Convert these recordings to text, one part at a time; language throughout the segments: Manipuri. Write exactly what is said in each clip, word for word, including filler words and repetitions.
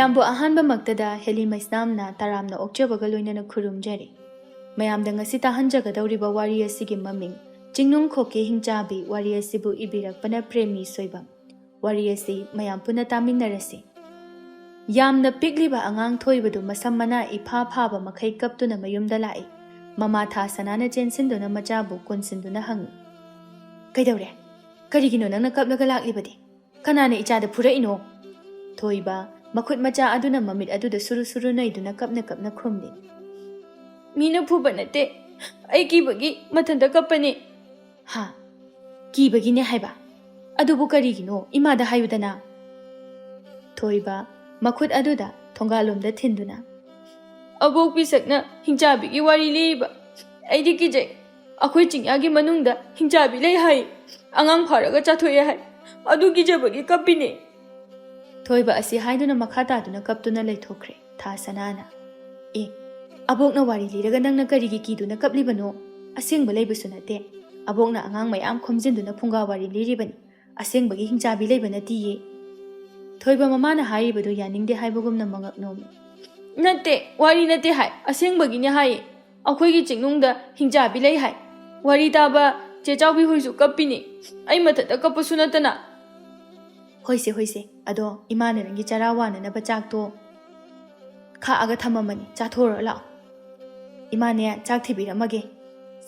ꯃꯌꯥꯝꯕꯨ ꯑꯍꯥꯟꯕꯃꯛꯇꯗ ꯍꯦꯂꯤ ꯃꯩꯁꯅꯥꯝꯅ ꯇꯔꯥꯝꯅ ꯑꯣꯛꯆꯕꯒ ꯂꯣꯏꯅꯅ ꯈꯨꯔꯨꯝꯖꯔꯤ꯫ ꯃꯌꯥꯝꯗ ꯉꯁꯤ ꯇꯥꯍꯟꯖꯒꯗꯧꯔꯤꯕ ꯋꯥꯔꯤ ꯑꯁꯤꯒꯤ ꯃꯃꯤꯡ ꯆꯤꯡꯅꯨꯡ ꯈꯣꯛꯀꯤ ꯍꯤꯡꯆꯥꯕꯤ꯫ ꯋꯥꯔꯤ ꯑꯁꯤꯕꯨ ꯏꯕꯤꯔꯛꯄꯅ ꯄ꯭ꯔꯦꯃꯤ ꯁꯣꯏꯕꯝ꯫ ꯋꯥꯔꯤ ꯑꯁꯤ ꯃꯌꯥꯝ ꯄꯨꯟꯅ ꯇꯥꯃꯤꯟꯅꯔꯁꯤ꯫ ꯌꯥꯝꯅ ꯄꯤꯛꯂꯤꯕ ꯑꯉꯥꯡ ꯊꯣꯏꯕꯗꯨ ꯃꯁꯝ ꯃꯅꯥ ꯏꯐꯥ ꯐꯥꯕ ꯃꯈꯩ ꯀꯞꯇꯨꯅ ꯃꯌꯨꯝꯗ ꯂꯥꯛꯏ꯫ ꯃꯃꯥ ꯊꯥ ꯁꯅꯥꯅ ꯆꯦꯟꯁꯤꯟꯗꯨꯅ ꯃꯆꯥꯕꯨ ꯀꯣꯟꯁꯤꯟꯗꯨꯅ ꯍꯪꯉꯤ, "ꯀꯩꯗꯧꯔꯦ? ꯀꯔꯤꯒꯤꯅꯣ ꯅꯪꯅ ꯀꯞꯂꯒ ꯂꯥꯛꯂꯤꯕꯗꯤ? ꯀꯅꯥꯅ ꯏꯆꯥꯗ ꯐꯨꯔꯛꯏꯅꯣ?" ꯊꯣꯏꯕ ꯃꯈꯨꯠ ꯃꯆꯥ ꯑꯗꯨꯅ ꯃꯃꯤꯠ ꯑꯗꯨꯗ ꯁꯨꯔꯨ ꯁꯨꯔꯨ ꯅꯩꯗꯨꯅ ꯀꯞꯅ ꯀꯞꯅ ꯈꯨꯝꯂꯤ꯫ "ꯃꯤꯅ ꯐꯨꯕ ꯅꯠꯇꯦ, ꯑꯩ ꯀꯤꯕꯒꯤ ꯃꯊꯟꯇ ꯀꯞꯄꯅꯦ꯫" "ꯍꯥ? ꯀꯤꯕꯒꯤꯅꯦ ꯍꯥꯏꯕ? ꯑꯗꯨꯕꯨ ꯀꯔꯤꯒꯤꯅꯣ? ꯏꯃꯥꯗ ꯍꯥꯏꯌꯨꯗꯅ꯫" ꯊꯣꯏꯕ ꯃꯈꯨꯠ ꯑꯗꯨꯗ ꯊꯣꯡꯒꯥꯜꯂꯣꯝꯗ ꯊꯤꯟꯗꯨꯅ, "ꯑꯕꯣꯛ ꯄꯤꯁꯛꯅ ꯍꯤꯡꯆꯥꯕꯤꯒꯤ ꯋꯥꯔꯤ ꯂꯤꯔꯤꯕ꯫ ꯑꯩꯗꯤ ꯀꯤꯖꯩ꯫ ꯑꯩꯈꯣꯏ ꯆꯤꯡꯌꯥꯒꯤ ꯃꯅꯨꯡꯗ ꯍꯤꯡꯆꯥꯕꯤ ꯂꯩ ꯍꯥꯏ꯫ ꯑꯉꯥꯡ ꯐꯥꯔꯒ ꯆꯥꯊꯣꯛꯑꯦ ꯍꯥꯏ꯫ ꯑꯗꯨ ꯀꯤꯖꯕꯒꯤ ꯀꯞꯄꯤꯅꯦ꯫" ꯊꯣꯏꯕ ꯑꯁꯤ ꯍꯥꯏꯗꯨꯅ ꯃꯈꯥ ꯇꯥꯗꯨꯅ ꯀꯞꯇꯨꯅ ꯂꯩꯊꯣꯛꯈ꯭ꯔꯦ꯫ ꯊꯥ ꯁꯅꯥꯅ, "ꯑꯦ, ꯑꯕꯣꯛꯅ ꯋꯥꯔꯤ ꯂꯤꯔꯒ ꯅꯪꯅ ꯀꯔꯤꯒꯤ ꯀꯤꯗꯨꯅ ꯀꯞꯂꯤꯕꯅꯣ? ꯑꯁꯦꯡꯕ ꯂꯩꯕꯁꯨ ꯅꯠꯇꯦ꯫ ꯑꯕꯣꯛꯅ ꯑꯉꯥꯡ ꯃꯌꯥꯝ ꯈꯣꯝꯖꯤꯟꯗꯨꯅ ꯐꯨꯡꯒꯥ ꯋꯥꯔꯤ ꯂꯤꯔꯤꯕꯅꯤ꯫ ꯑꯁꯦꯡꯕꯒꯤ ꯍꯤꯡꯆꯥꯕꯤ ꯂꯩꯕ ꯅꯠꯇꯤꯌꯦ꯫" ꯊꯣꯏꯕ ꯃꯃꯥꯅ ꯍꯥꯏꯔꯤꯕꯗꯨ ꯌꯥꯅꯤꯡꯗꯦ ꯍꯥꯏꯕꯒꯨꯝꯅ ꯃꯉꯛ ꯅꯣꯝꯃꯤ꯫ "ꯅꯠꯇꯦ, ꯋꯥꯔꯤ ꯅꯠꯇꯦ ꯍꯥꯏ, ꯑꯁꯦꯡꯕꯒꯤꯅꯦ ꯍꯥꯏꯌꯦ꯫ ꯑꯩꯈꯣꯏꯒꯤ ꯆꯤꯡꯅꯨꯡꯗ ꯍꯤꯡꯆꯥꯕꯤ ꯂꯩ ꯍꯥꯏ꯫ ꯋꯥꯔꯤ ꯇꯥꯕ ꯆꯦ ꯆꯥꯎꯕꯤ ꯍꯣꯏꯁꯨ ꯀꯞꯄꯤꯅꯦ꯫ ꯑꯩ ꯃꯊꯟꯇ ꯀꯞꯄꯁꯨ ꯅꯠꯇꯅ꯫" "ꯍꯣꯏꯁꯦ, ꯍꯣꯏꯁꯦ, ꯑꯗꯣ ꯏꯃꯥꯅ ꯅꯪꯒꯤ ꯆꯔꯥ ꯋꯥꯅꯅꯕ ꯆꯥꯛꯇꯣ ꯈꯥꯛꯑꯒ ꯊꯝꯃꯝꯃꯅꯤ, ꯆꯥꯊꯣꯛꯎꯔꯣ ꯂꯥꯛꯑꯣ꯫ ꯏꯃꯥꯅꯦ, ꯆꯥꯛ ꯊꯤꯕꯤꯔꯝꯃꯒꯦ꯫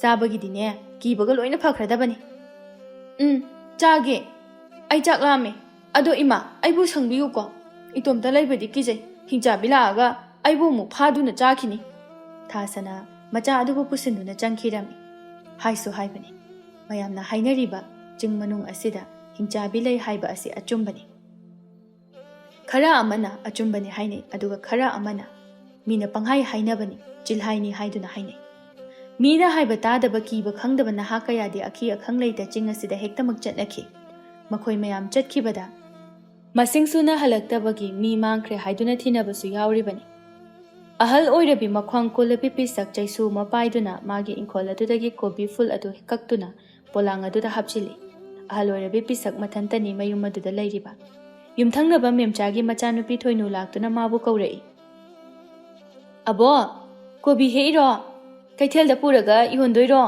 ꯆꯥꯕꯒꯤꯗꯤꯅꯦ, ꯀꯤꯕꯒ ꯂꯣꯏꯅ ꯐꯈ꯭ꯔꯗꯕꯅꯤ꯫" "ꯎꯝ, ꯆꯥꯒꯦ꯫ ꯑꯩ ꯆꯥꯛ ꯂꯥꯝꯃꯦ꯫ ꯑꯗꯣ ꯏꯃꯥ, ꯑꯩꯕꯨ ꯁꯪꯕꯤꯌꯨꯀꯣ꯫ ꯏꯇꯣꯝꯇ ꯂꯩꯕꯗꯤ ꯀꯤꯖꯩ꯫ ꯍꯤꯡꯆꯥꯕꯤ ꯂꯥꯛꯑꯒ ꯑꯩꯕꯨ ꯑꯃꯨꯛ ꯐꯥꯗꯨꯅ ꯆꯥꯈꯤꯅꯤ꯫" ꯊꯥꯁꯅꯥ ꯃꯆꯥ ꯑꯗꯨꯕꯨ ꯄꯨꯁꯤꯟꯗꯨꯅ ꯆꯪꯈꯤꯔꯝꯃꯤ꯫ ꯍꯥꯏꯁꯨ ꯍꯥꯏꯕꯅꯤ, ꯃꯌꯥꯝꯅ ꯍꯥꯏꯅꯔꯤꯕ ꯆꯤꯡ ꯃꯅꯨꯡ ꯑꯁꯤꯗ ꯍꯤꯡꯆꯥꯕꯤ ꯂꯩ ꯍꯥꯏꯕ ꯑꯁꯤ ꯑꯆꯨꯝꯕꯅꯤ꯫ ꯈꯔ ꯑꯃꯅ ꯑꯆꯨꯝꯕꯅꯤ ꯍꯥꯏꯅꯩ, ꯑꯗꯨꯒ ꯈꯔ ꯑꯃꯅ ꯃꯤꯅ ꯄꯪꯍꯥꯏ ꯍꯥꯏꯅꯕꯅꯤ, ꯆꯤꯜꯍꯥꯏꯅꯤ ꯍꯥꯏꯗꯨꯅ ꯍꯥꯏꯅꯩ꯫ ꯃꯤꯅ ꯍꯥꯏꯕ ꯇꯥꯗꯕ, ꯀꯤꯕ ꯈꯪꯗꯕ ꯅꯍꯥ ꯀꯌꯥꯗꯤ ꯑꯈꯤ ꯑꯈꯪ ꯂꯩꯇ ꯆꯤꯡ ꯑꯁꯤꯗ ꯍꯦꯛꯇꯃꯛ ꯆꯠꯅꯈꯤ꯫ ꯃꯈꯣꯏ ꯃꯌꯥꯝ ꯆꯠꯈꯤꯕꯗ ꯃꯁꯤꯡ ꯁꯨꯅ ꯍꯜꯂꯛꯇꯕꯒꯤ ꯃꯤ ꯃꯥꯡꯈ꯭ꯔꯦ ꯍꯥꯏꯗꯨꯅ ꯊꯤꯅꯕꯁꯨ ꯌꯥꯎꯔꯤꯕꯅꯤ꯫ ꯑꯍꯜ ꯑꯣꯏꯔꯕꯤ ꯃꯈ꯭ꯋꯥꯡ ꯀꯣꯜꯂꯕꯤ ꯄꯤꯁꯛ ꯆꯩꯁꯨ ꯑꯃ ꯄꯥꯏꯗꯨꯅ ꯃꯥꯒꯤ ꯏꯪꯈꯣꯜ ꯑꯗꯨꯗꯒꯤ ꯀꯣꯕꯤ ꯐꯨꯜ ꯑꯗꯨ ꯀꯛꯇꯨꯅ ꯄꯣꯂꯥꯡ ꯑꯗꯨꯗ ꯍꯥꯞꯆꯤꯜꯂꯤ꯫ ꯑꯍꯜ ꯑꯣꯏꯔꯕꯤ ꯄꯤꯁꯛ ꯃꯊꯟꯇꯅꯤ ꯃꯌꯨꯝ ꯑꯗꯨꯗ ꯂꯩꯔꯤꯕ꯫ ꯌꯨꯝꯊꯪꯅꯕ ꯃꯦꯝꯆꯥꯒꯤ ꯃꯆꯥꯅꯨꯄꯤ ꯊꯣꯏꯅꯨ ꯂꯥꯛꯇꯨꯅ ꯃꯥꯕꯨ ꯀꯧꯔꯛꯏ꯫ "ꯑꯕꯣ, ꯀꯣꯕꯤ ꯍꯦꯛꯏꯔꯣ? ꯀꯩꯊꯦꯜꯗ ꯄꯨꯔꯒ ꯌꯣꯟꯗꯣꯏꯔꯣ?"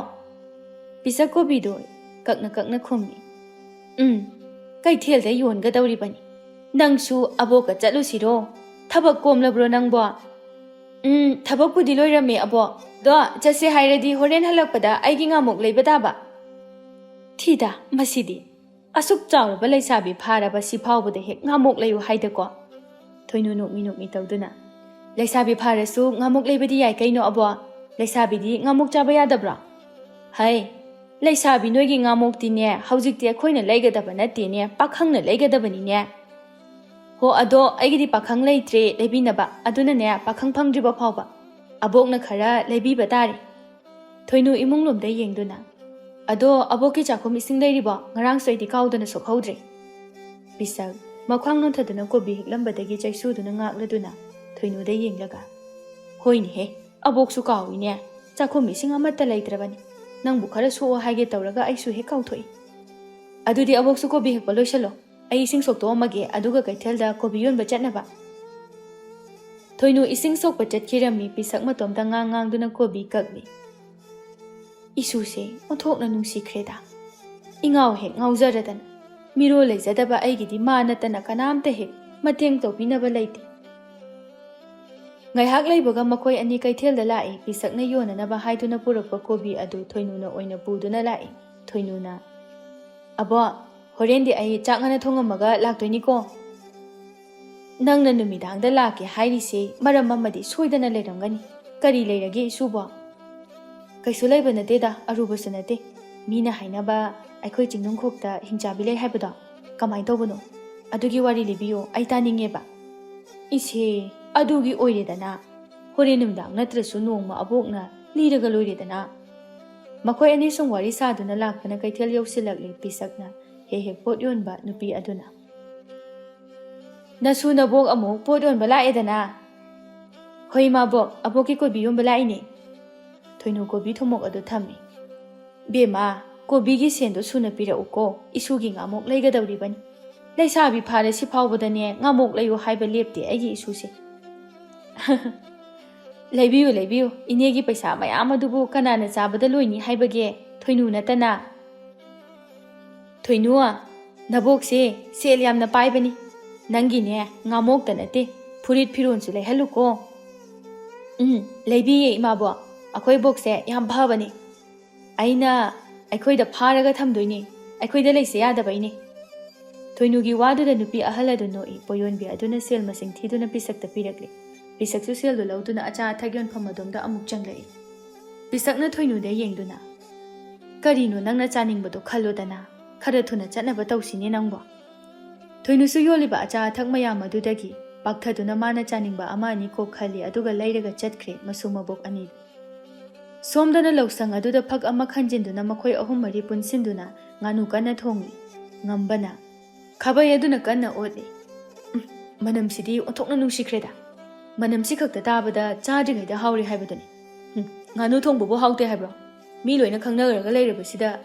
ꯄꯤꯁꯛ ꯀꯣꯕꯤꯗꯣ ꯀꯛꯅ ꯀꯛꯅ ꯈꯨꯝꯃꯤ꯫ "ꯎꯝ, ꯀꯩꯊꯦꯜꯗ ꯌꯣꯟꯒꯗꯧꯔꯤꯕꯅꯤ꯫ ꯅꯪꯁꯨ ꯑꯕꯣꯛꯀ ꯆꯠꯂꯨꯁꯤꯔꯣ? ꯊꯕꯛ ꯀꯣꯝꯂꯕ꯭ꯔꯣ ꯅꯪꯕꯣ?" "ꯎꯝ, ꯊꯕꯛꯄꯨꯗꯤ ꯂꯣꯏꯔꯝꯃꯦ ꯑꯕꯣ꯫ ꯑꯗꯣ ꯆꯠꯁꯦ ꯍꯥꯏꯔꯗꯤ ꯍꯣꯔꯦꯟ ꯍꯜꯂꯛꯄꯗ ꯑꯩꯒꯤ ꯉꯥꯃꯨꯛ ꯂꯩꯕ ꯇꯥꯕ꯫" "ꯊꯤꯗ, ꯃꯁꯤꯗꯤ꯫ ꯑꯁꯨꯛ ꯆꯥꯎꯔꯕ ꯂꯩꯁꯥꯕꯤ ꯐꯥꯔꯕ ꯁꯤ ꯐꯥꯎꯕꯗ ꯍꯦꯛ ꯉꯥꯃꯨꯛ ꯂꯩꯌꯨ ꯍꯥꯏꯗꯀꯣ?" ꯊꯣꯏꯅꯨ ꯅꯣꯛꯃꯤ ꯅꯣꯛꯃꯤ ꯇꯧꯗꯨꯅ꯫ "ꯂꯩꯁꯥꯕꯤ ꯐꯥꯔꯁꯨ ꯉꯥꯃꯨꯛ ꯂꯩꯕꯗꯤ ꯌꯥꯏ ꯀꯩꯅꯣ ꯑꯕꯣ꯫ ꯂꯩꯁꯥꯕꯤꯗꯤ ꯉꯥꯃꯨꯛ ꯆꯥꯕ ꯌꯥꯗꯕ꯭ꯔꯣ?" "ꯍꯩ, ꯂꯩꯁꯥꯕꯤ ꯅꯣꯏꯒꯤ ꯉꯥꯃꯨꯛꯇꯤꯅꯦ, ꯍꯧꯖꯤꯛꯇꯤ ꯑꯩꯈꯣꯏꯅ ꯂꯩꯒꯗꯕ ꯅꯠꯇꯦꯅꯦ, ꯄꯥꯈꯪꯅ ꯂꯩꯒꯗꯕꯅꯤꯅꯦ꯫" "ꯍꯣ, ꯑꯗꯣ ꯑꯩꯒꯤꯗꯤ ꯄꯥꯈꯪ ꯂꯩꯇ꯭ꯔꯦ ꯂꯩꯕꯤꯅꯕ, ꯑꯗꯨꯅꯅꯦ ꯄꯥꯈꯪ ꯐꯪꯗ꯭ꯔꯤꯕ ꯐꯥꯎꯕ ꯑꯕꯣꯛꯅ ꯈꯔ ꯂꯩꯕꯤꯕ ꯇꯥꯔꯦ꯫" ꯊꯣꯏꯅꯨ ꯏꯃꯨꯡ ꯂꯣꯝꯗ ꯌꯦꯡꯗꯨꯅ, "ꯑꯗꯣ ꯑꯕꯣꯛꯀꯤ ꯆꯥꯛꯈꯨꯝ ꯏꯁꯤꯡ ꯂꯩꯔꯤꯕꯣ? ꯉꯔꯥꯡꯁꯨ ꯑꯩꯗꯤ ꯀꯥꯎꯗꯅ ꯁꯣꯛꯍꯧꯗ꯭ꯔꯦ꯫" ꯄꯤꯁꯛ ꯃꯈ꯭ꯋꯥꯡ ꯅꯣꯟꯊꯗꯨꯅ ꯀꯣꯕꯤ ꯍꯦꯛꯂꯝꯕꯗꯒꯤ ꯆꯩꯁꯨꯗꯨꯅ ꯉꯥꯛꯂꯗꯨꯅ ꯊꯣꯏꯅꯨꯗ ꯌꯦꯡꯂꯒ, "ꯍꯣꯏꯅꯦꯍꯦ, ꯑꯕꯣꯛꯁꯨ ꯀꯥꯎꯏꯅꯦ꯫ ꯆꯥꯛꯈꯨꯝ ꯏꯁꯤꯡ ꯑꯃꯠꯇ ꯂꯩꯇ꯭ꯔꯕꯅꯤ꯫ ꯅꯪꯕꯨ ꯈꯔ ꯁꯣꯛꯑꯣ ꯍꯥꯏꯒꯦ ꯇꯧꯔꯒ ꯑꯩꯁꯨ ꯍꯦꯛ ꯀꯥꯎꯊꯣꯛꯏ꯫ ꯑꯗꯨꯗꯤ ꯑꯕꯣꯛꯁꯨ ꯀꯣꯕꯤ ꯍꯦꯛꯄ ꯂꯣꯏꯁꯜꯂꯣ꯫ ꯑꯩ ꯏꯁꯤꯡ ꯁꯣꯛꯇꯣꯛꯑꯝꯃꯒꯦ, ꯑꯗꯨꯒ ꯀꯩꯊꯦꯜꯗ ꯀꯣꯕꯤ ꯌꯣꯟꯕ ꯆꯠꯅꯕ꯫" ꯊꯣꯏꯅꯨ ꯏꯁꯤꯡ ꯁꯣꯛꯄ ꯆꯠꯈꯤꯔꯝꯃꯤ꯫ ꯄꯤꯁꯛ ꯃꯇꯣꯝꯇ ꯉꯥꯡ ꯉꯥꯡꯗꯨꯅ ꯀꯣꯕꯤ ꯀꯛꯂꯤ꯫ "ꯏꯁꯨꯁꯦ ꯑꯣꯟꯊꯣꯛꯅ ꯅꯨꯡꯁꯤꯈ꯭ꯔꯦꯗ꯫ ꯏꯉꯥꯎ ꯍꯦꯛ ꯉꯥꯎꯖꯔꯗꯅ꯫ ꯃꯤꯔꯣꯜ ꯂꯩꯖꯗꯕ ꯑꯩꯒꯤꯗꯤ ꯃꯥ ꯅꯠꯇꯅ ꯀꯅꯥꯝꯇ ꯍꯦꯛ ꯃꯇꯦꯡ ꯇꯧꯕꯤꯅꯕ ꯂꯩꯇꯦ꯫" ꯉꯥꯏꯍꯥꯛ ꯂꯩꯕꯒ ꯃꯈꯣꯏ ꯑꯅꯤ ꯀꯩꯊꯦꯜꯗ ꯂꯥꯛꯏ꯫ ꯄꯤꯁꯛꯅ ꯌꯣꯟꯅꯅꯕ ꯍꯥꯏꯗꯨꯅ ꯄꯨꯔꯛꯄ ꯀꯣꯕꯤ ꯑꯗꯨ ꯊꯣꯏꯅꯨꯅ ꯑꯣꯏꯅ ꯄꯨꯗꯨꯅ ꯂꯥꯛꯏ꯫ ꯊꯣꯏꯅꯨꯅ, "ꯑꯕꯣ, ꯍꯣꯔꯦꯟꯗꯤ ꯑꯩ ꯆꯥꯛ ꯉꯟꯅ ꯊꯣꯡꯉꯝꯃꯒ ꯂꯥꯛꯇꯣꯏꯅꯤꯀꯣ꯫" "ꯅꯪꯅ ꯅꯨꯃꯤꯗꯥꯡꯗ ꯂꯥꯛꯀꯦ ꯍꯥꯏꯔꯤꯁꯦ ꯃꯔꯝ ꯑꯃꯗꯤ ꯁꯣꯏꯗꯅ ꯂꯩꯔꯝꯒꯅꯤ꯫ ꯀꯔꯤ ꯂꯩꯔꯒꯦ ꯏꯁꯨꯕꯣ?" "ꯀꯩꯁꯨ ꯂꯩꯕ ꯅꯠꯇꯦꯗ, ꯑꯔꯨꯕꯁꯨ ꯅꯠꯇꯦ꯫ ꯃꯤꯅ ꯍꯥꯏꯅꯕ ꯑꯩꯈꯣꯏ ꯆꯤꯡꯅꯨꯡꯈꯣꯛꯇ ꯍꯤꯡꯆꯥꯕꯤ ꯂꯩ ꯍꯥꯏꯕꯗꯣ ꯀꯃꯥꯏꯅ ꯇꯧꯕꯅꯣ? ꯑꯗꯨꯒꯤ ꯋꯥꯔꯤ ꯂꯤꯕꯤꯌꯣ, ꯑꯩ ꯇꯥꯅꯤꯡꯉꯦꯕ꯫" "ꯏꯁꯦ, ꯑꯗꯨꯒꯤ ꯑꯣꯏꯔꯦꯗꯅ꯫ ꯍꯣꯔꯦꯟ ꯅꯨꯃꯤꯗꯥꯡ ꯅꯠꯇ꯭ꯔꯁꯨ ꯅꯣꯡꯃ ꯑꯕꯣꯛꯅ ꯂꯤꯔꯒ ꯂꯣꯏꯔꯦꯗꯅ꯫" ꯃꯈꯣꯏ ꯑꯅꯤ ꯁꯨꯝ ꯋꯥꯔꯤ ꯁꯥꯗꯨꯅ ꯂꯥꯛꯇꯨꯅ ꯀꯩꯊꯦꯜ ꯌꯧꯁꯤꯜꯂꯛꯂꯤ꯫ ꯄꯤꯁꯛꯅ ꯍꯦꯛ ꯍꯦꯛ ꯄꯣꯠ ꯌꯣꯟꯕ ꯅꯨꯄꯤ ꯑꯗꯨꯅ, "ꯅꯁꯨ ꯅꯕꯣꯛ ꯑꯃꯨꯛ ꯄꯣꯠ ꯌꯣꯟꯕ ꯂꯥꯛꯑꯦꯗꯅ?" "ꯍꯣꯏ, ꯏꯃꯥꯕꯣꯛ, ꯑꯕꯣꯛꯀꯤ ꯀꯣꯕꯤ ꯌꯣꯟꯕ ꯂꯥꯛꯏꯅꯦ꯫" ꯊꯣꯏꯅꯨ ꯀꯣꯕꯤ ꯊꯨꯝꯃꯣꯛ ꯑꯗꯨ ꯊꯝꯃꯤ꯫ "ꯕꯦꯝꯃ, ꯀꯣꯕꯤꯒꯤ ꯁꯦꯟꯗꯣ ꯁꯨꯅ ꯄꯤꯔꯛꯎꯀꯣ, ꯏꯁꯨꯒꯤ ꯉꯥꯃꯨꯛ ꯂꯩꯒꯗꯧꯔꯤꯕꯅꯤ꯫" ꯂꯩꯁꯥꯕꯤ ꯐꯥꯔꯦ ꯁꯤ ꯐꯥꯎꯕꯗꯅꯦ ꯉꯥꯃꯣꯛ ꯂꯩꯌꯨ ꯍꯥꯏꯕ ꯂꯦꯞꯇꯦ ꯑꯩꯒꯤ ꯏꯁꯨꯁꯦ꯫ ꯂꯩꯕꯤꯌꯨ, ꯂꯩꯕꯤꯌꯨ꯫ ꯏꯅꯦꯒꯤ ꯄꯩꯁꯥ ꯃꯌꯥꯝ ꯑꯗꯨꯕꯨ ꯀꯅꯥꯅ ꯆꯥꯕꯗ ꯂꯣꯏꯅꯤ ꯍꯥꯏꯕꯒꯦ? ꯊꯣꯏꯅꯨ ꯅꯠꯇꯅ꯫ ꯊꯣꯏꯅꯨ, ꯅꯕꯣꯛꯁꯦ ꯁꯦꯜ ꯌꯥꯝꯅ ꯄꯥꯏꯕꯅꯤ꯫ ꯅꯪꯒꯤꯅꯦ ꯉꯥꯃꯣꯛꯇ ꯅꯠꯇꯦ, ꯐꯨꯔꯤꯠ ꯐꯤꯔꯣꯟꯁꯨ ꯂꯩꯍꯜꯂꯨꯀꯣ꯫ ꯎꯝ, ꯂꯩꯕꯤꯌꯦ ꯏꯃꯥꯕꯣꯛ꯫ ꯑꯩꯈꯣꯏ ꯕꯣꯛꯁꯦ ꯌꯥꯝ ꯐꯕꯅꯤ꯫ ꯑꯩꯅ ꯑꯩꯈꯣꯏꯗ ꯐꯥꯔꯒ ꯊꯝꯗꯣꯏꯅꯦ꯫ ꯑꯩꯈꯣꯏꯗ ꯂꯩꯁꯦ ꯌꯥꯗꯕꯩꯅꯦ꯫ ꯊꯣꯏꯅꯨꯒꯤ ꯋꯥꯗꯨꯗ ꯅꯨꯄꯤ ꯑꯍꯜ ꯑꯗꯨ ꯅꯣꯛꯏ꯫ ꯄꯣꯌꯣꯟꯕꯤ ꯑꯗꯨꯅ ꯁꯦꯜ ꯃꯁꯤꯡ ꯊꯤꯗꯨꯅ ꯄꯤꯁꯛꯇ ꯄꯤꯔꯛꯂꯤ꯫ ꯄꯤꯁꯛꯁꯨ ꯁꯦꯜꯗꯨ ꯂꯧꯗꯨꯅ ꯑꯆꯥ ꯑꯊꯛ ꯌꯣꯟꯐꯝ ꯑꯗꯣꯝꯗ ꯑꯃꯨꯛ ꯆꯪꯂꯛꯏ꯫ ꯄꯤꯁꯛꯅ ꯊꯣꯏꯅꯨꯗ ꯌꯦꯡꯗꯨꯅ, "ꯀꯔꯤꯅꯣ ꯅꯪꯅ ꯆꯥꯅꯤꯡꯕꯗꯣ ꯈꯜꯂꯣꯗꯅ, ꯈꯔ ꯊꯨꯅ ꯆꯠꯅꯕ ꯇꯧꯁꯤꯅꯦ ꯅꯪꯕꯣ?" ꯊꯣꯏꯅꯨꯁꯨ ꯌꯣꯜꯂꯤꯕ ꯑꯆꯥ ꯑꯊꯛ ꯃꯌꯥꯝ ꯑꯗꯨꯗꯒꯤ ꯄꯥꯛꯊꯗꯨꯅ ꯃꯥꯅ ꯆꯥꯅꯤꯡꯕ ꯑꯃ ꯑꯅꯤ ꯀꯣꯛ ꯈꯜꯂꯤ, ꯑꯗꯨꯒ ꯂꯩꯔꯒ ꯆꯠꯈ꯭ꯔꯦ ꯃꯁꯨ ꯃꯕꯣꯛ ꯑꯅꯤꯗꯨ꯫ ꯁꯣꯝꯗꯅ ꯂꯧꯁꯪ ꯑꯗꯨꯗ ꯐꯛ ꯑꯃ ꯈꯟꯖꯤꯟꯗꯨꯅ ꯃꯈꯣꯏ ꯑꯍꯨꯝ ꯃꯔꯤ ꯄꯨꯟꯁꯤꯟꯗꯨꯅ ꯉꯥꯅꯨ ꯀꯟꯅ ꯊꯣꯡꯂꯤ꯫ ꯉꯝꯕꯅ, ꯈꯥꯕꯩ ꯑꯗꯨꯅ ꯀꯟꯅ ꯑꯣꯠꯂꯤ꯫ "ꯎꯝ, ꯃꯅꯝꯁꯤꯗꯤ ꯑꯣꯟꯊꯣꯛꯅ ꯅꯨꯡꯁꯤꯈ꯭ꯔꯦꯗ꯫ ꯃꯅꯝꯁꯤ ꯈꯛꯇ ꯇꯥꯕꯗ ꯆꯥꯗ꯭ꯔꯤꯉꯩꯗ ꯍꯥꯎꯔꯦ ꯍꯥꯏꯕꯗꯨꯅꯤ꯫ ꯎꯝ, ꯉꯥꯅꯨ ꯊꯣꯡꯕꯕꯨ ꯍꯥꯎꯇꯦ ꯍꯥꯏꯕ꯭ꯔꯣ? ꯃꯤ ꯂꯣꯏꯅ ꯈꯪꯅꯔꯒ ꯂꯩꯔꯕꯁꯤꯗ꯫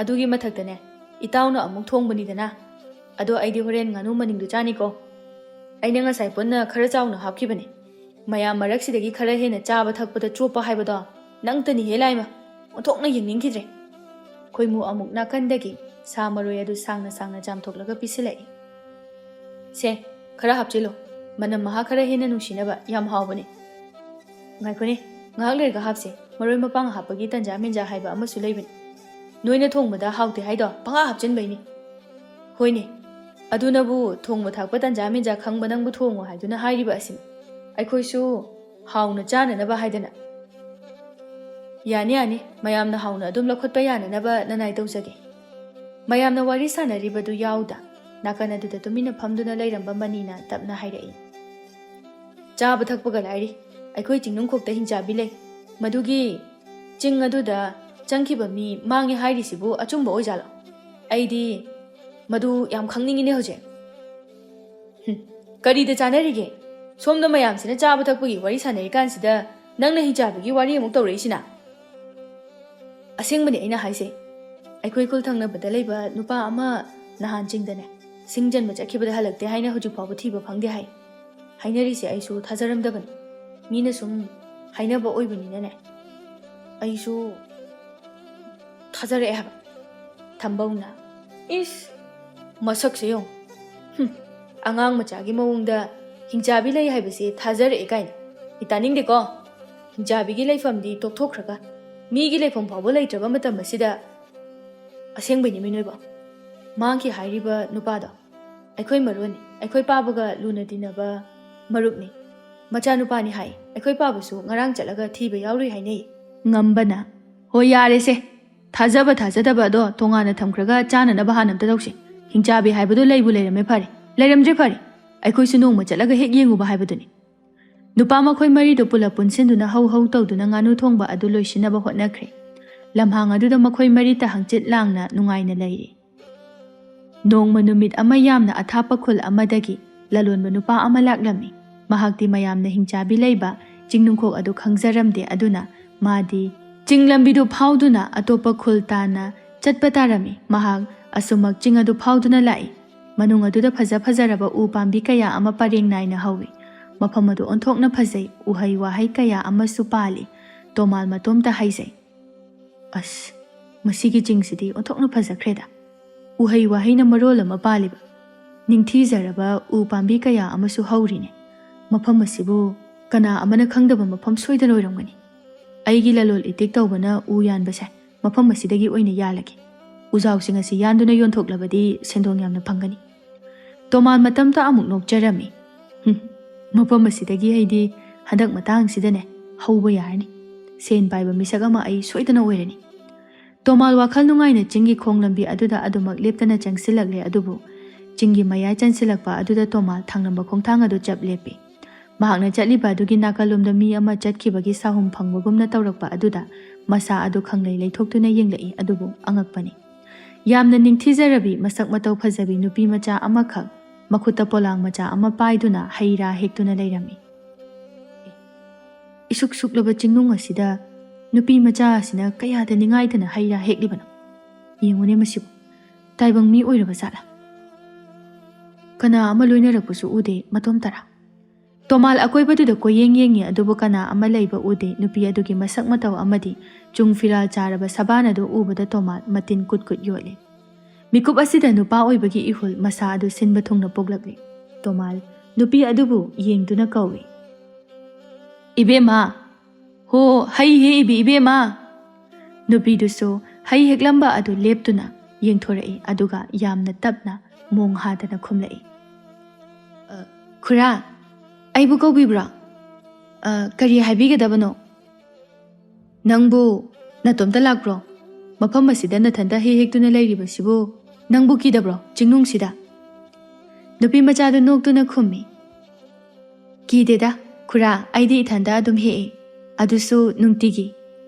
ꯑꯗꯨꯒꯤ ꯃꯊꯛꯇꯅꯦ, ꯏꯇꯥꯎꯅ ꯑꯃꯨꯛ ꯊꯣꯡꯕꯅꯤꯗꯅ꯫ ꯑꯗꯣ ꯑꯩꯗꯤ ꯍꯣꯔꯦꯟ ꯉꯥꯅꯨ ꯃꯅꯤꯡꯗꯨ ꯆꯥꯅꯤꯀꯣ꯫ ꯑꯩꯅ ꯉꯁꯥꯏ ꯄꯨꯟꯅ ꯈꯔ ꯆꯥꯎꯅ ꯍꯥꯞꯈꯤꯕꯅꯦ꯫ ꯃꯌꯥꯝ ꯃꯔꯛꯁꯤꯗꯒꯤ ꯈꯔ ꯍꯦꯟꯅ ꯆꯥꯕ ꯊꯛꯄꯗ ꯆꯣꯞꯄ ꯍꯥꯏꯕꯗꯣ ꯅꯪꯇꯅꯤꯍꯦ ꯂꯥꯏꯃ꯫ ꯑꯣꯟꯊꯣꯛꯅ ꯌꯦꯡꯅꯤꯡꯈꯤꯗ꯭ꯔꯦ꯫" ꯈꯣꯏꯃꯨ ꯑꯃꯨꯛ ꯅꯥꯀꯟꯗꯒꯤ ꯁꯥ ꯃꯔꯣꯏ ꯑꯗꯨ ꯁꯥꯡꯅ ꯁꯥꯡꯅ ꯆꯥꯝꯊꯣꯛꯂꯒ ꯄꯤꯁꯤꯜꯂꯛꯏ꯫ "ꯁꯦ, ꯈꯔ ꯍꯥꯞꯆꯤꯜꯂꯣ꯫ ꯃꯅꯝ ꯃꯍꯥ ꯈꯔ ꯍꯦꯟꯅ ꯅꯨꯡꯁꯤꯅꯕ꯫ ꯌꯥꯝ ꯍꯥꯎꯕꯅꯦ꯫" "ꯉꯥꯏꯈꯣꯅꯦ, ꯉꯥꯏꯍꯥꯛ ꯂꯩꯔꯒ ꯍꯥꯞꯁꯦ꯫ ꯃꯔꯣꯏ ꯃꯄꯥꯡ ꯍꯥꯞꯄꯒꯤ ꯇꯟꯖꯥ ꯃꯦꯟꯖꯥ ꯍꯥꯏꯕ ꯑꯃꯁꯨ ꯂꯩꯕꯅꯤ꯫ ꯅꯣꯏꯅ ꯊꯣꯡꯕꯗ ꯍꯥꯎꯇꯦ ꯍꯥꯏꯗꯣ ꯄꯪꯍꯥꯞ ꯍꯥꯞꯆꯤꯟꯕꯩꯅꯤ꯫" "ꯍꯣꯏꯅꯦ, ꯑꯗꯨꯅꯕꯨ ꯊꯣꯡꯕ ꯊꯥꯛꯄ ꯇꯟꯖꯥ ꯃꯦꯟꯖꯥ ꯈꯪꯕ ꯅꯪꯕꯨ ꯊꯣꯡꯉꯣ ꯍꯥꯏꯗꯨꯅ ꯍꯥꯏꯔꯤꯕ ꯑꯁꯤꯅꯤ꯫ ꯑꯩꯈꯣꯏꯁꯨ ꯍꯥꯎꯅ ꯆꯥꯅꯅꯕ ꯍꯥꯏꯗꯅ꯫" "ꯌꯥꯅꯤ, ꯌꯥꯅꯤ, ꯃꯌꯥꯝꯅ ꯍꯥꯎꯅ ꯑꯗꯨꯝ ꯂꯧꯈꯠꯄ ꯌꯥꯅꯅꯕ ꯅꯅꯥꯏ ꯇꯧꯖꯒꯦ꯫" ꯃꯌꯥꯝꯅ ꯋꯥꯔꯤ ꯁꯥꯟꯅꯔꯤꯕꯗꯨ ꯌꯥꯎꯗ ꯅꯥꯀꯟ ꯑꯗꯨꯗ ꯇꯨꯃꯤꯟꯅ ꯐꯝꯗꯨꯅ ꯂꯩꯔꯝꯕ ꯃꯅꯤꯅ ꯇꯞꯅ ꯍꯥꯏꯔꯛꯏ꯫ "ꯆꯥꯕ ꯊꯛꯄꯒ ꯂꯥꯏꯔꯤ, ꯑꯩꯈꯣꯏ ꯆꯤꯡꯅꯨꯡꯈꯣꯛꯇ ꯍꯤꯡꯆꯥꯕꯤ ꯂꯩ꯫ ꯃꯗꯨꯒꯤ ꯆꯤꯡ ꯑꯗꯨꯗ ꯆꯪꯈꯤꯕ ꯃꯤ ꯃꯥꯡꯉꯦ ꯍꯥꯏꯔꯤꯁꯤꯕꯨ ꯑꯆꯨꯝꯕ ꯑꯣꯏꯖꯥꯠꯂꯣ? ꯑꯩꯗꯤ ꯃꯗꯨ ꯌꯥꯝ ꯈꯪꯅꯤꯡꯉꯤꯅꯦ ꯍꯧꯖꯤꯛ꯫" "ꯍꯨꯝ, ꯀꯔꯤꯗ ꯆꯥꯅꯔꯤꯒꯦ? ꯁꯣꯝꯗ ꯃꯌꯥꯝꯁꯤꯅ ꯆꯥꯕ ꯊꯛꯄꯒꯤ ꯋꯥꯔꯤ ꯁꯥꯟꯅꯔꯤꯀꯥꯟꯁꯤꯗ ꯅꯪꯅ ꯍꯤꯡꯆꯥꯕꯤꯒꯤ ꯋꯥꯔꯤ ꯑꯃꯨꯛ ꯇꯧꯔꯛꯏꯁꯤꯅ?" "ꯑꯁꯦꯡꯕꯅꯦ ꯑꯩꯅ ꯍꯥꯏꯁꯦ꯫ ꯑꯩꯈꯣꯏ ꯈꯨꯜ ꯊꯪꯅꯕꯗ ꯂꯩꯕ ꯅꯨꯄꯥ ꯑꯃ ꯅꯍꯥꯟ ꯆꯤꯡꯗꯅꯦ, ꯁꯤꯡꯖꯟꯕ ꯆꯠꯈꯤꯕꯗ ꯍꯜꯂꯛꯇꯦ ꯍꯥꯏꯅ ꯍꯧꯖꯤꯛ ꯐꯥꯎꯕ ꯊꯤꯕ ꯐꯪꯗꯦ ꯍꯥꯏ꯫ ꯍꯥꯏꯅꯔꯤꯁꯦ ꯑꯩꯁꯨ ꯊꯥꯖꯔꯝꯗꯕꯅꯤ꯫ ꯃꯤꯅ ꯁꯨꯝ ꯍꯥꯏꯅꯕ ꯑꯣꯏꯕꯅꯤꯅꯅꯦ, ꯑꯩꯁꯨ ꯊꯥꯖꯔꯛꯑꯦ ꯍꯥꯏꯕ꯫ ꯊꯝꯕꯧꯅ, "ꯏꯁ, ꯃꯁꯛꯁꯦ ꯌꯦꯡꯉꯨ꯫ ꯍꯨꯝ, ꯑꯉꯥꯡ ꯃꯆꯥꯒꯤ ꯃꯑꯣꯡꯗ ꯍꯤꯡꯆꯥꯕꯤ ꯂꯩ ꯍꯥꯏꯕꯁꯦ ꯊꯥꯖꯔꯛꯑꯦ ꯀꯥꯏꯅ꯫ ꯑꯩ ꯇꯥꯅꯤꯡꯗꯦꯀꯣ꯫ ꯍꯤꯡꯆꯥꯕꯤꯒꯤ ꯂꯩꯐꯝꯗꯤ ꯇꯣꯛꯊꯣꯛꯈ꯭ꯔꯒ ꯃꯤꯒꯤ ꯂꯩꯐꯝ ꯐꯥꯎꯕ ꯂꯩꯇ꯭ꯔꯕ ꯃꯇꯝ ꯑꯁꯤꯗ꯫ ꯑꯁꯦꯡꯕꯩꯅꯤ ꯃꯤꯅꯣꯏꯕ꯫ ꯃꯥꯡꯈꯤ ꯍꯥꯏꯔꯤꯕ ꯅꯨꯄꯥꯗꯣ ꯑꯩꯈꯣꯏ ꯃꯔꯨꯞꯅꯤ, ꯑꯩꯈꯣꯏ ꯄꯥꯕꯒ ꯂꯨꯅ ꯇꯤꯟꯅꯕ ꯃꯔꯨꯞꯅꯤ꯫ ꯃꯆꯥꯅꯨꯄꯥꯅꯤ ꯍꯥꯏ꯫ ꯑꯩꯈꯣꯏ ꯄꯥꯕꯁꯨ ꯉꯔꯥꯡ ꯆꯠꯂꯒ ꯊꯤꯕ ꯌꯥꯎꯔꯨꯏ ꯍꯥꯏꯅꯩ꯫" ꯉꯝꯕꯅ, "ꯍꯣꯏ ꯌꯥꯔꯦꯁꯦ, ꯊꯥꯖꯕ ꯊꯥꯖꯗꯕ ꯑꯗꯣ ꯇꯣꯉꯥꯟꯅ ꯊꯝꯈ꯭ꯔꯒ ꯆꯥꯅꯅꯕ ꯍꯥꯟꯅ ꯑꯝꯇ ꯇꯧꯁꯤ꯫ ꯍꯤꯡꯆꯥꯕꯤ ꯍꯥꯏꯕꯗꯣ ꯂꯩꯕꯨ ꯂꯩꯔꯝꯃꯦ ꯐꯔꯦ, ꯂꯩꯔꯝꯗ꯭ꯔꯦ ꯐꯔꯦ, ꯑꯩꯈꯣꯏꯁꯨ ꯅꯣꯡꯃ ꯆꯠꯂꯒ ꯍꯦꯛ ꯌꯦꯡꯉꯨꯕ ꯍꯥꯏꯕꯗꯨꯅꯤ꯫" ꯅꯨꯄꯥ ꯃꯈꯣꯏ ꯃꯔꯤꯗꯨ ꯄꯨꯂꯞ ꯄꯨꯟꯁꯤꯟꯗꯨꯅ ꯍꯧ ꯍꯧ ꯇꯧꯗꯨꯅ ꯉꯥꯅꯨ ꯊꯣꯡꯕ ꯑꯗꯨ ꯂꯣꯏꯁꯤꯟꯅꯕ ꯍꯣꯠꯅꯈ꯭ꯔꯦ꯫ ꯂꯝꯍꯥꯡ ꯑꯗꯨꯗ ꯃꯈꯣꯏ ꯃꯔꯤꯇ ꯍꯪꯆꯤꯠ ꯂꯥꯡꯅ ꯅꯨꯡꯉꯥꯏꯅ ꯂꯩꯔꯤ꯫ ꯅꯣꯡꯃ ꯅꯨꯃꯤꯠ ꯑꯃ ꯌꯥꯝꯅ ꯑꯊꯥꯞꯄ ꯈꯨꯜ ꯑꯃꯗꯒꯤ ꯂꯂꯣꯟꯕ ꯅꯨꯄꯥ ꯑꯃ ꯂꯥꯛꯂꯝꯃꯤ꯫ ꯃꯍꯥꯛꯇꯤ ꯃꯌꯥꯝꯅ ꯍꯤꯡꯆꯥꯕꯤ ꯂꯩꯕ ꯆꯤꯡ ꯅꯨꯡꯈꯣꯛ ꯑꯗꯨ ꯈꯪꯖꯔꯝꯗꯦ, ꯑꯗꯨꯅ ꯃꯥꯗꯤ ꯆꯤꯡ ꯂꯝꯕꯤꯗꯨ ꯐꯥꯎꯗꯨꯅ ꯑꯇꯣꯞꯄ ꯈꯨꯜ ꯇꯥꯟꯅ ꯆꯠꯄ ꯇꯥꯔꯝꯃꯤ꯫ ꯃꯍꯥꯛ ꯑꯁꯨꯃꯛ ꯆꯤꯡ ꯑꯗꯨ ꯐꯥꯎꯗꯨꯅ ꯂꯥꯛꯏ꯫ ꯃꯅꯨꯡ ꯑꯗꯨꯗ ꯐꯖ ꯐꯖꯔꯕ ꯎ ꯄꯥꯝꯕꯤ ꯀꯌꯥ ꯑꯃ ꯄꯔꯦꯡ ꯅꯥꯏꯅ ꯍꯧꯏ꯫ ꯃꯐꯝ ꯑꯗꯨ ꯑꯣꯟꯊꯣꯛꯅ ꯐꯖꯩ, ꯎꯍꯩ ꯋꯥꯍꯩ ꯀꯌꯥ ꯑꯃꯁꯨ ꯄꯥꯜꯂꯤ꯫ ꯇꯣꯃꯥꯜ ꯃꯇꯣꯝꯇ ꯍꯥꯏꯖꯩ, "ꯑꯁ, ꯃꯁꯤꯒꯤ ꯆꯤꯡꯁꯤꯗꯤ ꯑꯣꯟꯊꯣꯛꯅ ꯐꯖꯈ꯭ꯔꯦꯗ꯫ ꯎꯍꯩ ꯋꯥꯍꯩꯅ ꯃꯔꯣꯜ ꯑꯃ ꯄꯥꯜꯂꯤꯕ, ꯅꯤꯡꯊꯤꯖꯔꯕ ꯎ ꯄꯥꯝꯕꯤ ꯀꯌꯥ ꯑꯃꯁꯨ ꯍꯧꯔꯤꯅꯦ꯫ ꯃꯐꯝ ꯑꯁꯤꯕꯨ ꯀꯅꯥ ꯑꯃꯅ ꯈꯪꯗꯕ ꯃꯐꯝ ꯁꯣꯏꯗꯅ ꯑꯣꯏꯔꯝꯒꯅꯤ꯫ ꯑꯩꯒꯤ ꯂꯂꯣꯜ ꯏꯇꯤꯛ ꯇꯧꯕꯅ ꯎ ꯌꯥꯟꯕꯁꯦ ꯃꯐꯝ ꯑꯁꯤꯗꯒꯤ ꯑꯣꯏꯅ ꯌꯥꯜꯂꯒꯦ꯫ ꯎꯖꯥꯎꯁꯤꯡ ꯑꯁꯤ ꯌꯥꯟꯗꯨꯅ ꯌꯣꯟꯊꯣꯛꯂꯕꯗꯤ ꯁꯦꯟꯗꯣꯡ ꯌꯥꯝꯅ ꯐꯪꯒꯅꯤ꯫" ꯇꯣꯃꯥꯟ ꯃꯇꯝꯇ ꯑꯃꯨꯛ ꯅꯣꯛꯆꯔꯝꯃꯤ꯫ "ꯍꯨꯝ, ꯃꯐꯝ ꯑꯁꯤꯗꯒꯤ ꯑꯩꯗꯤ ꯍꯟꯗꯛ ꯃꯇꯥꯡꯁꯤꯗꯅꯦ ꯍꯧꯕ ꯌꯥꯔꯅꯤ꯫ ꯁꯦꯟ ꯄꯥꯏꯕ ꯃꯤꯁꯛ ꯑꯃ ꯑꯩ ꯁꯣꯏꯗꯅ ꯑꯣꯏꯔꯅꯤ꯫" ꯇꯣꯃꯥꯜ ꯋꯥꯈꯜ ꯅꯨꯡꯉꯥꯏꯅ ꯆꯤꯡꯒꯤ ꯈꯣꯡ ꯂꯝꯕꯤ ꯑꯗꯨꯗ ꯑꯗꯨꯃꯛ ꯂꯦꯞꯇꯅ ꯆꯪꯁꯤꯜꯂꯛꯂꯦ, ꯑꯗꯨꯕꯨ ꯆꯤꯡꯒꯤ ꯃꯌꯥꯏ ꯆꯟꯁꯤꯜꯂꯛꯄ ꯑꯗꯨꯗ ꯇꯣꯃꯥꯜ ꯊꯥꯡꯂꯝꯕ ꯈꯣꯡꯊꯥꯡ ꯑꯗꯨ ꯆꯞ ꯂꯦꯞꯄꯤ꯫ ꯃꯍꯥꯛꯅ ꯆꯠꯂꯤꯕ ꯑꯗꯨꯒꯤ ꯅꯥꯀꯜꯂꯣꯝꯗ ꯃꯤ ꯑꯃ ꯆꯠꯈꯤꯕꯒꯤ ꯁꯥꯍꯨꯝ ꯐꯪꯕꯒꯨꯝꯅ ꯇꯧꯔꯛꯄ ꯑꯗꯨꯗ ꯃꯁꯥ ꯑꯗꯨ ꯈꯪꯂꯩ ꯂꯩꯊꯣꯛꯇꯨꯅ ꯌꯦꯡꯂꯛꯏ, ꯑꯗꯨꯕꯨ ꯑꯉꯛꯄꯅꯤ꯫ ꯌꯥꯝꯅ ꯅꯤꯡꯊꯤꯖꯔꯕꯤ, ꯃꯁꯛ ꯃꯇꯧ ꯐꯖꯕꯤ ꯅꯨꯄꯤ ꯃꯆꯥ ꯑꯃꯈꯛ ꯃꯈꯨꯠꯇ ꯄꯣꯂꯥꯡ ꯃꯆꯥ ꯑꯃ ꯄꯥꯏꯗꯨꯅ ꯍꯩ ꯔꯥ ꯍꯦꯛꯇꯨꯅ ꯂꯩꯔꯝꯃꯤ꯫ ꯏꯁꯨꯛ ꯁꯨꯛꯂꯕ ꯆꯤꯡꯅꯨꯡ ꯑꯁꯤꯗ ꯅꯨꯄꯤ ꯃꯆꯥ ꯑꯁꯤꯅ ꯀꯌꯥꯗ ꯅꯤꯡꯉꯥꯏꯗꯅ ꯍꯩ ꯔꯥ ꯍꯦꯛꯂꯤꯕꯅꯣ? ꯌꯦꯡꯉꯨꯅꯦ ꯃꯁꯤꯕꯨ, ꯇꯥꯏꯕꯪ ꯃꯤ ꯑꯣꯏꯔꯕ ꯖꯥꯠꯂꯥ? ꯀꯅꯥ ꯑꯃ ꯂꯣꯏꯅꯔꯛꯄꯁꯨ ꯎꯗꯦ, ꯃꯇꯣꯝꯇꯔꯥ? ꯇꯣꯃꯥꯜ ꯑꯀꯣꯏꯕꯗꯨꯗ ꯀꯣꯏꯌꯦꯡ ꯌꯦꯡꯉꯤ, ꯑꯗꯨꯕꯨ ꯀꯅꯥ ꯑꯃ ꯂꯩꯕ ꯎꯗꯦ꯫ ꯅꯨꯄꯤ ꯑꯗꯨꯒꯤ ꯃꯁꯛ ꯃꯇꯧ ꯑꯃꯗꯤ ꯆꯨꯡ ꯐꯤꯔꯥꯜ ꯆꯥꯔꯕ ꯁꯕꯥꯟ ꯑꯗꯨ ꯎꯕꯗ ꯇꯣꯃꯥꯜ ꯃꯇꯤꯟ ꯀꯨꯠ ꯀꯨꯠ ꯌꯣꯠꯂꯤ꯫ ꯃꯤꯀꯨꯞ ꯑꯁꯤꯗ ꯅꯨꯄꯥ ꯑꯣꯏꯕꯒꯤ ꯏꯍꯨꯜ ꯃꯁꯥ ꯑꯗꯨ ꯁꯤꯟꯕ ꯊꯨꯡꯅ ꯄꯣꯛꯂꯛꯂꯤ꯫ ꯇꯣꯃꯥꯜ ꯅꯨꯄꯤ ꯑꯗꯨꯕꯨ ꯌꯦꯡꯗꯨꯅ ꯀꯧꯏ, "ꯏꯕꯦꯝꯃ!" "ꯍꯣ, ꯍꯩ ꯍꯦꯛꯏꯕꯤ ꯏꯕꯦꯝꯃ!" ꯅꯨꯄꯤꯗꯨꯁꯨ ꯍꯩ ꯍꯦꯛꯂꯝꯕ ꯑꯗꯨ ꯂꯦꯞꯇꯨꯅ ꯌꯦꯡꯊꯣꯔꯛꯏ, ꯑꯗꯨꯒ ꯌꯥꯝꯅ ꯇꯞꯅ ꯃꯣꯡ ꯍꯥꯗꯅ ꯈꯨꯝꯂꯛꯏ, "ꯑ, ꯈꯨꯔꯥ, ꯑꯩꯕꯨ ꯀꯧꯕꯤꯕ꯭ꯔꯣ? ꯑ, ꯀꯔꯤ ꯍꯥꯏꯕꯤꯒꯗꯕꯅꯣ?" "ꯅꯪꯕꯨ ꯅꯇꯣꯝꯇ ꯂꯥꯛꯄ꯭ꯔꯣ? ꯃꯐꯝ ꯑꯁꯤꯗ ꯅꯊꯟꯇ ꯍꯩ ꯍꯦꯛꯇꯨꯅ ꯂꯩꯔꯤꯕꯁꯤꯕꯨ ꯅꯪꯕꯨ ꯀꯤꯗꯕ꯭ꯔꯣ, ꯆꯤꯡꯅꯨꯡꯁꯤꯗ?" ꯅꯨꯄꯤ ꯃꯆꯥꯗꯨ ꯅꯣꯛꯇꯨꯅ ꯈꯨꯝꯃꯤ, "ꯀꯤꯗꯦꯗ, ꯈꯨꯔꯥ, ꯑꯩꯗꯤ ꯏꯊꯟꯇ ꯑꯗꯨꯝ ꯍꯦꯛꯏ, ꯑꯗꯨꯁꯨ ꯅꯨꯡꯇꯤꯒꯤ꯫"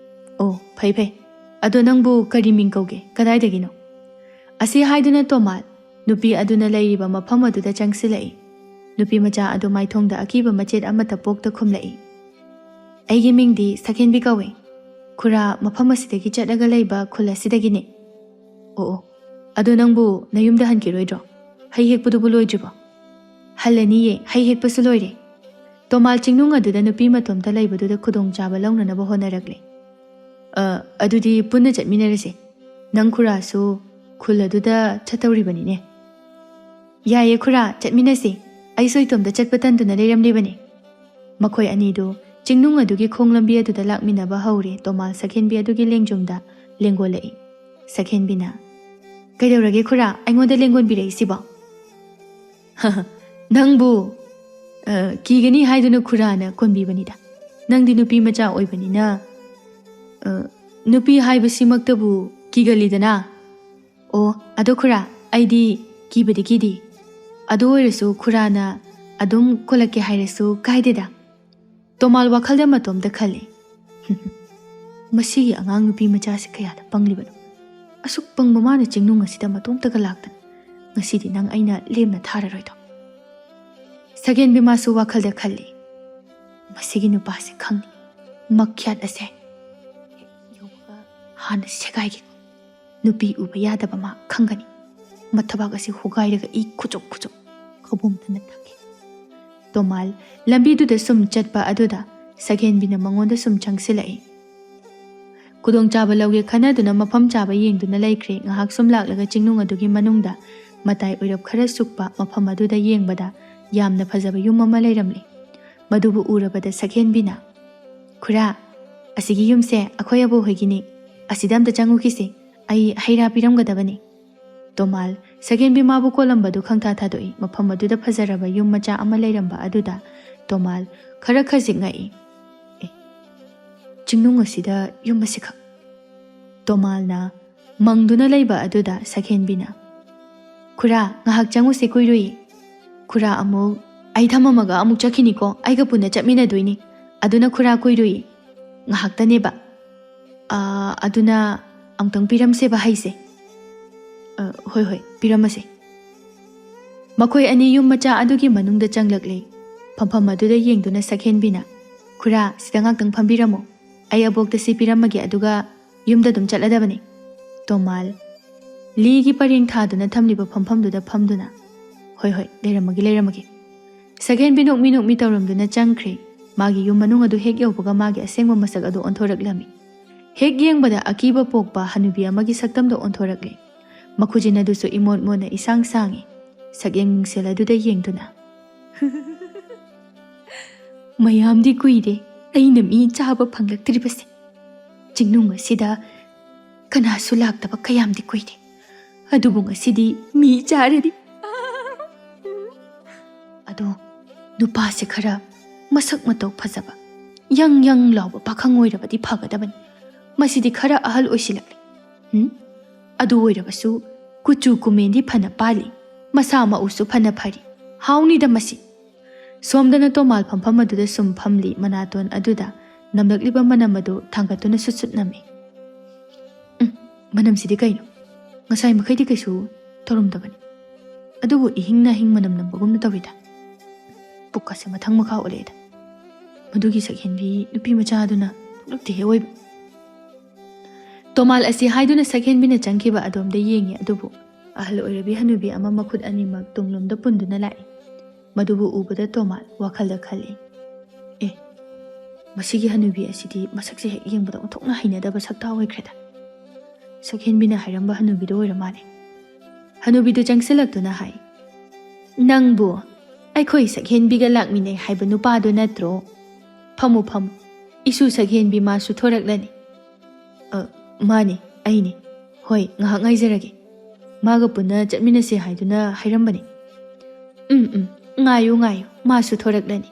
"ꯑꯣ, ꯐꯩ ꯐꯩ꯫ ꯑꯗꯣ ꯅꯪꯕꯨ ꯀꯔꯤ ꯃꯤꯡ ꯀꯧꯒꯦ? ꯀꯗꯥꯏꯗꯒꯤꯅꯣ?" ꯑꯁꯤ ꯍꯥꯏꯗꯨꯅ ꯇꯣꯃꯥꯜ ꯅꯨꯄꯤ ꯑꯗꯨꯅ ꯂꯩꯔꯤꯕ ꯃꯐꯝ ꯑꯗꯨꯗ ꯆꯪꯁꯤꯜꯂꯛꯏ꯫ ꯅꯨꯄꯤ ꯃꯆꯥ ꯑꯗꯨ ꯃꯥꯏꯊꯣꯡꯗ ꯑꯀꯤꯕ ꯃꯆꯦꯠ ꯑꯃꯠꯇ ꯄꯣꯛꯇ ꯈꯨꯝꯂꯛꯏ, "ꯑꯩꯒꯤ ꯃꯤꯡꯗꯤ ꯁꯛꯍꯦꯟꯕꯤ ꯀꯧꯏ꯫ ꯈꯨꯔꯥ, ꯃꯐꯝ ꯑꯁꯤꯗꯒꯤ ꯆꯠꯂꯒ ꯂꯩꯕ ꯈꯨꯜ ꯑꯁꯤꯗꯒꯤꯅꯤ꯫" "ꯑꯣ ꯑꯣ, ꯑꯗꯣ ꯅꯪꯕꯨ ꯅꯌꯨꯝꯗ ꯍꯟꯈꯤꯔꯣꯏꯗ꯭ꯔꯣ? ꯍꯩ ꯍꯦꯛꯄꯗꯨꯕꯨ ꯂꯣꯏꯗ꯭ꯔꯤꯕꯣ?" "ꯍꯜꯂꯅꯤꯌꯦ, ꯍꯩ ꯍꯦꯛꯄꯁꯨ ꯂꯣꯏꯔꯦ꯫" ꯇꯣꯃꯥꯜ ꯆꯤꯡꯅꯨꯡ ꯑꯗꯨꯗ ꯅꯨꯄꯤ ꯃꯇꯣꯝꯇ ꯂꯩꯕꯗꯨꯗ ꯈꯨꯗꯣꯡꯆꯥꯕ ꯂꯧꯅꯅꯕ ꯍꯣꯠꯅꯔꯛꯂꯦ꯫ "ꯑ, ꯑꯗꯨꯗꯤ ꯄꯨꯟꯅ ꯆꯠꯃꯤꯟꯅꯔꯁꯦ꯫ ꯅꯪ ꯈꯨꯔꯥꯁꯨ ꯈꯨꯜ ꯑꯗꯨꯗ ꯆꯠꯇꯧꯔꯤꯕꯅꯤꯅꯦ꯫" "ꯌꯥꯏꯌꯦ ꯈꯨꯔꯥ, ꯆꯠꯃꯤꯟꯅꯁꯤ꯫ ꯑꯩꯁꯨ ꯏꯇꯣꯝꯇ ꯆꯠꯄ ꯇꯟꯗꯨꯅ ꯂꯩꯔꯝꯂꯤꯕꯅꯤ꯫" ꯃꯈꯣꯏ ꯑꯅꯤꯗꯨ ꯆꯤꯡꯅꯨꯡ ꯑꯗꯨꯒꯤ ꯈꯣꯡ ꯂꯝꯕꯤ ꯑꯗꯨꯗ ꯂꯥꯛꯃꯤꯟꯅꯕ ꯍꯧꯔꯦ꯫ ꯇꯣꯃꯥꯜ ꯁꯛꯍꯦꯟꯕꯤ ꯑꯗꯨꯒꯤ ꯂꯦꯡꯖꯨꯝꯗ ꯂꯦꯡꯒꯣꯜꯂꯛꯏ꯫ ꯁꯛꯍꯦꯟꯕꯤꯅ, "ꯀꯩꯗꯧꯔꯒꯦ ꯈꯨꯔꯥ, ꯑꯩꯉꯣꯟꯗ ꯂꯦꯡꯒꯣꯟꯕꯤꯔꯛꯏꯁꯤꯕꯣ?" "ꯅꯪꯕꯨ, ꯑ, ꯀꯤꯒꯅꯤ ꯍꯥꯏꯗꯨꯅ ꯈꯨꯔꯥꯅ ꯀꯣꯟꯕꯤꯕꯅꯤꯗ꯫ ꯅꯪꯗꯤ ꯅꯨꯄꯤ ꯃꯆꯥ ꯑꯣꯏꯕꯅꯤꯅ, ꯑ, ꯅꯨꯄꯤ ꯍꯥꯏꯕꯁꯤꯃꯛꯇꯕꯨ ꯀꯤꯒꯜꯂꯤꯗꯅ꯫" "ꯑꯣ, ꯑꯗꯣ ꯈꯨꯔꯥ, ꯑꯩꯗꯤ ꯀꯤꯕꯗꯤ ꯀꯤꯗꯦ꯫ ꯑꯗꯨ ꯑꯣꯏꯔꯁꯨ ꯈꯨꯔꯥꯅ ꯑꯗꯨꯝ ꯀꯣꯜꯂꯛꯀꯦ ꯍꯥꯏꯔꯁꯨ ꯀꯥꯏꯗꯦꯗ꯫" ꯇꯣꯃꯥꯜ ꯋꯥꯈꯜꯗ ꯃꯇꯣꯝꯇ ꯈꯜꯂꯤ, "ꯃꯁꯤꯒꯤ ꯑꯉꯥꯡ ꯅꯨꯄꯤ ꯃꯆꯥꯁꯤ ꯀꯌꯥꯗ ꯄꯪꯂꯤꯕꯅꯣ? ꯑꯁꯨꯛ ꯄꯪꯕ ꯃꯥꯅ ꯆꯤꯡꯅꯨꯡ ꯑꯁꯤꯗ ꯃꯇꯣꯝꯇꯒ ꯂꯥꯛꯇꯅ꯫ ꯉꯁꯤꯗꯤ ꯅꯪ ꯑꯩꯅ ꯂꯦꯝꯅ ꯊꯥꯔꯔꯣꯏꯗꯣ꯫" ꯁꯛꯍꯦꯟꯕꯤ ꯃꯥꯁꯨ ꯋꯥꯈꯜꯗ ꯈꯜꯂꯤ, "ꯃꯁꯤꯒꯤ ꯅꯨꯄꯥꯁꯤ ꯈꯪꯅꯤ꯫ ꯃꯈ꯭ꯌꯥꯠ ꯑꯁꯦ ꯌꯧꯕꯒ ꯍꯥꯟꯅ ꯁꯦꯒꯥꯏꯒꯦ꯫ ꯅꯨꯄꯤ ꯎꯕ ꯌꯥꯗꯕ ꯃꯥ ꯈꯪꯒꯅꯤ꯫ ꯃꯊꯕꯥꯛ ꯑꯁꯤ ꯍꯣꯒꯥꯏꯔꯒ ꯏ ꯈꯨꯆꯨꯞ ꯈꯨꯆꯨꯞ꯫ ꯈꯧꯕꯨꯝ ꯊꯟꯅ ꯊꯛꯈꯤ꯫ ꯇꯣꯃꯥꯜ ꯂꯝꯕꯤꯗꯨꯗ ꯁꯨꯝ ꯆꯠꯄ ꯑꯗꯨꯗ ꯁꯛꯍꯦꯟꯕꯤꯅ ꯃꯉꯣꯟꯗ ꯁꯨꯝ ꯆꯪꯁꯤꯜꯂꯛꯏ꯫ ꯈꯨꯗꯣꯡꯆꯥꯕ ꯂꯧꯒꯦ ꯈꯟꯅꯗꯨꯅ ꯃꯐꯝ ꯆꯥꯕ ꯌꯦꯡꯗꯨꯅ ꯂꯩꯈ꯭ꯔꯦ꯫ ꯉꯥꯏꯍꯥꯛ ꯁꯨꯝ ꯂꯥꯛꯂꯒ ꯆꯤꯡꯅꯨꯡ ꯑꯗꯨꯒꯤ ꯃꯅꯨꯡꯗ ꯃꯇꯥꯏ ꯑꯣꯏꯔꯞ ꯈꯔ ꯁꯨꯛꯄ ꯃꯐꯝ ꯑꯗꯨꯗ ꯌꯦꯡꯕꯗ ꯌꯥꯝꯅ ꯐꯖꯕ ꯌꯨꯝ ꯑꯃ ꯂꯩꯔꯝꯂꯦ꯫ ꯃꯗꯨꯕꯨ ꯎꯔꯕꯗ ꯁꯛꯍꯦꯟꯕꯤꯅ, "ꯈꯨꯔꯥ, ꯑꯁꯤꯒꯤ ꯌꯨꯝꯁꯦ ꯑꯩꯈꯣꯏ ꯑꯕꯣꯛ ꯍꯣꯏꯒꯤꯅꯤ꯫ ꯑꯁꯤꯗ ꯑꯝꯇ ꯆꯪꯉꯨꯈꯤꯁꯤ꯫ ꯑꯩ ꯍꯩ ꯔꯥ ꯄꯤꯔꯝꯒꯗꯕꯅꯤ꯫" ꯇꯣꯃꯥꯜ ꯁꯛꯍꯦꯟꯕꯤ ꯃꯥꯕꯨ ꯀꯣꯜꯂꯝꯕꯗꯨ ꯈꯪꯊꯥ ꯊꯥꯗꯣꯛꯏ꯫ ꯃꯐꯝ ꯑꯗꯨꯗ ꯐꯖꯔꯕ ꯌꯨꯝ ꯃꯆꯥ ꯑꯃ ꯂꯩꯔꯝꯕ ꯑꯗꯨꯗ ꯇꯣꯃꯥꯜ ꯈꯔ ꯈꯖꯤꯛ ꯉꯛꯏ꯫ "ꯑꯦ, ꯆꯤꯡꯅꯨꯡ ꯑꯁꯤꯗ ꯌꯨꯝ ꯑꯁꯤꯈꯛ?" ꯇꯣꯃꯥꯜꯅ ꯃꯪꯗꯨꯅ ꯂꯩꯕ ꯑꯗꯨꯗ ꯁꯛꯍꯦꯟꯕꯤꯅ, "ꯈꯨꯔꯥ, ꯉꯥꯏꯍꯥꯛ ꯆꯪꯉꯨꯁꯦ, ꯀꯨꯏꯔꯨꯏ꯫ ꯈꯨꯔꯥ ꯑꯃꯨꯛ, ꯑꯩ ꯊꯝꯃꯝꯃꯒ ꯑꯃꯨꯛ ꯆꯠꯈꯤꯅꯤꯀꯣ, ꯑꯩꯒ ꯄꯨꯟꯅ ꯆꯠꯃꯤꯟꯅꯗꯣꯏꯅꯤ꯫ ꯑꯗꯨꯅ ꯈꯨꯔꯥ, ꯀꯨꯏꯔꯨꯏ꯫ ꯉꯥꯏꯍꯥꯛꯇꯅꯦꯕ꯫ ꯑꯥ, ꯑꯗꯨꯅ ꯑꯃꯨꯛꯇꯪ ꯄꯤꯔꯝꯁꯦꯕ ꯍꯩꯁꯦ꯫" "ꯑ, ꯍꯣꯏ, ꯍꯣꯏ, ꯄꯤꯔꯝꯃꯁꯦ꯫" ꯃꯈꯣꯏ ꯑꯅꯤ ꯌꯨꯝ ꯃꯆꯥ ꯑꯗꯨꯒꯤ ꯃꯅꯨꯡꯗ ꯆꯪꯂꯛꯂꯦ꯫ ꯐꯝꯐꯝ ꯑꯗꯨꯗ ꯌꯦꯡꯗꯨꯅ ꯁꯛꯍꯦꯟꯕꯤꯅ, "ꯈꯨꯔꯥ, ꯁꯤꯗ ꯉꯥꯛꯇꯪ ꯐꯝꯕꯤꯔꯝꯃꯣ꯫ ꯑꯩ ꯑꯕꯣꯛꯇ ꯁꯤ ꯄꯤꯔꯝꯃꯒꯦ, ꯑꯗꯨꯒ ꯌꯨꯝꯗ ꯑꯗꯨꯝ ꯆꯠꯂꯗꯕꯅꯤ꯫" ꯇꯣꯃꯥꯜ ꯂꯤꯒꯤ ꯄꯔꯦꯡ ꯊꯥꯗꯨꯅ ꯊꯝꯂꯤꯕ ꯐꯝꯐꯝꯗꯨꯗ ꯐꯝꯗꯨꯅ, "ꯍꯣꯏ, ꯍꯣꯏ, ꯂꯩꯔꯝꯃꯒꯦ, ꯂꯩꯔꯝꯃꯒꯦ꯫" ꯁꯛꯍꯦꯟꯕꯤ ꯅꯣꯛꯃꯤ ꯅꯣꯛꯃꯤ ꯇꯧꯔꯝꯗꯨꯅ ꯆꯪꯈ꯭ꯔꯦ꯫ ꯃꯥꯒꯤ ꯌꯨꯝ ꯃꯅꯨꯡ ꯑꯗꯨ ꯍꯦꯛ ꯌꯧꯕꯒ ꯃꯥꯒꯤ ꯑꯁꯦꯡꯕ ꯃꯁꯛ ꯑꯗꯨ ꯑꯣꯟꯊꯣꯔꯛꯂꯝꯃꯤ꯫ ꯍꯦꯛ ꯌꯦꯡꯕꯗ ꯑꯀꯤꯕ ꯄꯣꯛꯄ ꯍꯅꯨꯕꯤ ꯑꯃꯒꯤ ꯁꯛꯇꯝꯗ ꯑꯣꯟꯊꯣꯔꯛꯂꯦ꯫ ꯃꯈꯨꯖꯤꯟ ꯑꯗꯨꯁꯨ ꯏꯃꯣꯠ ꯃꯣꯠꯅ ꯏꯁꯥꯡ ꯁꯥꯡꯉꯤ꯫ ꯁꯛꯌꯦꯡ ꯃꯤꯡꯁꯦꯜ ꯑꯗꯨꯗ ꯌꯦꯡꯗꯨꯅ, "ꯃꯌꯥꯝꯗꯤ ꯀꯨꯏꯔꯦ ꯑꯩꯅ ꯃꯤ ꯆꯥꯕ ꯐꯪꯂꯛꯇ꯭ꯔꯤꯕꯁꯦ꯫ ꯆꯤꯡꯅꯨꯡ ꯑꯁꯤꯗ ꯀꯅꯥꯁꯨ ꯂꯥꯛꯇꯕ ꯀꯌꯥꯝꯗꯤ ꯀꯨꯏꯔꯦ꯫ ꯑꯗꯨꯕꯨ ꯉꯁꯤꯗꯤ ꯃꯤ ꯆꯥꯔꯗꯤ꯫ ꯑꯗꯣ ꯅꯨꯄꯥꯁꯦ ꯈꯔ ꯃꯁꯛ ꯃꯇꯧ ꯐꯖꯕ, ꯌꯪ ꯌꯪ ꯂꯥꯎꯕ ꯄꯥꯈꯪ ꯑꯣꯏꯔꯕꯗꯤ ꯐꯒꯗꯕꯅꯤ꯫ ꯃꯁꯤꯗꯤ ꯈꯔ ꯑꯍꯜ ꯑꯣꯏꯁꯤꯜꯂꯛꯂꯦ꯫ ꯎꯝ? ꯑꯗꯨ ꯑꯣꯏꯔꯕꯁꯨ ꯀꯨꯆꯨ ꯀꯨꯃꯦꯟꯗꯤ ꯐꯅ ꯄꯥꯜꯂꯤ, ꯃꯁꯥ ꯃꯎꯁꯨ ꯐꯅ ꯐꯔꯤ꯫ ꯍꯥꯎꯅꯤꯗ ꯃꯁꯤ꯫" ꯁꯣꯝꯗꯅ ꯇꯣꯃꯥꯜ ꯐꯝꯐꯝ ꯑꯗꯨꯗ ꯁꯨꯝ ꯐꯝꯂꯤ꯫ ꯃꯅꯥꯇꯣꯟ ꯑꯗꯨꯗ ꯅꯝꯂꯛꯂꯤꯕ ꯃꯅꯝ ꯑꯗꯨ ꯊꯥꯡꯒꯠꯇꯨꯅ ꯁꯨꯠ ꯁꯨꯠ ꯅꯝꯃꯤ꯫ "ꯎꯝ, ꯃꯅꯝꯁꯤꯗꯤ ꯀꯩꯅꯣ? ꯉꯁꯥꯏ ꯃꯈꯩꯗꯤ ꯀꯩꯁꯨ ꯇꯧꯔꯝꯗꯕꯅꯤ꯫ ꯑꯗꯨꯕꯨ ꯏꯍꯤꯡ ꯅꯥꯍꯤꯡ ꯃꯅꯝ ꯅꯝꯕꯒꯨꯝꯅ ꯇꯧꯏꯗ꯫ ꯄꯨꯛꯀꯁꯦ ꯃꯊꯪ ꯃꯈꯥ ꯑꯣꯜꯂꯛꯑꯦꯗ꯫ ꯃꯗꯨꯒꯤ ꯁꯛꯍꯦꯟꯕꯤ ꯅꯨꯄꯤ ꯃꯆꯥꯗꯨꯅ ꯅꯣꯛꯂꯛꯇꯦꯍꯦ ꯑꯣꯏꯕ꯫" ꯇꯣꯃꯥꯜ ꯑꯁꯤ ꯍꯥꯏꯗꯨꯅ ꯁꯛꯍꯦꯟꯕꯤꯅ ꯆꯪꯈꯤꯕ ꯑꯗꯣꯝꯗ ꯌꯦꯡꯉꯤ꯫ ꯑꯗꯨꯕꯨ ꯑꯍꯜ ꯑꯣꯏꯔꯕꯤ ꯍꯅꯨꯕꯤ ꯑꯃ ꯃꯈꯨꯠ ꯑꯅꯤꯃꯛ ꯇꯨꯡꯂꯣꯝꯗ ꯄꯨꯟꯗꯨꯅ ꯂꯥꯛꯏ꯫ ꯃꯗꯨꯕꯨ ꯎꯕꯗ ꯇꯣꯃꯥꯜ ꯋꯥꯈꯜꯗ ꯈꯜꯂꯤ, "ꯑꯦ, ꯃꯁꯤꯒꯤ ꯍꯅꯨꯕꯤ ꯑꯁꯤꯗꯤ ꯃꯁꯛꯁꯦ ꯍꯦꯛ ꯌꯦꯡꯕꯗ ꯑꯣꯟꯊꯣꯛꯅ ꯍꯩꯅꯗꯕ ꯁꯛꯇꯥ ꯑꯣꯏꯈ꯭ꯔꯦꯗ꯫ ꯁꯛꯍꯦꯟꯕꯤꯅ ꯍꯥꯏꯔꯝꯕ ꯍꯅꯨꯕꯤꯗꯣ ꯑꯣꯏꯔ ꯃꯥꯜꯂꯦ꯫" ꯍꯅꯨꯕꯤꯗꯨ ꯆꯪꯁꯤꯜꯂꯛꯇꯨꯅ ꯍꯥꯏ, "ꯅꯪꯕꯨ ꯑꯩꯈꯣꯏ ꯁꯛꯍꯦꯟꯕꯤꯒ ꯂꯥꯛꯃꯤꯟꯅꯩ ꯍꯥꯏꯕ ꯅꯨꯄꯥꯗꯨ ꯅꯠꯇ꯭ꯔꯣ? ꯐꯝꯃꯨ, ꯐꯝꯃꯨ꯫ ꯏꯁꯨ ꯁꯛꯍꯦꯟꯕꯤ ꯃꯥꯁꯨ ꯊꯣꯔꯛꯂꯅꯤ꯫" "ꯑ, ꯃꯥꯅꯤ, ꯑꯩꯅꯤ꯫ ꯍꯣꯏ, ꯉꯥꯏꯍꯥꯛ ꯉꯥꯏꯖꯔꯒꯦ꯫ ꯃꯥꯒ ꯄꯨꯟꯅ ꯆꯠꯃꯤꯟꯅꯁꯦ ꯍꯥꯏꯗꯨꯅ ꯍꯥꯏꯔꯝꯕꯅꯤ꯫" "ꯎꯝ, ꯎꯝ, ꯉꯥꯏꯌꯨ, ꯉꯥꯏꯌꯨ, ꯃꯥꯁꯨ ꯊꯣꯔꯛꯂꯅꯤ꯫"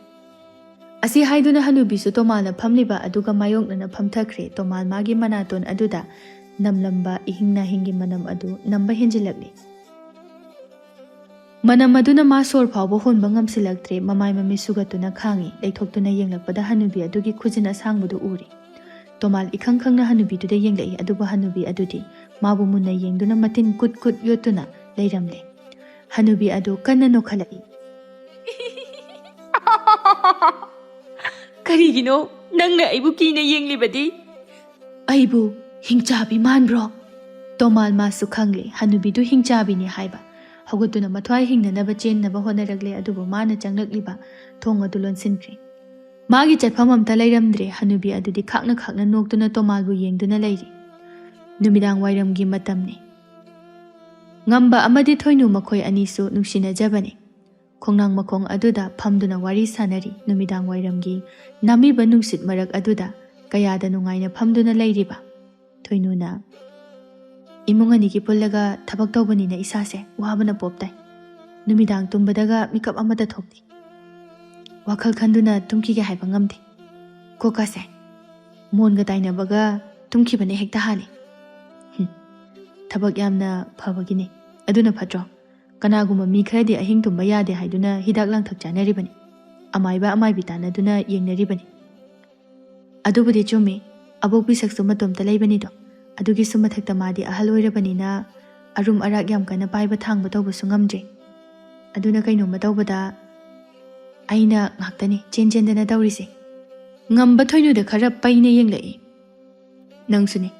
ꯑꯁꯤ ꯍꯥꯏꯗꯨꯅ ꯍꯅꯨꯕꯤꯁꯨ ꯇꯣꯃꯥꯜꯅ ꯐꯝꯂꯤꯕ ꯑꯗꯨꯒ ꯃꯥꯌꯣꯛꯅꯅ ꯐꯝꯊꯈ꯭ꯔꯦ꯫ ꯇꯣꯃꯥꯜ ꯃꯥꯒꯤ ꯃꯅꯥꯇꯣꯟ ꯑꯗꯨꯗ ꯅꯝꯂꯝꯕ ꯏꯍꯤꯡ ꯅꯥꯍꯤꯡꯒꯤ ꯃꯅꯝ ꯑꯗꯨ ꯅꯝꯕ ꯍꯦꯟꯖꯤꯜꯂꯛꯂꯤ꯫ ꯃꯅꯝ ꯑꯗꯨꯅ ꯃꯥ ꯁꯣꯔ ꯐꯥꯎꯕ ꯍꯣꯟꯕ ꯉꯝꯁꯤꯜꯂꯛꯇ꯭ꯔꯦ꯫ ꯃꯃꯥꯏ ꯃꯃꯤꯠ ꯁꯨꯒꯠꯇꯨꯅ ꯈꯥꯡꯉꯤ꯫ ꯂꯩꯊꯣꯛꯇꯨꯅ ꯌꯦꯡꯂꯛꯄꯗ ꯍꯅꯨꯕꯤ ꯑꯗꯨꯒꯤ ꯈꯨꯖꯤꯟ ꯑꯁꯥꯡꯕꯗꯨ ꯎꯔꯦ꯫ ꯇꯣꯃꯥꯜ ꯏꯈꯪ ꯈꯪꯅ ꯍꯅꯨꯕꯤꯗꯨꯗ ꯌꯦꯡꯂꯛꯏ, ꯑꯗꯨꯕꯨ ꯍꯅꯨꯕꯤ ꯑꯗꯨꯗꯤ ꯃꯥꯕꯨ ꯃꯨꯟꯅ ꯌꯦꯡꯗꯨꯅ ꯃꯇꯤꯟ ꯀꯨꯠ ꯀꯨꯠ ꯌꯣꯠꯇꯨꯅ ꯂꯩꯔꯝꯂꯦ꯫ ꯍꯅꯨꯕꯤ ꯑꯗꯨ ꯀꯟꯅ ꯅꯣꯛꯈꯠꯂꯛꯏ꯫ "ꯀꯔꯤꯒꯤꯅꯣ ꯅꯪꯅ ꯑꯩꯕꯨ ꯀꯤꯅ ꯌꯦꯡꯂꯤꯕꯗꯤ? ꯑꯩꯕꯨ ꯍꯤꯡꯆꯥꯕꯤ ꯃꯥꯟꯕ꯭ꯔꯣ?" ꯇꯣꯃꯥꯜ ꯃꯥꯁꯨ ꯈꯪꯂꯦ ꯍꯅꯨꯕꯤꯗꯨ ꯍꯤꯡꯆꯥꯕꯤꯅꯤ ꯍꯥꯏꯕ꯫ ꯍꯧꯒꯠꯇꯨꯅ ꯃꯊ꯭ꯋꯥꯏ ꯍꯤꯡꯅꯅꯕ ꯆꯦꯟꯅꯕ ꯍꯣꯠꯅꯔꯛꯂꯦ, ꯑꯗꯨꯕꯨ ꯃꯥꯅ ꯆꯪꯂꯛꯂꯤꯕ ꯊꯣꯡ ꯑꯗꯨ ꯂꯣꯟꯁꯤꯟꯈ꯭ꯔꯦ꯫ ꯃꯥꯒꯤ ꯆꯠꯐꯝ ꯑꯝꯇ ꯂꯩꯔꯝꯗ꯭ꯔꯦ꯫ ꯍꯅꯨꯕꯤ ꯑꯗꯨꯗꯤ ꯈꯥꯛꯅ ꯈꯥꯛꯅ ꯅꯣꯛꯇꯨꯅ ꯇꯣꯃꯥꯜꯕꯨ ꯌꯦꯡꯗꯨꯅ ꯂꯩꯔꯤ꯫ ꯅꯨꯃꯤꯗꯥꯡ ꯋꯥꯏꯔꯝꯒꯤ ꯃꯇꯝꯅꯤ꯫ ꯉꯝꯕ ꯑꯃꯗꯤ ꯊꯣꯏꯅꯨ ꯃꯈꯣꯏ ꯑꯅꯤꯁꯨ ꯅꯨꯡꯁꯤꯅꯖꯕꯅꯤ꯫ ꯈꯣꯡꯅꯥꯡ ꯃꯈꯣꯡ ꯑꯗꯨꯗ ꯐꯝꯗꯨꯅ ꯋꯥꯔꯤ ꯁꯥꯅꯔꯤ꯫ ꯅꯨꯃꯤꯗꯥꯡ ꯋꯥꯏꯔꯝꯒꯤ ꯅꯥꯃꯤꯕ ꯅꯨꯡꯁꯤꯠ ꯃꯔꯛ ꯑꯗꯨꯗ ꯀꯌꯥꯗ ꯅꯨꯡꯉꯥꯏꯅ ꯐꯝꯗꯨꯅ ꯂꯩꯔꯤꯕ꯫ ꯊꯣꯏꯅꯨꯅ, "ꯏꯃꯨꯡ ꯑꯅꯤꯒꯤ ꯄꯨꯜꯂꯒ ꯊꯕꯛ ꯇꯧꯕꯅꯤꯅ ꯏꯁꯥꯁꯦ ꯋꯥꯕꯅ ꯄꯣꯞ ꯇꯥꯏ꯫ ꯅꯨꯃꯤꯗꯥꯡ ꯇꯨꯝꯕꯗꯒ ꯃꯤꯀꯞ ꯑꯃꯠꯇ ꯊꯣꯛꯇꯦ꯫ ꯋꯥꯈꯜ ꯈꯟꯗꯨꯅ ꯇꯨꯝꯈꯤꯒꯦ ꯍꯥꯏꯕ ꯉꯝꯗꯦ꯫ ꯀꯣꯛꯀꯁꯦ ꯃꯣꯟꯒ ꯇꯥꯏꯅꯕꯒ ꯇꯨꯝꯈꯤꯕꯅ ꯍꯦꯛꯇ ꯍꯥꯜꯂꯤ꯫ ꯍꯨꯝ, ꯊꯕꯛ ꯌꯥꯝꯅ ꯐꯕꯒꯤꯅꯤ꯫ ꯑꯗꯨꯅ ꯐꯠꯇ꯭ꯔꯣ? ꯀꯅꯥꯒꯨꯝꯕ ꯃꯤ ꯈꯔꯗꯤ ꯑꯍꯤꯡ ꯇꯨꯝꯕ ꯌꯥꯗꯦ ꯍꯥꯏꯗꯨꯅ ꯍꯤꯗꯥꯛ ꯂꯥꯡꯊꯛ ꯆꯥꯅꯔꯤꯕꯅꯤ꯫ ꯑꯃꯥꯏꯕ ꯑꯃꯥꯏꯕꯤ ꯇꯥꯟꯅꯗꯨꯅ ꯌꯦꯡꯅꯔꯤꯕꯅꯤ꯫" "ꯑꯗꯨꯕꯨꯗꯤ ꯆꯨꯝꯃꯤ꯫ ꯑꯕꯣꯛꯄꯤ ꯁꯛꯁꯨ ꯃꯇꯣꯝꯇ ꯂꯩꯕꯅꯤꯗꯣ꯫ ꯑꯗꯨꯒꯤꯁꯨ ꯃꯊꯛꯇ ꯃꯥꯗꯤ ꯑꯍꯜ ꯑꯣꯏꯔꯕꯅꯤꯅ ꯑꯔꯨꯝ ꯑꯔꯥꯛ ꯌꯥꯝ ꯀꯟꯅ ꯄꯥꯏꯕ ꯊꯥꯡꯕ ꯇꯧꯕꯁꯨ ꯉꯝꯗ꯭ꯔꯦ꯫ ꯑꯗꯨꯅ ꯀꯩꯅꯣꯝꯃ ꯇꯧꯕꯗ ꯑꯩꯅ ꯉꯥꯛꯇꯅꯤ ꯆꯦꯟ ꯆꯦꯟꯗꯅ ꯇꯧꯔꯤꯁꯦ꯫" ꯉꯝꯕ ꯊꯣꯏꯅꯨꯗ ꯈꯔ ꯄꯩꯅ ꯌꯦꯡꯂꯛꯏ꯫ "ꯅꯪꯁꯨꯅꯦ꯫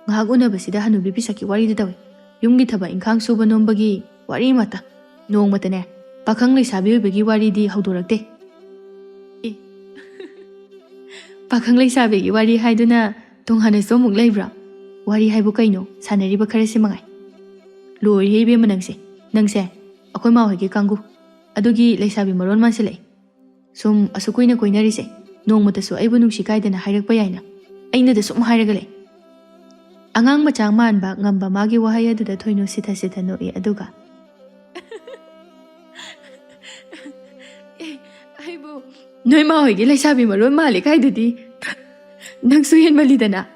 ꯉꯥꯏꯍꯥꯛ ꯎꯅꯕꯁꯤꯗ ꯍꯅꯨꯕꯤ ꯄꯤꯁꯛꯀꯤ ꯋꯥꯔꯤꯗ ꯇꯧꯏ꯫ ꯌꯨꯝꯒꯤ ꯊꯕꯛ ꯏꯪꯈꯥꯡ ꯁꯨꯕ ꯅꯣꯝꯕꯒꯤ ꯋꯥꯔꯤ ꯑꯃꯠꯇ꯫ ꯅꯣꯡꯃꯇꯅꯦ, ꯄꯥꯈꯪ ꯂꯩꯁꯥꯕꯤ ꯑꯣꯏꯕꯒꯤ ꯋꯥꯔꯤꯗꯤ ꯍꯧꯗꯣꯔꯛꯇꯦ꯫ ꯑꯦ, ꯄꯥꯈꯪ ꯂꯩꯁꯥꯕꯤꯒꯤ ꯋꯥꯔꯤ ꯍꯥꯏꯗꯨꯅ ꯇꯣꯉꯥꯟꯅꯁꯨ ꯑꯃꯨꯛ ꯂꯩꯕ꯭ꯔꯥ? ꯋꯥꯔꯤ ꯍꯥꯏꯕꯨ ꯀꯩꯅꯣ? ꯁꯥꯟꯅꯔꯤꯕ ꯈꯔꯁꯤ ꯃꯉꯥꯏ꯫ ꯂꯣꯏꯔꯦ ꯏꯕꯦꯝꯃ ꯅꯪꯁꯦ, ꯅꯪꯁꯦ ꯑꯩꯈꯣꯏ ꯃꯥ ꯍꯣꯏꯒꯤ ꯀꯥꯡꯒꯨ, ꯑꯗꯨꯒꯤ ꯂꯩꯁꯥꯕꯤ ꯃꯔꯣꯟ ꯃꯥꯟꯁꯤꯜꯂꯛꯑꯦ꯫ ꯁꯨꯝ ꯑꯁꯨꯛ ꯀꯨꯏꯅ ꯀꯣꯏꯅꯔꯤꯁꯦ, ꯅꯣꯡꯃꯇꯁꯨ ꯑꯩꯕꯨ ꯅꯨꯡꯁꯤ ꯀꯥꯏꯗꯅ ꯍꯥꯏꯔꯛꯄ ꯌꯥꯏꯅ, ꯑꯩꯅꯗ ꯁꯨꯝ ꯍꯥꯏꯔꯒ ꯂꯩ꯫ ꯑꯉꯥꯡ ꯃꯆꯥ ꯃꯥꯟꯕ ꯉꯝꯕ ꯃꯥꯒꯤ ꯋꯥꯍꯩ ꯑꯗꯨꯗ ꯊꯣꯏꯅꯨ ꯁꯤꯊ ꯁꯤꯊ ꯅꯣꯛꯏ, ꯑꯗꯨꯒ "ꯑꯦ, ꯑꯩꯕꯨ ꯅꯣꯏ ꯃꯥ ꯍꯣꯏꯒꯤ ꯂꯩꯁꯥꯕꯤ ꯃꯔꯣꯟ ꯃꯥꯜꯂꯤ ꯀꯥꯏꯗꯨꯗꯤ ꯅꯪꯁꯨ ꯍꯦꯟꯃꯜꯂꯤꯗꯅ?"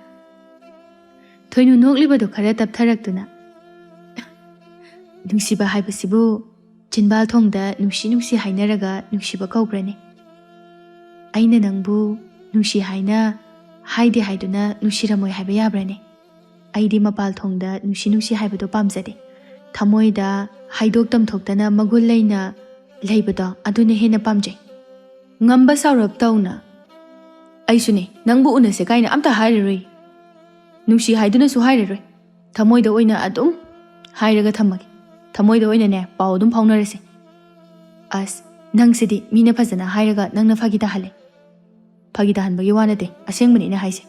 ꯊꯣꯏꯅꯨ ꯅꯣꯛꯂꯤꯕꯗꯨ ꯈꯔ ꯇꯞꯊꯔꯛꯇꯨꯅ, "ꯅꯨꯡꯁꯤꯕ ꯍꯥꯏꯕꯁꯤꯕꯨ ꯆꯤꯟꯕꯥꯜ ꯊꯣꯡꯗ ꯅꯨꯡꯁꯤ ꯅꯨꯡꯁꯤ ꯍꯥꯏꯅꯔꯒ ꯅꯨꯡꯁꯤꯕ ꯀꯧꯕ꯭ꯔꯅꯦ? ꯑꯩꯅ ꯅꯪꯕꯨ ꯅꯨꯡꯁꯤ ꯍꯥꯏꯅ ꯍꯥꯏꯗꯦ ꯍꯥꯏꯗꯨꯅ ꯅꯨꯡꯁꯤꯔꯝꯃꯣꯏ ꯍꯥꯏꯕ ꯌꯥꯕ꯭ꯔꯅꯦ? ꯑꯩꯗꯤ ꯃꯄꯥꯜ ꯊꯣꯡꯗ ꯅꯨꯡꯁꯤ ꯅꯨꯡꯁꯤ ꯍꯥꯏꯕꯗꯣ ꯄꯥꯝꯖꯗꯦ꯫ ꯊꯃꯣꯏꯗ ꯍꯥꯏꯗꯣꯛ ꯇꯝꯊꯣꯛꯇꯅ ꯃꯒꯨꯟ ꯂꯩꯅ ꯂꯩꯕꯗꯣ, ꯑꯗꯨꯅ ꯍꯦꯟꯅ ꯄꯥꯝꯖꯩ꯫" ꯉꯝꯕ ꯁꯥꯎꯔꯞ ꯇꯧꯅ, "ꯑꯩꯁꯨꯅꯦ, ꯅꯪꯕꯨ ꯎꯅꯁꯦ ꯀꯥꯏꯅ ꯑꯝꯇ ꯍꯥꯏꯔꯔꯣꯏ꯫ ꯅꯨꯡꯁꯤ ꯍꯥꯏꯗꯨꯅꯁꯨ ꯍꯥꯏꯔꯔꯣꯏ꯫ ꯊꯃꯣꯏꯗ ꯑꯣꯏꯅ ꯑꯗꯨꯝ ꯍꯥꯏꯔꯒ ꯊꯝꯃꯒꯦ꯫ ꯊꯃꯣꯏꯗ ꯑꯣꯏꯅꯅꯦ, ꯄꯥꯎ ꯑꯗꯨꯝ ꯐꯥꯎꯅꯔꯁꯦ꯫" "ꯑꯁ, ꯅꯪꯁꯤꯗꯤ ꯃꯤꯅ ꯐꯖꯅ ꯍꯥꯏꯔꯒ ꯅꯪꯅ ꯐꯥꯒꯤ ꯇꯥꯍꯜꯂꯦ꯫" "ꯐꯥꯒꯤ ꯇꯥꯍꯟꯕꯒꯤ ꯋꯥ ꯅꯠꯇꯦ, ꯑꯁꯦꯡꯕꯅꯤ ꯑꯩꯅ ꯍꯥꯏꯁꯦ꯫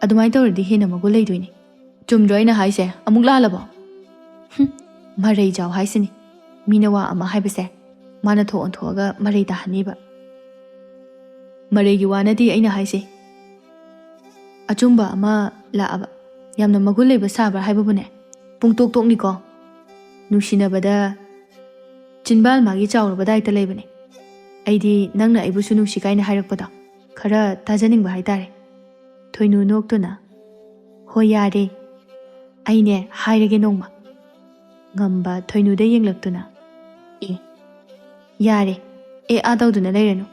ꯑꯗꯨꯃꯥꯏꯅ ꯇꯧꯔꯗꯤ ꯍꯦꯟꯅ ꯃꯒꯨꯟ ꯂꯩꯗꯣꯏꯅꯦ꯫ ꯆꯨꯝꯗ꯭ꯔꯣ ꯑꯩꯅ ꯍꯥꯏꯁꯦ? ꯑꯃꯨꯛ ꯂꯥꯜꯂꯕꯣ?" "ꯍꯨꯝ, ꯃꯔꯩ ꯆꯥꯎ ꯍꯥꯏꯁꯤꯅꯤ꯫ ꯃꯤꯅ ꯋꯥ ꯑꯃ ꯍꯥꯏꯕꯁꯦ, ꯃꯥꯅ ꯊꯣꯛ ꯑꯣꯟꯊꯣꯛꯑꯒ ꯃꯔꯩ ꯇꯥꯍꯟꯅꯤꯕ꯫" "ꯃꯔꯩꯒꯤ ꯋꯥ ꯅꯠꯇꯦ ꯑꯩꯅ ꯍꯥꯏꯁꯦ꯫ ꯑꯆꯨꯝꯕ ꯑꯃ ꯂꯥꯛꯑꯕ꯫ ꯌꯥꯝꯅ ꯃꯒꯨꯟ ꯂꯩꯕ ꯁꯥꯕ꯭ꯔꯥ ꯍꯥꯏꯕꯕꯨꯅꯦ, ꯄꯨꯡꯇꯣꯛ ꯇꯣꯛꯅꯤꯀꯣ꯫ ꯅꯨꯡꯁꯤꯅꯕꯗ ꯆꯤꯟꯕꯥꯜ ꯃꯥꯒꯤ ꯆꯥꯎꯔꯕꯗꯥꯏꯇ ꯂꯩꯕꯅꯦ꯫ ꯑꯩꯗꯤ ꯅꯪꯅ ꯑꯩꯕꯨꯁꯨ ꯅꯨꯡꯁꯤ ꯀꯥꯏꯅ ꯍꯥꯏꯔꯛꯄꯗꯣ ꯈꯔ ꯇꯥꯖꯅꯤꯡꯕ ꯍꯥꯏꯇꯥꯔꯦ꯫" ꯊꯣꯏꯅꯨ ꯅꯣꯛꯇꯨꯅ, "ꯍꯣꯏ, ꯌꯥꯔꯦ꯫ ꯑꯩꯅꯦ ꯍꯥꯏꯔꯒꯦ ꯅꯣꯡꯃ꯫" ꯉꯝꯕ ꯊꯣꯏꯅꯨꯗ ꯌꯦꯡꯂꯛꯇꯨꯅ, "ꯑꯦ, ꯌꯥꯔꯦ꯫ ꯑꯦ, ꯑꯥ ꯇꯧꯗꯨꯅ ꯂꯩꯔꯅꯨ꯫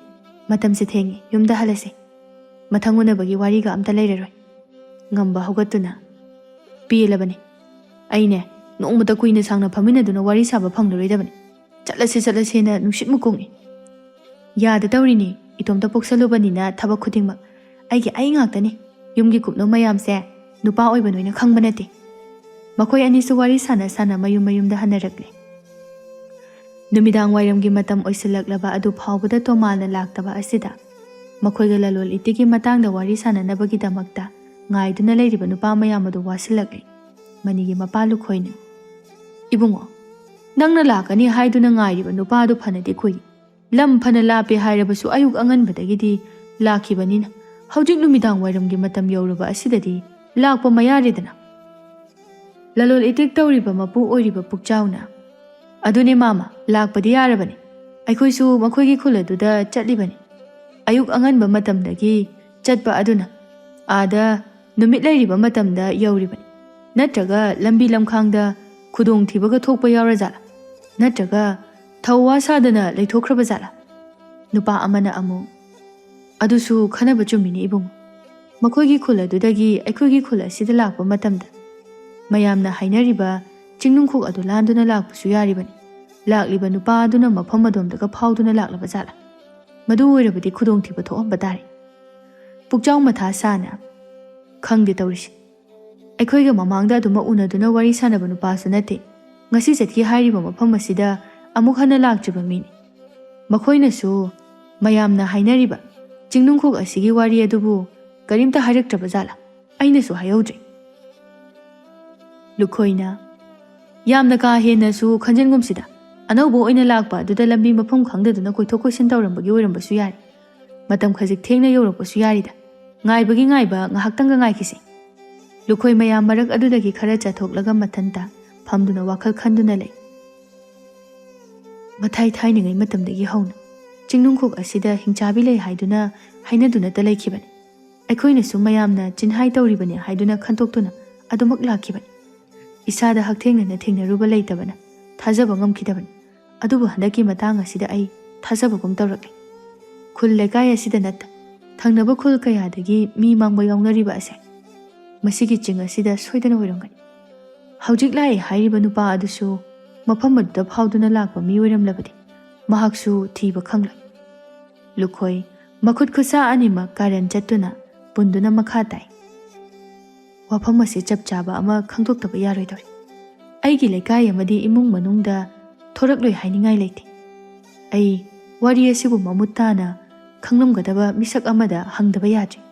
ꯃꯇꯝꯁꯦ ꯊꯦꯡꯉꯦ, ꯌꯨꯝꯗ ꯍꯜꯂꯁꯦ꯫ ꯃꯊꯪ ꯎꯅꯕꯒꯤ ꯋꯥꯔꯤꯒ ꯑꯝꯇ ꯂꯩꯔꯔꯣꯏ꯫" ꯉꯝꯕ ꯍꯧꯒꯠꯇꯨꯅ, "ꯄꯦꯜꯂꯕꯅꯤ꯫ ꯑꯩꯅꯦ ꯅꯣꯡꯃꯇ ꯀꯨꯏꯅ ꯁꯥꯡꯅ ꯐꯝꯃꯤꯟꯅꯗꯨꯅ ꯋꯥꯔꯤ ꯁꯥꯕ ꯐꯪꯂꯔꯣꯏꯗꯕꯅꯤ꯫ ꯆꯠꯂꯁꯤ, ꯆꯠꯂꯁꯦꯅ ꯅꯨꯡꯁꯤꯠ ꯃꯨꯛꯀꯨꯡꯏ꯫ ꯌꯥꯗ ꯇꯧꯔꯤꯅꯤ, ꯏꯇꯣꯝꯇ ꯄꯣꯛꯁꯜꯂꯨꯕꯅꯤꯅ ꯊꯕꯛ ꯈꯨꯗꯤꯡꯃꯛ ꯑꯩꯒꯤ ꯑꯩ ꯉꯥꯛꯇꯅꯤ꯫ ꯌꯨꯝꯒꯤ ꯀꯨꯞꯅꯣꯝ ꯃꯌꯥꯝꯁꯦ ꯅꯨꯄꯥ ꯑꯣꯏꯕ ꯅꯣꯏꯅ ꯈꯪꯕ ꯅꯠꯇꯦ꯫" ꯃꯈꯣꯏ ꯑꯅꯤꯁꯨ ꯋꯥꯔꯤ ꯁꯥꯟꯅ ꯁꯥꯟꯅ ꯃꯌꯨꯝ ꯃꯌꯨꯝꯗ ꯍꯟꯅꯔꯛꯂꯦ꯫ ꯅꯨꯃꯤꯗꯥꯡ ꯋꯥꯏꯔꯝꯒꯤ ꯃꯇꯝ ꯑꯣꯏꯁꯤꯜꯂꯛꯂꯕ ꯑꯗꯨ ꯐꯥꯎꯕꯗ ꯇꯣꯃꯥꯅ ꯂꯥꯛꯇꯕ ꯑꯁꯤꯗ ꯃꯈꯣꯏꯒ ꯂꯂꯣꯟ ꯏꯇꯤꯛꯀꯤ ꯃꯇꯥꯡꯗ ꯋꯥꯔꯤ ꯁꯥꯟꯅꯅꯕꯒꯤꯗꯃꯛꯇ ꯉꯥꯏꯗꯨꯅ ꯂꯩꯔꯤꯕ ꯅꯨꯄꯥ ꯃꯌꯥꯝ ꯑꯗꯨ ꯋꯥꯁꯤꯜꯂꯛꯂꯦ꯫ ꯃꯅꯤꯒꯤ ꯃꯄꯥ ꯂꯨꯈꯣꯏꯅ, "ꯏꯕꯨꯡꯉꯣ, ꯅꯪꯅ ꯂꯥꯛꯀꯅꯤ ꯍꯥꯏꯗꯨꯅ ꯉꯥꯏꯔꯤꯕ ꯅꯨꯄꯥ ꯑꯗꯨ ꯐꯅꯗꯤ ꯀꯨꯏ꯫ ꯂꯝ ꯐꯅ ꯂꯥꯞꯄꯦ ꯍꯥꯏꯔꯕꯁꯨ ꯑꯌꯨꯛ ꯑꯉꯟꯕꯗꯒꯤꯗꯤ ꯂꯥꯛꯈꯤꯕꯅꯤꯅ ꯍꯧꯖꯤꯛ ꯅꯨꯃꯤꯗꯥꯡ ꯋꯥꯏꯔꯝꯒꯤ ꯃꯇꯝ ꯌꯧꯔꯕ ꯑꯁꯤꯗꯗꯤ ꯂꯥꯛꯄ ꯃꯌꯥꯔꯦꯗꯅ?" ꯂꯂꯣꯟ ꯏꯇꯤꯛ ꯇꯧꯔꯤꯕ ꯃꯄꯨ ꯑꯣꯏꯔꯤꯕ ꯄꯨꯛꯆꯥꯎꯅ, "ꯑꯗꯨꯅꯦ ꯃꯥꯃ, ꯂꯥꯛꯄꯗꯤ ꯌꯥꯔꯕꯅꯤ꯫ ꯑꯩꯈꯣꯏꯁꯨ ꯃꯈꯣꯏꯒꯤ ꯈꯨꯜ ꯑꯗꯨꯗ ꯆꯠꯂꯤꯕꯅꯤ꯫ ꯑꯌꯨꯛ ꯑꯉꯟꯕ ꯃꯇꯝꯗꯒꯤ ꯆꯠꯄ ꯑꯗꯨꯅ ꯑꯥꯗ ꯅꯨꯃꯤꯠ ꯂꯩꯔꯤꯕ ꯃꯇꯝꯗ ꯌꯧꯔꯤꯕꯅꯤ꯫ ꯅꯠꯇ꯭ꯔꯒ ꯂꯝꯕꯤ ꯂꯝꯈꯥꯡꯗ ꯈꯨꯗꯣꯡꯊꯤꯕꯒ ꯊꯣꯛꯄ ꯌꯥꯎꯔꯖꯥꯠꯂꯥ? ꯅꯠꯇ꯭ꯔꯒ ꯊꯧꯋꯥ ꯁꯥꯗꯅ ꯂꯩꯊꯣꯛꯈ꯭ꯔꯕ ꯖꯥꯠꯂꯥ?" ꯅꯨꯄꯥ ꯑꯃꯅ ꯑꯃꯨꯛ, "ꯑꯗꯨꯁꯨ ꯈꯟꯅꯕ ꯆꯨꯝꯃꯤꯅꯦ ꯏꯕꯨꯡꯉꯣ꯫ ꯃꯈꯣꯏꯒꯤ ꯈꯨꯜ ꯑꯗꯨꯗꯒꯤ ꯑꯩꯈꯣꯏꯒꯤ ꯈꯨꯜ ꯑꯁꯤꯗ ꯂꯥꯛꯄ ꯃꯇꯝꯗ ꯃꯌꯥꯝꯅ ꯍꯥꯏꯅꯔꯤꯕ ꯆꯤꯡꯅꯨꯡꯈꯣꯛ ꯑꯗꯨ ꯂꯥꯟꯗꯨꯅ ꯂꯥꯛꯄꯁꯨ ꯌꯥꯔꯤꯕꯅꯤ꯫ ꯂꯥꯛꯂꯤꯕ ꯅꯨꯄꯥ ꯑꯗꯨꯅ ꯃꯐꯝ ꯑꯗꯣꯝꯗꯒ ꯐꯥꯎꯗꯨꯅ ꯂꯥꯛꯂꯕ ꯖꯥꯠꯂꯥ? ꯃꯗꯨ ꯑꯣꯏꯔꯕꯗꯤ ꯈꯨꯗꯣꯡꯊꯤꯕ ꯊꯣꯛꯑꯝꯕ ꯇꯥꯔꯦ꯫" ꯄꯨꯛꯆꯥꯎ ꯃꯊꯥ ꯁꯥꯅ, "ꯈꯪꯗꯦ ꯇꯧꯔꯤꯁꯤ꯫ ꯑꯩꯈꯣꯏꯒ ꯃꯃꯥꯡꯗ ꯑꯗꯨꯃꯛ ꯎꯅꯗꯨꯅ ꯋꯥꯔꯤ ꯁꯥꯟꯅꯕ ꯅꯨꯄꯥꯁꯨ ꯅꯠꯇꯦ꯫ ꯉꯁꯤ ꯆꯠꯈꯤ ꯍꯥꯏꯔꯤꯕ ꯃꯐꯝ ꯑꯁꯤꯗ ꯑꯃꯨꯛ ꯍꯟꯅ ꯂꯥꯛꯇ꯭ꯔꯤꯕ ꯃꯤꯅꯤ꯫ ꯃꯈꯣꯏꯅꯁꯨ ꯃꯌꯥꯝꯅ ꯍꯥꯏꯅꯔꯤꯕ ꯆꯤꯡꯅꯨꯡꯈꯣꯛ ꯑꯁꯤꯒꯤ ꯋꯥꯔꯤ ꯑꯗꯨꯕꯨ ꯀꯔꯤꯝꯇ ꯍꯥꯏꯔꯛꯇ꯭ꯔꯕ ꯖꯥꯠꯂꯥ? ꯑꯩꯅꯁꯨ ꯍꯥꯏꯍꯧꯗ꯭ꯔꯦ꯫" ꯂꯨꯈꯣꯏꯅ, "ꯌꯥꯝꯅ ꯀꯥ ꯍꯦꯟꯅꯁꯨ ꯈꯟꯖꯤꯟꯒꯨꯝꯁꯤꯗ꯫ ꯑꯅꯧꯕ ꯑꯣꯏꯅ ꯂꯥꯛꯄ ꯑꯗꯨꯗ ꯂꯝꯕꯤ ꯃꯐꯝ ꯈꯪꯗꯗꯨꯅ ꯀꯣꯏꯊꯣꯛ ꯀꯣꯏꯁꯤꯟ ꯇꯧꯔꯝꯕꯒꯤ ꯑꯣꯏꯔꯝꯕꯁꯨ ꯌꯥꯏ꯫ ꯃꯇꯝ ꯈꯖꯤꯛ ꯊꯦꯡꯅ ꯌꯧꯔꯛꯄꯁꯨ ꯌꯥꯔꯤꯗ꯫ ꯉꯥꯏꯕꯒꯤ ꯉꯥꯏꯕ, ꯉꯥꯏꯍꯥꯛꯇꯪꯒ ꯉꯥꯏꯈꯤꯁꯦ꯫" ꯂꯨꯈꯣꯏ ꯃꯌꯥꯝ ꯃꯔꯛ ꯑꯗꯨꯗꯒꯤ ꯈꯔ ꯆꯠꯊꯣꯛꯂꯒ ꯃꯊꯟꯇ ꯐꯝꯗꯨꯅ ꯋꯥꯈꯜ ꯈꯟꯗꯨꯅ ꯂꯩ꯫ ꯃꯊꯥꯏ ꯊꯥꯏꯅꯉꯩ ꯃꯇꯝꯗꯒꯤ ꯍꯧꯅ ꯆꯤꯡꯅꯨꯡꯈꯣꯛ ꯑꯁꯤꯗ ꯍꯤꯡꯆꯥꯕꯤ ꯂꯩ ꯍꯥꯏꯗꯨꯅ ꯍꯥꯏꯅꯗꯨꯅꯇ ꯂꯩꯈꯤꯕꯅꯤ꯫ ꯑꯩꯈꯣꯏꯅꯁꯨ ꯃꯌꯥꯝꯅ ꯆꯤꯟꯍꯥꯏ ꯇꯧꯔꯤꯕꯅꯤ ꯍꯥꯏꯗꯨꯅ ꯈꯟꯇꯣꯛꯇꯨꯅ ꯑꯗꯨꯃꯛ ꯂꯥꯛꯈꯤꯕꯅꯤ꯫ ꯏꯁꯥꯗ ꯍꯛꯊꯦꯡꯅꯅ ꯊꯦꯡꯅꯔꯨꯕ ꯂꯩꯇꯕꯅ ꯊꯥꯖꯕ ꯉꯝꯈꯤꯗꯕꯅꯤ꯫ ꯑꯗꯨꯕꯨ ꯍꯟꯗꯛꯀꯤ ꯃꯇꯥꯡ ꯑꯁꯤꯗ ꯑꯩ ꯊꯥꯖꯕꯒꯨꯝ ꯇꯧꯔꯛꯂꯦ꯫ ꯈꯨꯜ ꯂꯩꯀꯥꯏ ꯑꯁꯤꯗ ꯅꯠꯇ ꯊꯪꯅꯕ ꯈꯨꯜ ꯀꯌꯥꯗꯒꯤ ꯃꯤ ꯃꯥꯡꯕ ꯌꯥꯎꯅꯔꯤꯕ ꯑꯁꯦ ꯃꯁꯤꯒꯤ ꯆꯤꯡ ꯑꯁꯤꯗ ꯁꯣꯏꯗꯅ ꯑꯣꯏꯔꯝꯒꯅꯤ꯫ ꯍꯧꯖꯤꯛ ꯂꯥꯛꯏ ꯍꯥꯏꯔꯤꯕ ꯅꯨꯄꯥ ꯑꯗꯨꯁꯨ ꯃꯐꯝ ꯑꯗꯨꯗ ꯐꯥꯎꯗꯨꯅ ꯂꯥꯛꯄ ꯃꯤ ꯑꯣꯏꯔꯝꯂꯕꯗꯤ ꯃꯍꯥꯛꯁꯨ ꯊꯤꯕ ꯈꯪꯂꯣꯏ꯫ ꯂꯨꯈꯣꯏ ꯃꯈꯨꯠ ꯈꯨꯠꯁꯥ ꯑꯅꯤꯃꯛ ꯀꯥꯔꯟ ꯆꯠꯇꯨꯅ ꯄꯨꯟꯗꯨꯅ ꯃꯈꯥ ꯇꯥꯏ꯫ ꯋꯥꯐꯝ ꯑꯁꯤ ꯆꯞ ꯆꯥꯕ ꯑꯃ ꯈꯪꯗꯣꯛꯇꯕ ꯌꯥꯔꯣꯏꯗꯧꯔꯤ꯫ ꯑꯩꯒꯤ ꯂꯩꯀꯥꯏ ꯑꯃꯗꯤ ꯏꯃꯨꯡ ꯃꯅꯨꯡꯗ ꯊꯣꯔꯛꯂꯣꯏ ꯍꯥꯏꯅꯤꯡꯉꯥꯏ ꯂꯩꯇꯦ꯫ ꯑꯩ ꯋꯥꯔꯤ ꯑꯁꯤꯕꯨ ꯃꯃꯨꯠ ꯇꯥꯅ ꯈꯪꯂꯝꯒꯗꯕ ꯃꯤꯁꯛ ꯑꯃꯗ ꯍꯪꯗꯕ ꯌꯥꯗ꯭ꯔꯦ꯫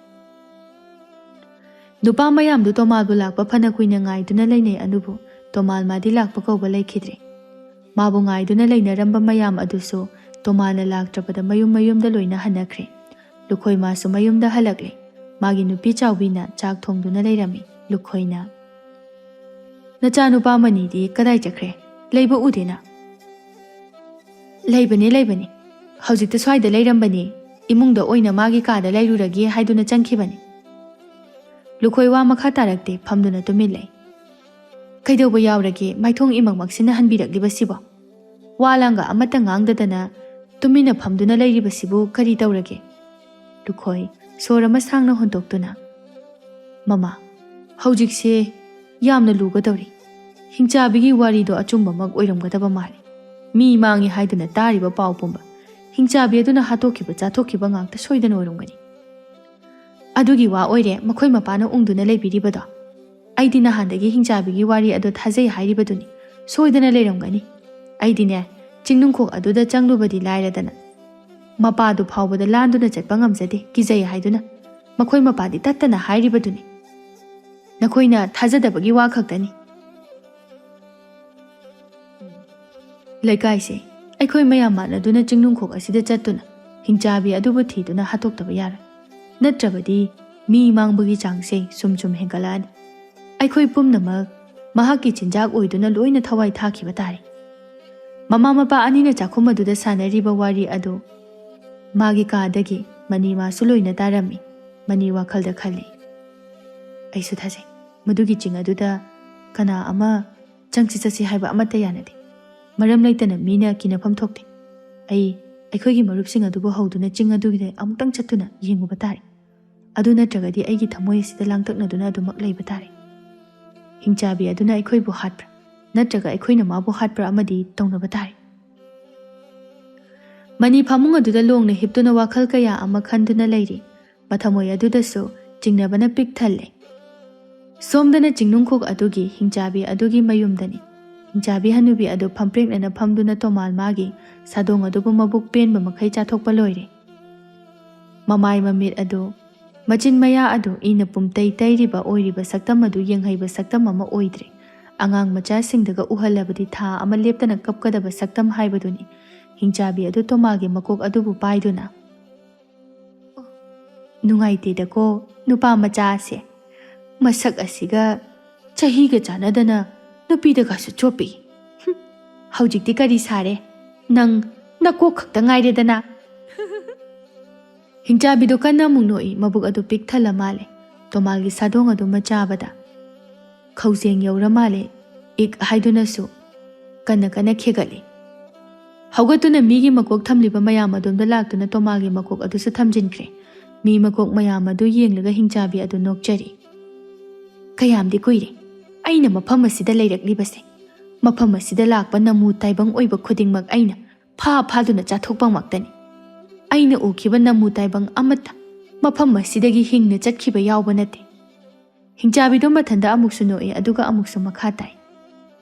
ꯅꯨꯄꯥ ꯃꯌꯥꯝꯗꯨ ꯇꯣꯃꯥꯜꯕꯨ ꯂꯥꯛꯄ ꯐꯅ ꯀꯨꯏꯅ ꯉꯥꯏꯗꯨꯅ ꯂꯩꯅꯩ, ꯑꯗꯨꯕꯨ ꯇꯣꯃꯥꯜ ꯃꯥꯗꯤ ꯂꯥꯛꯄ ꯀꯧꯕ ꯂꯩꯈꯤꯗ꯭ꯔꯦ꯫ ꯃꯥꯕꯨ ꯉꯥꯏꯗꯨꯅ ꯂꯩꯅꯔꯝꯕ ꯃꯌꯥꯝ ꯑꯗꯨꯁꯨ ꯇꯣꯃꯥꯜꯅ ꯂꯥꯛꯇ꯭ꯔꯕꯗ ꯃꯌꯨꯝ ꯃꯌꯨꯝꯗ ꯂꯣꯏꯅ ꯍꯟꯅꯈ꯭ꯔꯦ꯫ ꯂꯨꯈꯣꯏ ꯃꯥꯁꯨ ꯃꯌꯨꯝꯗ ꯍꯜꯂꯛꯂꯦ꯫ ꯃꯥꯒꯤ ꯅꯨꯄꯤ ꯆꯥꯎꯕꯤꯅ ꯆꯥꯛ ꯊꯣꯡꯗꯨꯅ ꯂꯩꯔꯝꯃꯤ꯫ ꯂꯨꯈꯣꯏꯅ, "ꯅꯆꯥꯅꯨꯄꯥ ꯃꯅꯤꯗꯤ ꯀꯗꯥꯏ ꯆꯠꯈ꯭ꯔꯦ? ꯂꯩꯕ ꯎꯗꯦꯅ?" "ꯂꯩꯕꯅꯦ, ꯂꯩꯕꯅꯦ꯫ ꯍꯧꯖꯤꯛꯇ ꯁ꯭ꯋꯥꯏꯗ ꯂꯩꯔꯝꯕꯅꯦ꯫ ꯏꯃꯨꯡꯗ ꯑꯣꯏꯅ ꯃꯥꯒꯤ ꯀꯥꯗ ꯂꯩꯔꯨꯔꯒꯦ ꯍꯥꯏꯗꯨꯅ ꯆꯪꯈꯤꯕꯅꯦ꯫" ꯂꯨꯈꯣꯏ ꯋꯥ ꯃꯈꯥ ꯇꯥꯔꯛꯇꯦ, ꯐꯝꯗꯨꯅ ꯇꯨꯃꯤꯟ ꯂꯩ꯫ "ꯀꯩꯗꯧꯕ ꯌꯥꯎꯔꯒꯦ? ꯃꯥꯏꯊꯣꯡ ꯏꯃꯛꯃꯛꯁꯤꯅ ꯍꯟꯕꯤꯔꯛꯂꯤꯕꯁꯤꯕꯣ? ꯋꯥ ꯂꯥꯡꯒ ꯑꯃꯠꯇ ꯉꯥꯡꯗꯗꯅ ꯇꯨꯃꯤꯟꯅ ꯐꯝꯗꯨꯅ ꯂꯩꯔꯤꯕꯁꯤꯕꯨ ꯀꯔꯤ ꯇꯧꯔꯒꯦ?" ꯂꯨꯈꯣꯏ ꯁꯣꯔ ꯑꯃ ꯁꯥꯡꯅ ꯍꯣꯟꯗꯣꯛꯇꯨꯅ, "ꯃꯃꯥ, ꯍꯧꯖꯤꯛꯁꯦ ꯌꯥꯝꯅ ꯂꯨꯒꯗꯧꯔꯤ꯫ ꯍꯤꯡꯆꯥꯕꯤꯒꯤ ꯋꯥꯔꯤꯗꯣ ꯑꯆꯨꯝꯕꯃꯛ ꯑꯣꯏꯔꯝꯒꯗꯕ ꯃꯥꯜꯂꯤ꯫ ꯃꯤ ꯃꯥꯡꯉꯤ ꯍꯥꯏꯗꯨꯅ ꯇꯥꯔꯤꯕ ꯄꯥꯎ ꯄꯨꯝꯕ ꯍꯤꯡꯆꯥꯕꯤ ꯑꯗꯨꯅ ꯍꯥꯠꯇꯣꯛꯈꯤꯕ ꯆꯥꯊꯣꯛꯈꯤꯕ ꯉꯥꯛꯇ ꯁꯣꯏꯗꯅ ꯑꯣꯏꯔꯝꯒꯅꯤ꯫" "ꯑꯗꯨꯒꯤ ꯋꯥ ꯑꯣꯏꯔꯦ ꯃꯈꯣꯏ ꯃꯄꯥꯅ ꯎꯪꯗꯨꯅ ꯂꯩꯕꯤꯔꯤꯕꯗꯣ? ꯑꯩꯗꯤ ꯅꯍꯥꯟꯗꯒꯤ ꯍꯤꯡꯆꯥꯕꯤꯒꯤ ꯋꯥꯔꯤ ꯑꯗꯣ ꯊꯥꯖꯩ ꯍꯥꯏꯔꯤꯕꯗꯨꯅꯤ꯫ ꯁꯣꯏꯗꯅ ꯂꯩꯔꯝꯒꯅꯤ꯫ ꯑꯩꯗꯤꯅꯦ, ꯆꯤꯡꯅꯨꯡꯈꯣꯛ ꯑꯗꯨꯗ ꯆꯪꯂꯨꯕꯗꯤ ꯂꯥꯏꯔꯗꯅ, ꯃꯄꯥꯗꯨ ꯐꯥꯎꯕꯗ ꯂꯥꯟꯗꯨꯅ ꯆꯠꯄ ꯉꯝꯖꯗꯦ, ꯀꯤꯖꯩ ꯍꯥꯏꯗꯨꯅ꯫ ꯃꯈꯣꯏ ꯃꯄꯥꯗꯤ ꯇꯠꯇꯅ ꯍꯥꯏꯔꯤꯕꯗꯨꯅꯤ꯫ ꯅꯈꯣꯏꯅ ꯊꯥꯖꯗꯕꯒꯤ ꯋꯥ ꯈꯛꯇꯅꯤ꯫" ꯂꯩꯀꯥꯏꯁꯦ, ꯑꯩꯈꯣꯏ ꯃꯌꯥꯝ ꯃꯥꯟꯅꯗꯨꯅ ꯆꯤꯡꯅꯨꯡꯈꯣꯛ ꯑꯁꯤꯗ ꯆꯠꯇꯨꯅ ꯍꯤꯡꯆꯥꯕꯤ ꯑꯗꯨꯕꯨ ꯊꯤꯗꯨꯅ ꯍꯥꯠꯇꯣꯛꯇꯕ ꯌꯥꯔꯣꯏ꯫ ꯅꯠꯇ꯭ꯔꯕꯗꯤ ꯃꯤ ꯃꯥꯡꯕꯒꯤ ꯆꯥꯡꯁꯦ ꯁꯨꯝ ꯁꯨꯝ ꯍꯦꯟꯒꯠꯂꯛꯑꯅꯤ꯫ ꯑꯩꯈꯣꯏ ꯄꯨꯝꯅꯃꯛ ꯃꯍꯥꯛꯀꯤ ꯆꯤꯟꯖꯥꯛ ꯑꯣꯏꯗꯨꯅ ꯂꯣꯏꯅ ꯊꯋꯥꯏ ꯊꯥꯈꯤꯕ ꯇꯥꯔꯦ꯫ ꯃꯃꯥ ꯃꯄꯥ ꯑꯅꯤꯅ ꯆꯥꯛꯈꯨꯝ ꯑꯗꯨꯗ ꯁꯥꯟꯅꯔꯤꯕ ꯋꯥꯔꯤ ꯑꯗꯨ ꯃꯥꯒꯤ ꯀꯥꯗꯒꯤ ꯃꯅꯤ ꯃꯥꯁꯨ ꯂꯣꯏꯅ ꯇꯥꯔꯝꯃꯤ꯫ ꯃꯅꯤ ꯋꯥꯈꯜꯗ ꯈꯜꯂꯤ, "ꯑꯩꯁꯨ ꯊꯥꯖꯩ, ꯃꯗꯨꯒꯤ ꯆꯤꯡ ꯑꯗꯨꯗ ꯀꯅꯥ ꯑꯃ ꯆꯪꯁꯤ ꯆꯠꯁꯤ ꯍꯥꯏꯕ ꯑꯃꯠꯇ ꯌꯥꯅꯗꯦ꯫ ꯃꯔꯝ ꯂꯩꯇꯅ ꯃꯤꯅ ꯀꯤꯅꯐꯝ ꯊꯣꯛꯇꯦ꯫ ꯑꯩ ꯑꯩꯈꯣꯏꯒꯤ ꯃꯔꯨꯞꯁꯤꯡ ꯑꯗꯨꯕꯨ ꯍꯧꯗꯨꯅ ꯆꯤꯡ ꯑꯗꯨꯒꯤꯗ ꯑꯃꯨꯛꯇꯪ ꯆꯠꯇꯨꯅ ꯌꯦꯡꯉꯨꯕ ꯇꯥꯔꯦ꯫ ꯑꯗꯨ ꯅꯠꯇ꯭ꯔꯒꯗꯤ ꯑꯩꯒꯤ ꯊꯃꯣꯏ ꯑꯁꯤꯗ ꯂꯥꯡꯇꯛꯅꯗꯨꯅ ꯑꯗꯨꯃꯛ ꯂꯩꯕ ꯇꯥꯔꯦ꯫ ꯍꯤꯡꯆꯥꯕꯤ ꯑꯗꯨꯅ ꯑꯩꯈꯣꯏꯕꯨ ꯍꯥꯠꯄ꯭ꯔꯥ, ꯅꯠꯇ꯭ꯔꯒ ꯑꯩꯈꯣꯏꯅ ꯃꯥꯕꯨ ꯍꯥꯠꯄ꯭ꯔꯥ ꯑꯃꯗꯤ ꯇꯧꯅꯕ ꯇꯥꯔꯦ꯫" ꯃꯅꯤ ꯐꯃꯨꯡ ꯑꯗꯨꯗ ꯂꯣꯡꯅ ꯍꯤꯞꯇꯨꯅ ꯋꯥꯈꯜ ꯀꯌꯥ ꯑꯃ ꯈꯟꯗꯨꯅ ꯂꯩꯔꯤ꯫ ꯃꯊꯃꯣꯏ ꯑꯗꯨꯗꯁꯨ ꯆꯤꯡꯅꯕꯅ ꯄꯤꯛ ꯊꯜꯂꯦ꯫ ꯁꯣꯝꯗꯅ ꯆꯤꯡꯅꯨꯡꯈꯣꯛ ꯑꯗꯨꯒꯤ ꯍꯤꯡꯆꯥꯕꯤ ꯑꯗꯨꯒꯤ ꯃꯌꯨꯝꯗꯅꯤ꯫ ꯍꯤꯡꯆꯥꯕꯤ ꯍꯅꯨꯕꯤ ꯑꯗꯨ ꯐꯝꯄ꯭ꯔꯦꯛꯅꯅ ꯐꯝꯗꯨꯅ ꯇꯣꯃꯥꯜ ꯃꯥꯒꯤ ꯁꯥꯗꯣꯡ ꯑꯗꯨꯕꯨ ꯃꯕꯨꯛ ꯄꯦꯟꯕ ꯃꯈꯩ ꯆꯥꯊꯣꯛꯄ ꯂꯣꯏꯔꯦ꯫ ꯃꯃꯥꯏ ꯃꯃꯤꯠ ꯑꯗꯨ, ꯃꯆꯤꯟ ꯃꯌꯥ ꯑꯗꯨ ꯏꯅ ꯄꯨꯝꯇꯩ ꯇꯩꯔꯤꯕ ꯑꯣꯏꯔꯤꯕ ꯁꯛꯇꯝ ꯑꯗꯨ ꯌꯦꯡꯍꯩꯕ ꯁꯛꯇꯝ ꯑꯃ ꯑꯣꯏꯗ꯭ꯔꯦ꯫ ꯑꯉꯥꯡ ꯃꯆꯥꯁꯤꯡꯗꯒ ꯎꯍꯜꯂꯕꯗꯤ ꯊꯥ ꯑꯃ ꯂꯦꯞꯇꯅ ꯀꯞꯀꯗꯕ ꯁꯛꯇꯝ ꯍꯥꯏꯕꯗꯨꯅꯤ꯫ ꯍꯤꯡꯆꯥꯕꯤ ꯑꯗꯨ ꯇꯣꯃꯥꯜꯒꯤ ꯃꯀꯣꯛ ꯑꯗꯨꯕꯨ ꯄꯥꯏꯗꯨꯅ, "ꯅꯨꯡꯉꯥꯏꯇꯦꯗꯀꯣ ꯅꯨꯄꯥ ꯃꯆꯥꯁꯦ꯫ ꯃꯁꯛ ꯑꯁꯤꯒ ꯆꯍꯤꯒ ꯆꯥꯟꯅꯗꯅ ꯅꯨꯄꯤꯗꯒꯁꯨ ꯆꯣꯞꯄꯤ꯫ ꯍꯨꯝ, ꯍꯧꯖꯤꯛꯇꯤ ꯀꯔꯤ ꯁꯥꯔꯦ? ꯅꯪ ꯅꯀꯣꯛ ꯈꯛꯇ ꯉꯥꯏꯔꯦꯗꯅ꯫" ꯍꯤꯡꯆꯥꯕꯤꯗꯣ ꯀꯟꯅ ꯑꯃꯨꯛ ꯅꯣꯛꯏ, ꯃꯕꯨꯛ ꯑꯗꯨ ꯄꯤꯛ ꯊꯜꯂ ꯃꯥꯜꯂꯦ꯫ ꯇꯣꯃꯥꯜꯒꯤ ꯁꯥꯗꯣꯡ ꯑꯗꯨ ꯃꯆꯥꯕꯗ ꯈꯧꯖꯦꯡ ꯌꯧꯔ ꯃꯥꯜꯂꯦ, ꯏꯛ ꯍꯥꯏꯗꯨꯅꯁꯨ ꯀꯟꯅ ꯀꯟꯅ ꯈꯦꯒꯠꯂꯤ꯫ ꯍꯧꯒꯠꯇꯨꯅ ꯃꯤꯒꯤ ꯃꯀꯣꯛ ꯊꯝꯂꯤꯕ ꯃꯌꯥꯝ ꯑꯗꯣꯝꯗ ꯂꯥꯛꯇꯨꯅ ꯇꯣꯃꯥꯜꯒꯤ ꯃꯀꯣꯛ ꯑꯗꯨꯁꯨ ꯊꯝꯖꯤꯟꯈ꯭ꯔꯦ꯫ ꯃꯤ ꯃꯀꯣꯛ ꯃꯌꯥꯝ ꯑꯗꯨ ꯌꯦꯡꯂꯒ ꯍꯤꯡꯆꯥꯕꯤ ꯑꯗꯨ ꯅꯣꯛꯆꯔꯤ꯫ "ꯀꯌꯥꯝꯗꯤ ꯀꯨꯏꯔꯦ ꯑꯩꯅ ꯃꯐꯝ ꯑꯁꯤꯗ ꯂꯩꯔꯛꯂꯤꯕꯁꯦ꯫ ꯃꯐꯝ ꯑꯁꯤꯗ ꯂꯥꯛꯄ ꯅꯃꯨ ꯇꯥꯏꯕꯪ ꯑꯣꯏꯕ ꯈꯨꯗꯤꯡꯃꯛ ꯑꯩꯅ ꯐꯥ ꯐꯥꯗꯨꯅ ꯆꯥꯊꯣꯛꯄ ꯉꯥꯛꯇꯅꯤ꯫ ꯑꯩꯅ ꯎꯈꯤꯕ ꯅꯃꯨ ꯇꯥꯏꯕꯪ ꯑꯃꯠꯇ ꯃꯐꯝ ꯑꯁꯤꯗꯒꯤ ꯍꯤꯡꯅ ꯆꯠꯈꯤꯕ ꯌꯥꯎꯕ ꯅꯠꯇꯦ꯫" ꯍꯤꯡꯆꯥꯕꯤꯗꯣ ꯃꯊꯟꯗ ꯑꯃꯨꯛꯁꯨ ꯅꯣꯛꯏ, ꯑꯗꯨꯒ ꯑꯃꯨꯛꯁꯨ ꯃꯈꯥ ꯇꯥꯏ꯫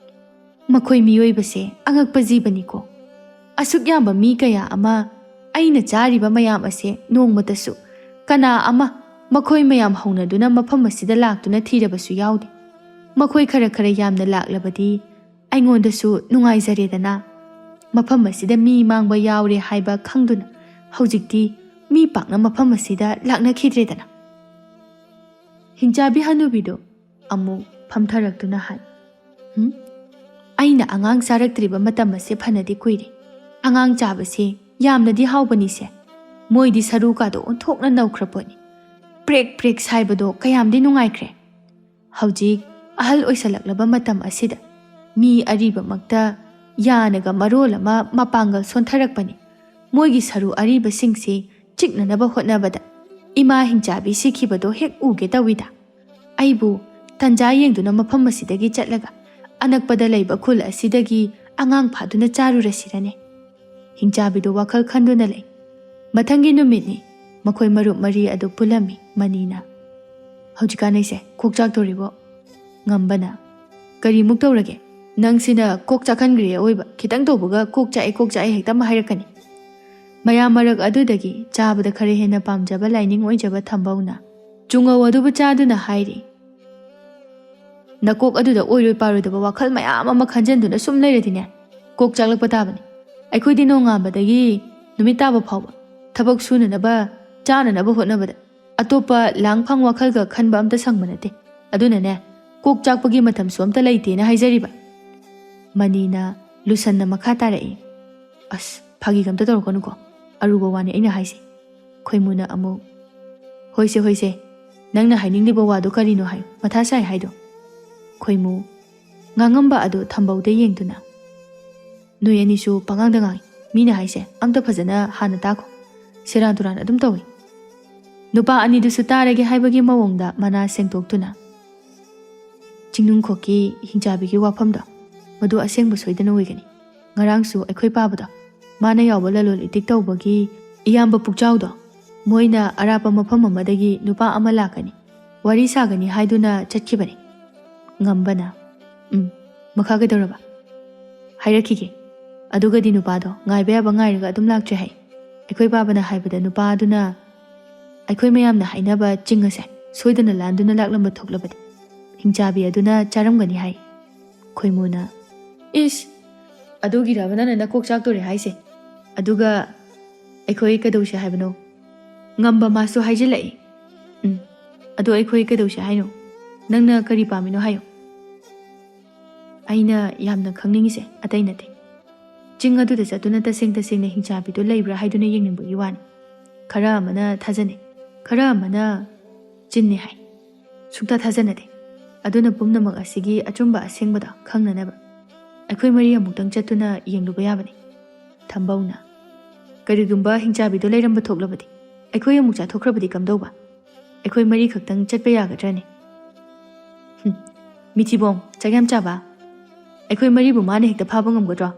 "ꯃꯈꯣꯏ ꯃꯤꯑꯣꯏꯕꯁꯦ ꯑꯉꯛꯄ ꯖꯤꯕꯅꯤꯀꯣ꯫ ꯑꯁꯨꯛ ꯌꯥꯝꯕ ꯃꯤ ꯀꯌꯥ ꯑꯃ, ꯑꯩꯅ ꯆꯥꯔꯤꯕ ꯃꯌꯥꯝ ꯑꯁꯦ ꯅꯣꯡꯃꯇꯁꯨ ꯀꯅꯥ ꯑꯃ ꯃꯈꯣꯏ ꯃꯌꯥꯝ ꯍꯧꯅꯗꯨꯅ ꯃꯐꯝ ꯑꯁꯤꯗ ꯂꯥꯛꯇꯨꯅ ꯊꯤꯔꯕꯁꯨ ꯌꯥꯎꯗꯦ꯫ ꯃꯈꯣꯏ ꯈꯔ ꯈꯔ ꯌꯥꯝꯅ ꯂꯥꯛꯂꯕꯗꯤ ꯑꯩꯉꯣꯟꯗꯁꯨ ꯅꯨꯡꯉꯥꯏꯖꯔꯦꯗꯅ꯫ ꯃꯐꯝ ꯑꯁꯤꯗ ꯃꯤ ꯃꯥꯡꯕ ꯌꯥꯎꯔꯦ ꯍꯥꯏꯕ ꯈꯪꯗꯨꯅ ꯍꯧꯖꯤꯛꯇꯤ ꯃꯤ ꯄꯥꯛꯅ ꯃꯐꯝ ꯑꯁꯤꯗ ꯂꯥꯛꯅꯈꯤꯗ꯭ꯔꯦꯗꯅ꯫" ꯍꯤꯡꯆꯥꯕꯤ ꯍꯅꯨꯕꯤꯗꯣ ꯑꯃꯨꯛ ꯐꯝꯊꯔꯛꯇꯨꯅ ꯍꯥꯏ, "ꯍꯨꯝ? ꯑꯩꯅ ꯑꯉꯥꯡ ꯆꯥꯔꯛꯇ꯭ꯔꯤꯕ ꯃꯇꯝ ꯑꯁꯦ ꯐꯅꯗꯤ ꯀꯨꯏꯔꯦ꯫ ꯑꯉꯥꯡ ꯆꯥꯕꯁꯦ ꯌꯥꯝꯅꯗꯤ ꯍꯥꯎꯕꯅꯤꯁꯦ꯫ ꯃꯣꯏꯗꯤ ꯁꯔꯨ ꯀꯥꯗꯣ ꯑꯣꯟꯊꯣꯛꯅ ꯅꯧꯈ꯭ꯔ ꯄꯣꯠꯅꯤ꯫ ꯄ꯭ꯔꯦꯛ ꯄ꯭ꯔꯦꯛ ꯁꯥꯏꯕꯗꯣ ꯀꯌꯥꯝꯗꯤ ꯅꯨꯡꯉꯥꯏꯈ꯭ꯔꯦ꯫ ꯍꯧꯖꯤꯛ ꯑꯍꯜ ꯑꯣꯏꯁꯜꯂꯛꯂꯕ ꯃꯇꯝ ꯑꯁꯤꯗ ꯃꯤ ꯑꯔꯤꯕꯃꯛꯇ ꯌꯥꯅꯒ ꯃꯔꯣꯜ ꯑꯃ ꯃꯄꯥꯡꯒꯜ ꯁꯣꯟꯊꯔꯛꯄꯅꯤ꯫ ꯃꯣꯏꯒꯤ ꯁꯔꯨ ꯑꯔꯤꯕꯁꯤꯡꯁꯤ ꯆꯤꯛꯅꯅꯕ ꯍꯣꯠꯅꯕꯗ ꯏꯃꯥ ꯍꯤꯡꯆꯥꯕꯤ ꯁꯤꯈꯤꯕꯗꯣ ꯍꯦꯛ ꯎꯒꯦ ꯇꯧꯏꯗ꯫ ꯑꯩꯕꯨ ꯇꯟꯖꯥ ꯌꯦꯡꯗꯨꯅ ꯃꯐꯝ ꯑꯁꯤꯗꯒꯤ ꯆꯠꯂꯒ ꯑꯅꯛꯄꯗ ꯂꯩꯕ ꯈꯨꯜ ꯑꯁꯤꯗꯒꯤ ꯑꯉꯥꯡ ꯐꯥꯗꯨꯅ ꯆꯥꯔꯨꯔꯁꯤꯔꯅꯦ꯫" ꯍꯤꯡꯆꯥꯕꯤꯗꯨ ꯋꯥꯈꯜ ꯈꯟꯗꯨꯅ ꯂꯩ꯫ ꯃꯊꯪꯒꯤ ꯅꯨꯃꯤꯠꯅꯤ꯫ ꯃꯈꯣꯏ ꯃꯔꯨꯞ ꯃꯔꯤ ꯑꯗꯨ ꯄꯨꯜꯂꯝꯃꯤ꯫ ꯃꯅꯤꯅ, "ꯍꯧꯖꯤꯛꯀꯥꯟ ꯑꯩꯁꯦ ꯀꯣꯛ ꯆꯥꯛꯇꯧꯔꯤꯕꯣ?" ꯉꯝꯕꯅ, "ꯀꯔꯤꯃꯨꯛ ꯇꯧꯔꯒꯦ? ꯅꯪꯁꯤꯅ ꯀꯣꯛ ꯆꯥꯛꯍꯟꯈ꯭ꯔꯦ ꯑꯑꯣꯏꯕ꯫ ꯈꯤꯇꯪ ꯇꯧꯕꯒ 'ꯀꯣꯛ ꯆꯥꯛꯑꯦ, ꯀꯣꯛ ꯆꯥꯛꯑꯦ' ꯍꯦꯛꯇ ꯑꯃ ꯍꯥꯏꯔꯛꯀꯅꯤ꯫ ꯃꯌꯥꯝ ꯃꯔꯛ ꯑꯗꯨꯗꯒꯤ ꯆꯥꯕꯗ ꯈꯔ ꯍꯦꯟꯅ ꯄꯥꯝꯖꯕ ꯂꯥꯏꯅꯤꯡ ꯑꯣꯏꯖꯕ ꯊꯝꯕꯧꯅ ꯆꯨꯉꯧ ꯑꯗꯨꯕꯨ ꯆꯥꯗꯨꯅ ꯍꯥꯏꯔꯤ, "ꯅꯀꯣꯛ ꯑꯗꯨꯗ ꯑꯣꯏꯔꯣꯏ ꯄꯥꯔꯣꯏꯗꯕ ꯋꯥꯈꯜ ꯃꯌꯥꯝ ꯑꯃ ꯈꯟꯖꯟꯗꯨꯅ ꯁꯨꯝ ꯂꯩꯔꯗꯤꯅꯦ, ꯀꯣꯛ ꯆꯥꯛꯂꯛꯄ ꯇꯥꯕꯅꯤ꯫ ꯑꯩꯈꯣꯏꯗꯤ ꯅꯣꯡꯉꯥꯟꯕꯗꯒꯤ ꯅꯨꯃꯤꯠ ꯇꯥꯕ ꯐꯥꯎꯕ ꯊꯕꯛ ꯁꯨꯅꯅꯕ, ꯆꯥꯅꯅꯕ ꯍꯣꯠꯅꯕꯗ ꯑꯇꯣꯞꯄ ꯂꯥꯡꯐꯥꯡ ꯋꯥꯈꯜꯒ ꯈꯟꯕ ꯑꯝꯇ ꯁꯪꯕ ꯅꯠꯇꯦ꯫ ꯑꯗꯨꯅꯅꯦ, ꯀꯣꯛ ꯆꯥꯛꯄꯒꯤ ꯃꯇꯝꯁꯨ ꯑꯝꯇ ꯂꯩꯇꯦꯅ ꯍꯥꯏꯖꯔꯤꯕ꯫" ꯃꯅꯤꯅ ꯂꯨꯁꯟꯅ ꯃꯈꯥ ꯇꯥꯔꯛꯏ, "ꯑꯁ, ꯐꯥꯒꯤꯒ ꯑꯝꯇ ꯇꯧꯔꯛꯀꯅꯨꯀꯣ꯫ ꯑꯔꯨꯕ ꯋꯥꯅꯤ ꯑꯩꯅ ꯍꯥꯏꯁꯦ꯫" ꯈꯣꯏꯃꯨꯅ ꯑꯃꯨꯛ, "ꯍꯣꯏꯁꯦ, ꯍꯣꯏꯁꯦ, ꯅꯪꯅ ꯍꯥꯏꯅꯤꯡꯂꯤꯕ ꯋꯥꯗꯣ ꯀꯔꯤꯅꯣ ꯍꯥꯏꯌꯨ, ꯃꯊꯥ ꯁꯥꯏ ꯍꯥꯏꯗꯣ꯫" ꯈꯣꯏꯃꯨ ꯉꯥꯡꯉꯝꯕ ꯑꯗꯨ ꯊꯝꯕꯧꯗ ꯌꯦꯡꯗꯨꯅ, "ꯅꯣꯏ ꯑꯅꯤꯁꯨ ꯄꯉꯥꯡꯗ ꯉꯥꯡꯉꯤ꯫ ꯃꯤꯅ ꯍꯥꯏꯁꯦ ꯑꯝꯇ ꯐꯖꯅ ꯍꯥꯟꯅ ꯇꯥꯈꯣ꯫ ꯁꯦꯔꯥꯟ ꯇꯨꯔꯥꯟ ꯑꯗꯨꯝ ꯇꯧꯏ꯫" ꯅꯨꯄꯥ ꯑꯅꯤꯗꯨꯁꯨ ꯇꯥꯔꯒꯦ ꯍꯥꯏꯕꯒꯤ ꯃꯑꯣꯡꯗ ꯃꯅꯥ ꯁꯦꯡꯗꯣꯛꯇꯨꯅ, "ꯆꯤꯡꯅꯨꯡꯈꯣꯛꯀꯤ ꯍꯤꯡꯆꯥꯕꯤꯒꯤ ꯋꯥꯐꯝꯗꯣ, ꯃꯗꯨ ꯑꯁꯦꯡꯕ ꯁꯣꯏꯗꯅ ꯑꯣꯏꯒꯅꯤ꯫ ꯉꯔꯥꯡꯁꯨ ꯑꯩꯈꯣꯏ ꯄꯥꯕꯗꯣ, ꯃꯥꯅ ꯌꯥꯎꯕ ꯂꯂꯣꯟ ꯏꯇꯤꯛ ꯇꯧꯕꯒꯤ ꯏꯌꯥꯝꯕ ꯄꯨꯛꯆꯥꯎꯗꯣ, ꯃꯣꯏꯅ ꯑꯔꯥꯞꯄ ꯃꯐꯝ ꯑꯃꯗꯒꯤ ꯅꯨꯄꯥ ꯑꯃ ꯂꯥꯛꯀꯅꯤ, ꯋꯥꯔꯤ ꯁꯥꯒꯅꯤ ꯍꯥꯏꯗꯨꯅ ꯆꯠꯈꯤꯕꯅꯤ꯫" ꯉꯝꯕꯅ, "ꯎꯝ, ꯃꯈꯥ ꯀꯩꯗꯧꯔꯕ?" "ꯍꯥꯏꯔꯛꯈꯤꯒꯦ꯫ ꯑꯗꯨꯒꯗꯤ ꯅꯨꯄꯥꯗꯣ ꯉꯥꯏꯕ ꯌꯥꯕ ꯉꯥꯏꯔꯒ ꯑꯗꯨꯝ ꯂꯥꯛꯇ꯭ꯔꯦ ꯍꯥꯏ꯫ ꯑꯩꯈꯣꯏ ꯄꯥꯕꯅ ꯍꯥꯏꯕꯗ ꯅꯨꯄꯥꯗꯨꯅ ꯑꯩꯈꯣꯏ ꯃꯌꯥꯝꯅ ꯍꯥꯏꯅꯕ ꯆꯤꯡ ꯑꯁꯦ ꯁꯣꯏꯗꯅ ꯂꯥꯟꯗꯨꯅ ꯂꯥꯛꯂꯝꯕ ꯊꯣꯛꯂꯕꯗꯤ ꯍꯤꯡꯆꯥꯕꯤ ꯑꯗꯨꯅ ꯆꯥꯔꯝꯒꯅꯤ ꯍꯥꯏ꯫" ꯈꯣꯏꯃꯨꯅ, "ꯏꯁ! ꯑꯗꯨꯒꯤꯔꯕ ꯅꯪꯅ ꯅꯀꯣꯛ ꯆꯥꯛꯇꯣꯔꯦ ꯍꯥꯏꯁꯦ? ꯑꯗꯨꯒ ꯑꯩꯈꯣꯏ ꯀꯩꯗꯧꯁꯦ ꯍꯥꯏꯕꯅꯣ?" ꯉꯝꯕ ꯃꯥꯁꯨ ꯍꯥꯏꯖꯤꯜꯂꯛꯏ꯫ "ꯎꯝ, ꯑꯗꯣ ꯑꯩꯈꯣꯏ ꯀꯩꯗꯧꯁꯦ ꯍꯥꯏꯅꯣ? ꯅꯪꯅ ꯀꯔꯤ ꯄꯥꯝꯃꯤꯅꯣ ꯍꯥꯏꯌꯣ꯫" "ꯑꯩꯅ ꯌꯥꯝꯅ ꯈꯪꯅꯤꯡꯉꯤꯁꯦ ꯑꯇꯩ ꯅꯠꯇꯦ꯫ ꯆꯤꯡ ꯑꯗꯨꯗ ꯆꯠꯇꯨꯅ ꯇꯁꯦꯡ ꯇꯁꯦꯡꯅ ꯍꯤꯡꯆꯥꯕꯤꯗꯨ ꯂꯩꯕ꯭ꯔꯥ ꯍꯥꯏꯗꯨꯅ ꯌꯦꯡꯅꯤꯡꯕꯒꯤ ꯋꯥꯅꯤ꯫ ꯈꯔ ꯑꯃꯅ ꯊꯥꯖꯅꯩ, ꯈꯔ ꯑꯃꯅ ꯆꯤꯟꯅꯤ ꯍꯥꯏ꯫ ꯁꯨꯡꯊꯥ ꯊꯥꯖꯅꯗꯦ꯫ ꯑꯗꯨꯅ ꯄꯨꯝꯅꯃꯛ ꯑꯁꯤꯒꯤ ꯑꯆꯨꯝꯕ ꯑꯁꯦꯡꯕꯗꯣ ꯈꯪꯅꯅꯕ ꯑꯩꯈꯣꯏ ꯃꯔꯤ ꯑꯃꯨꯛꯇꯪ ꯆꯠꯇꯨꯅ ꯌꯦꯡꯂꯨꯕ ꯌꯥꯕꯅꯤ꯫" ꯊꯝꯕꯧꯅ, "ꯀꯔꯤꯒꯨꯝꯕ ꯍꯤꯡꯆꯥꯕꯤꯗꯣ ꯂꯩꯔꯝꯕ ꯊꯣꯛꯂꯕꯗꯤ, ꯑꯩꯈꯣꯏ ꯑꯃꯨꯛ ꯆꯥꯊꯣꯛꯈ꯭ꯔꯕꯗꯤ ꯀꯝꯗꯧꯕ? ꯑꯩꯈꯣꯏ ꯃꯔꯤ ꯈꯛꯇꯪ ꯆꯠꯄ ꯌꯥꯒꯗ꯭ꯔꯅꯦ?" "ꯍꯨꯝ, ꯃꯤꯊꯤꯕꯣꯡ, ꯆꯥꯛ ꯌꯥꯝ ꯆꯥꯕ꯫ ꯑꯩꯈꯣꯏ ꯃꯔꯤꯕꯨ ꯃꯥꯅ ꯍꯦꯛꯇ ꯐꯥꯕ ꯉꯝꯒꯗ꯭ꯔꯣ?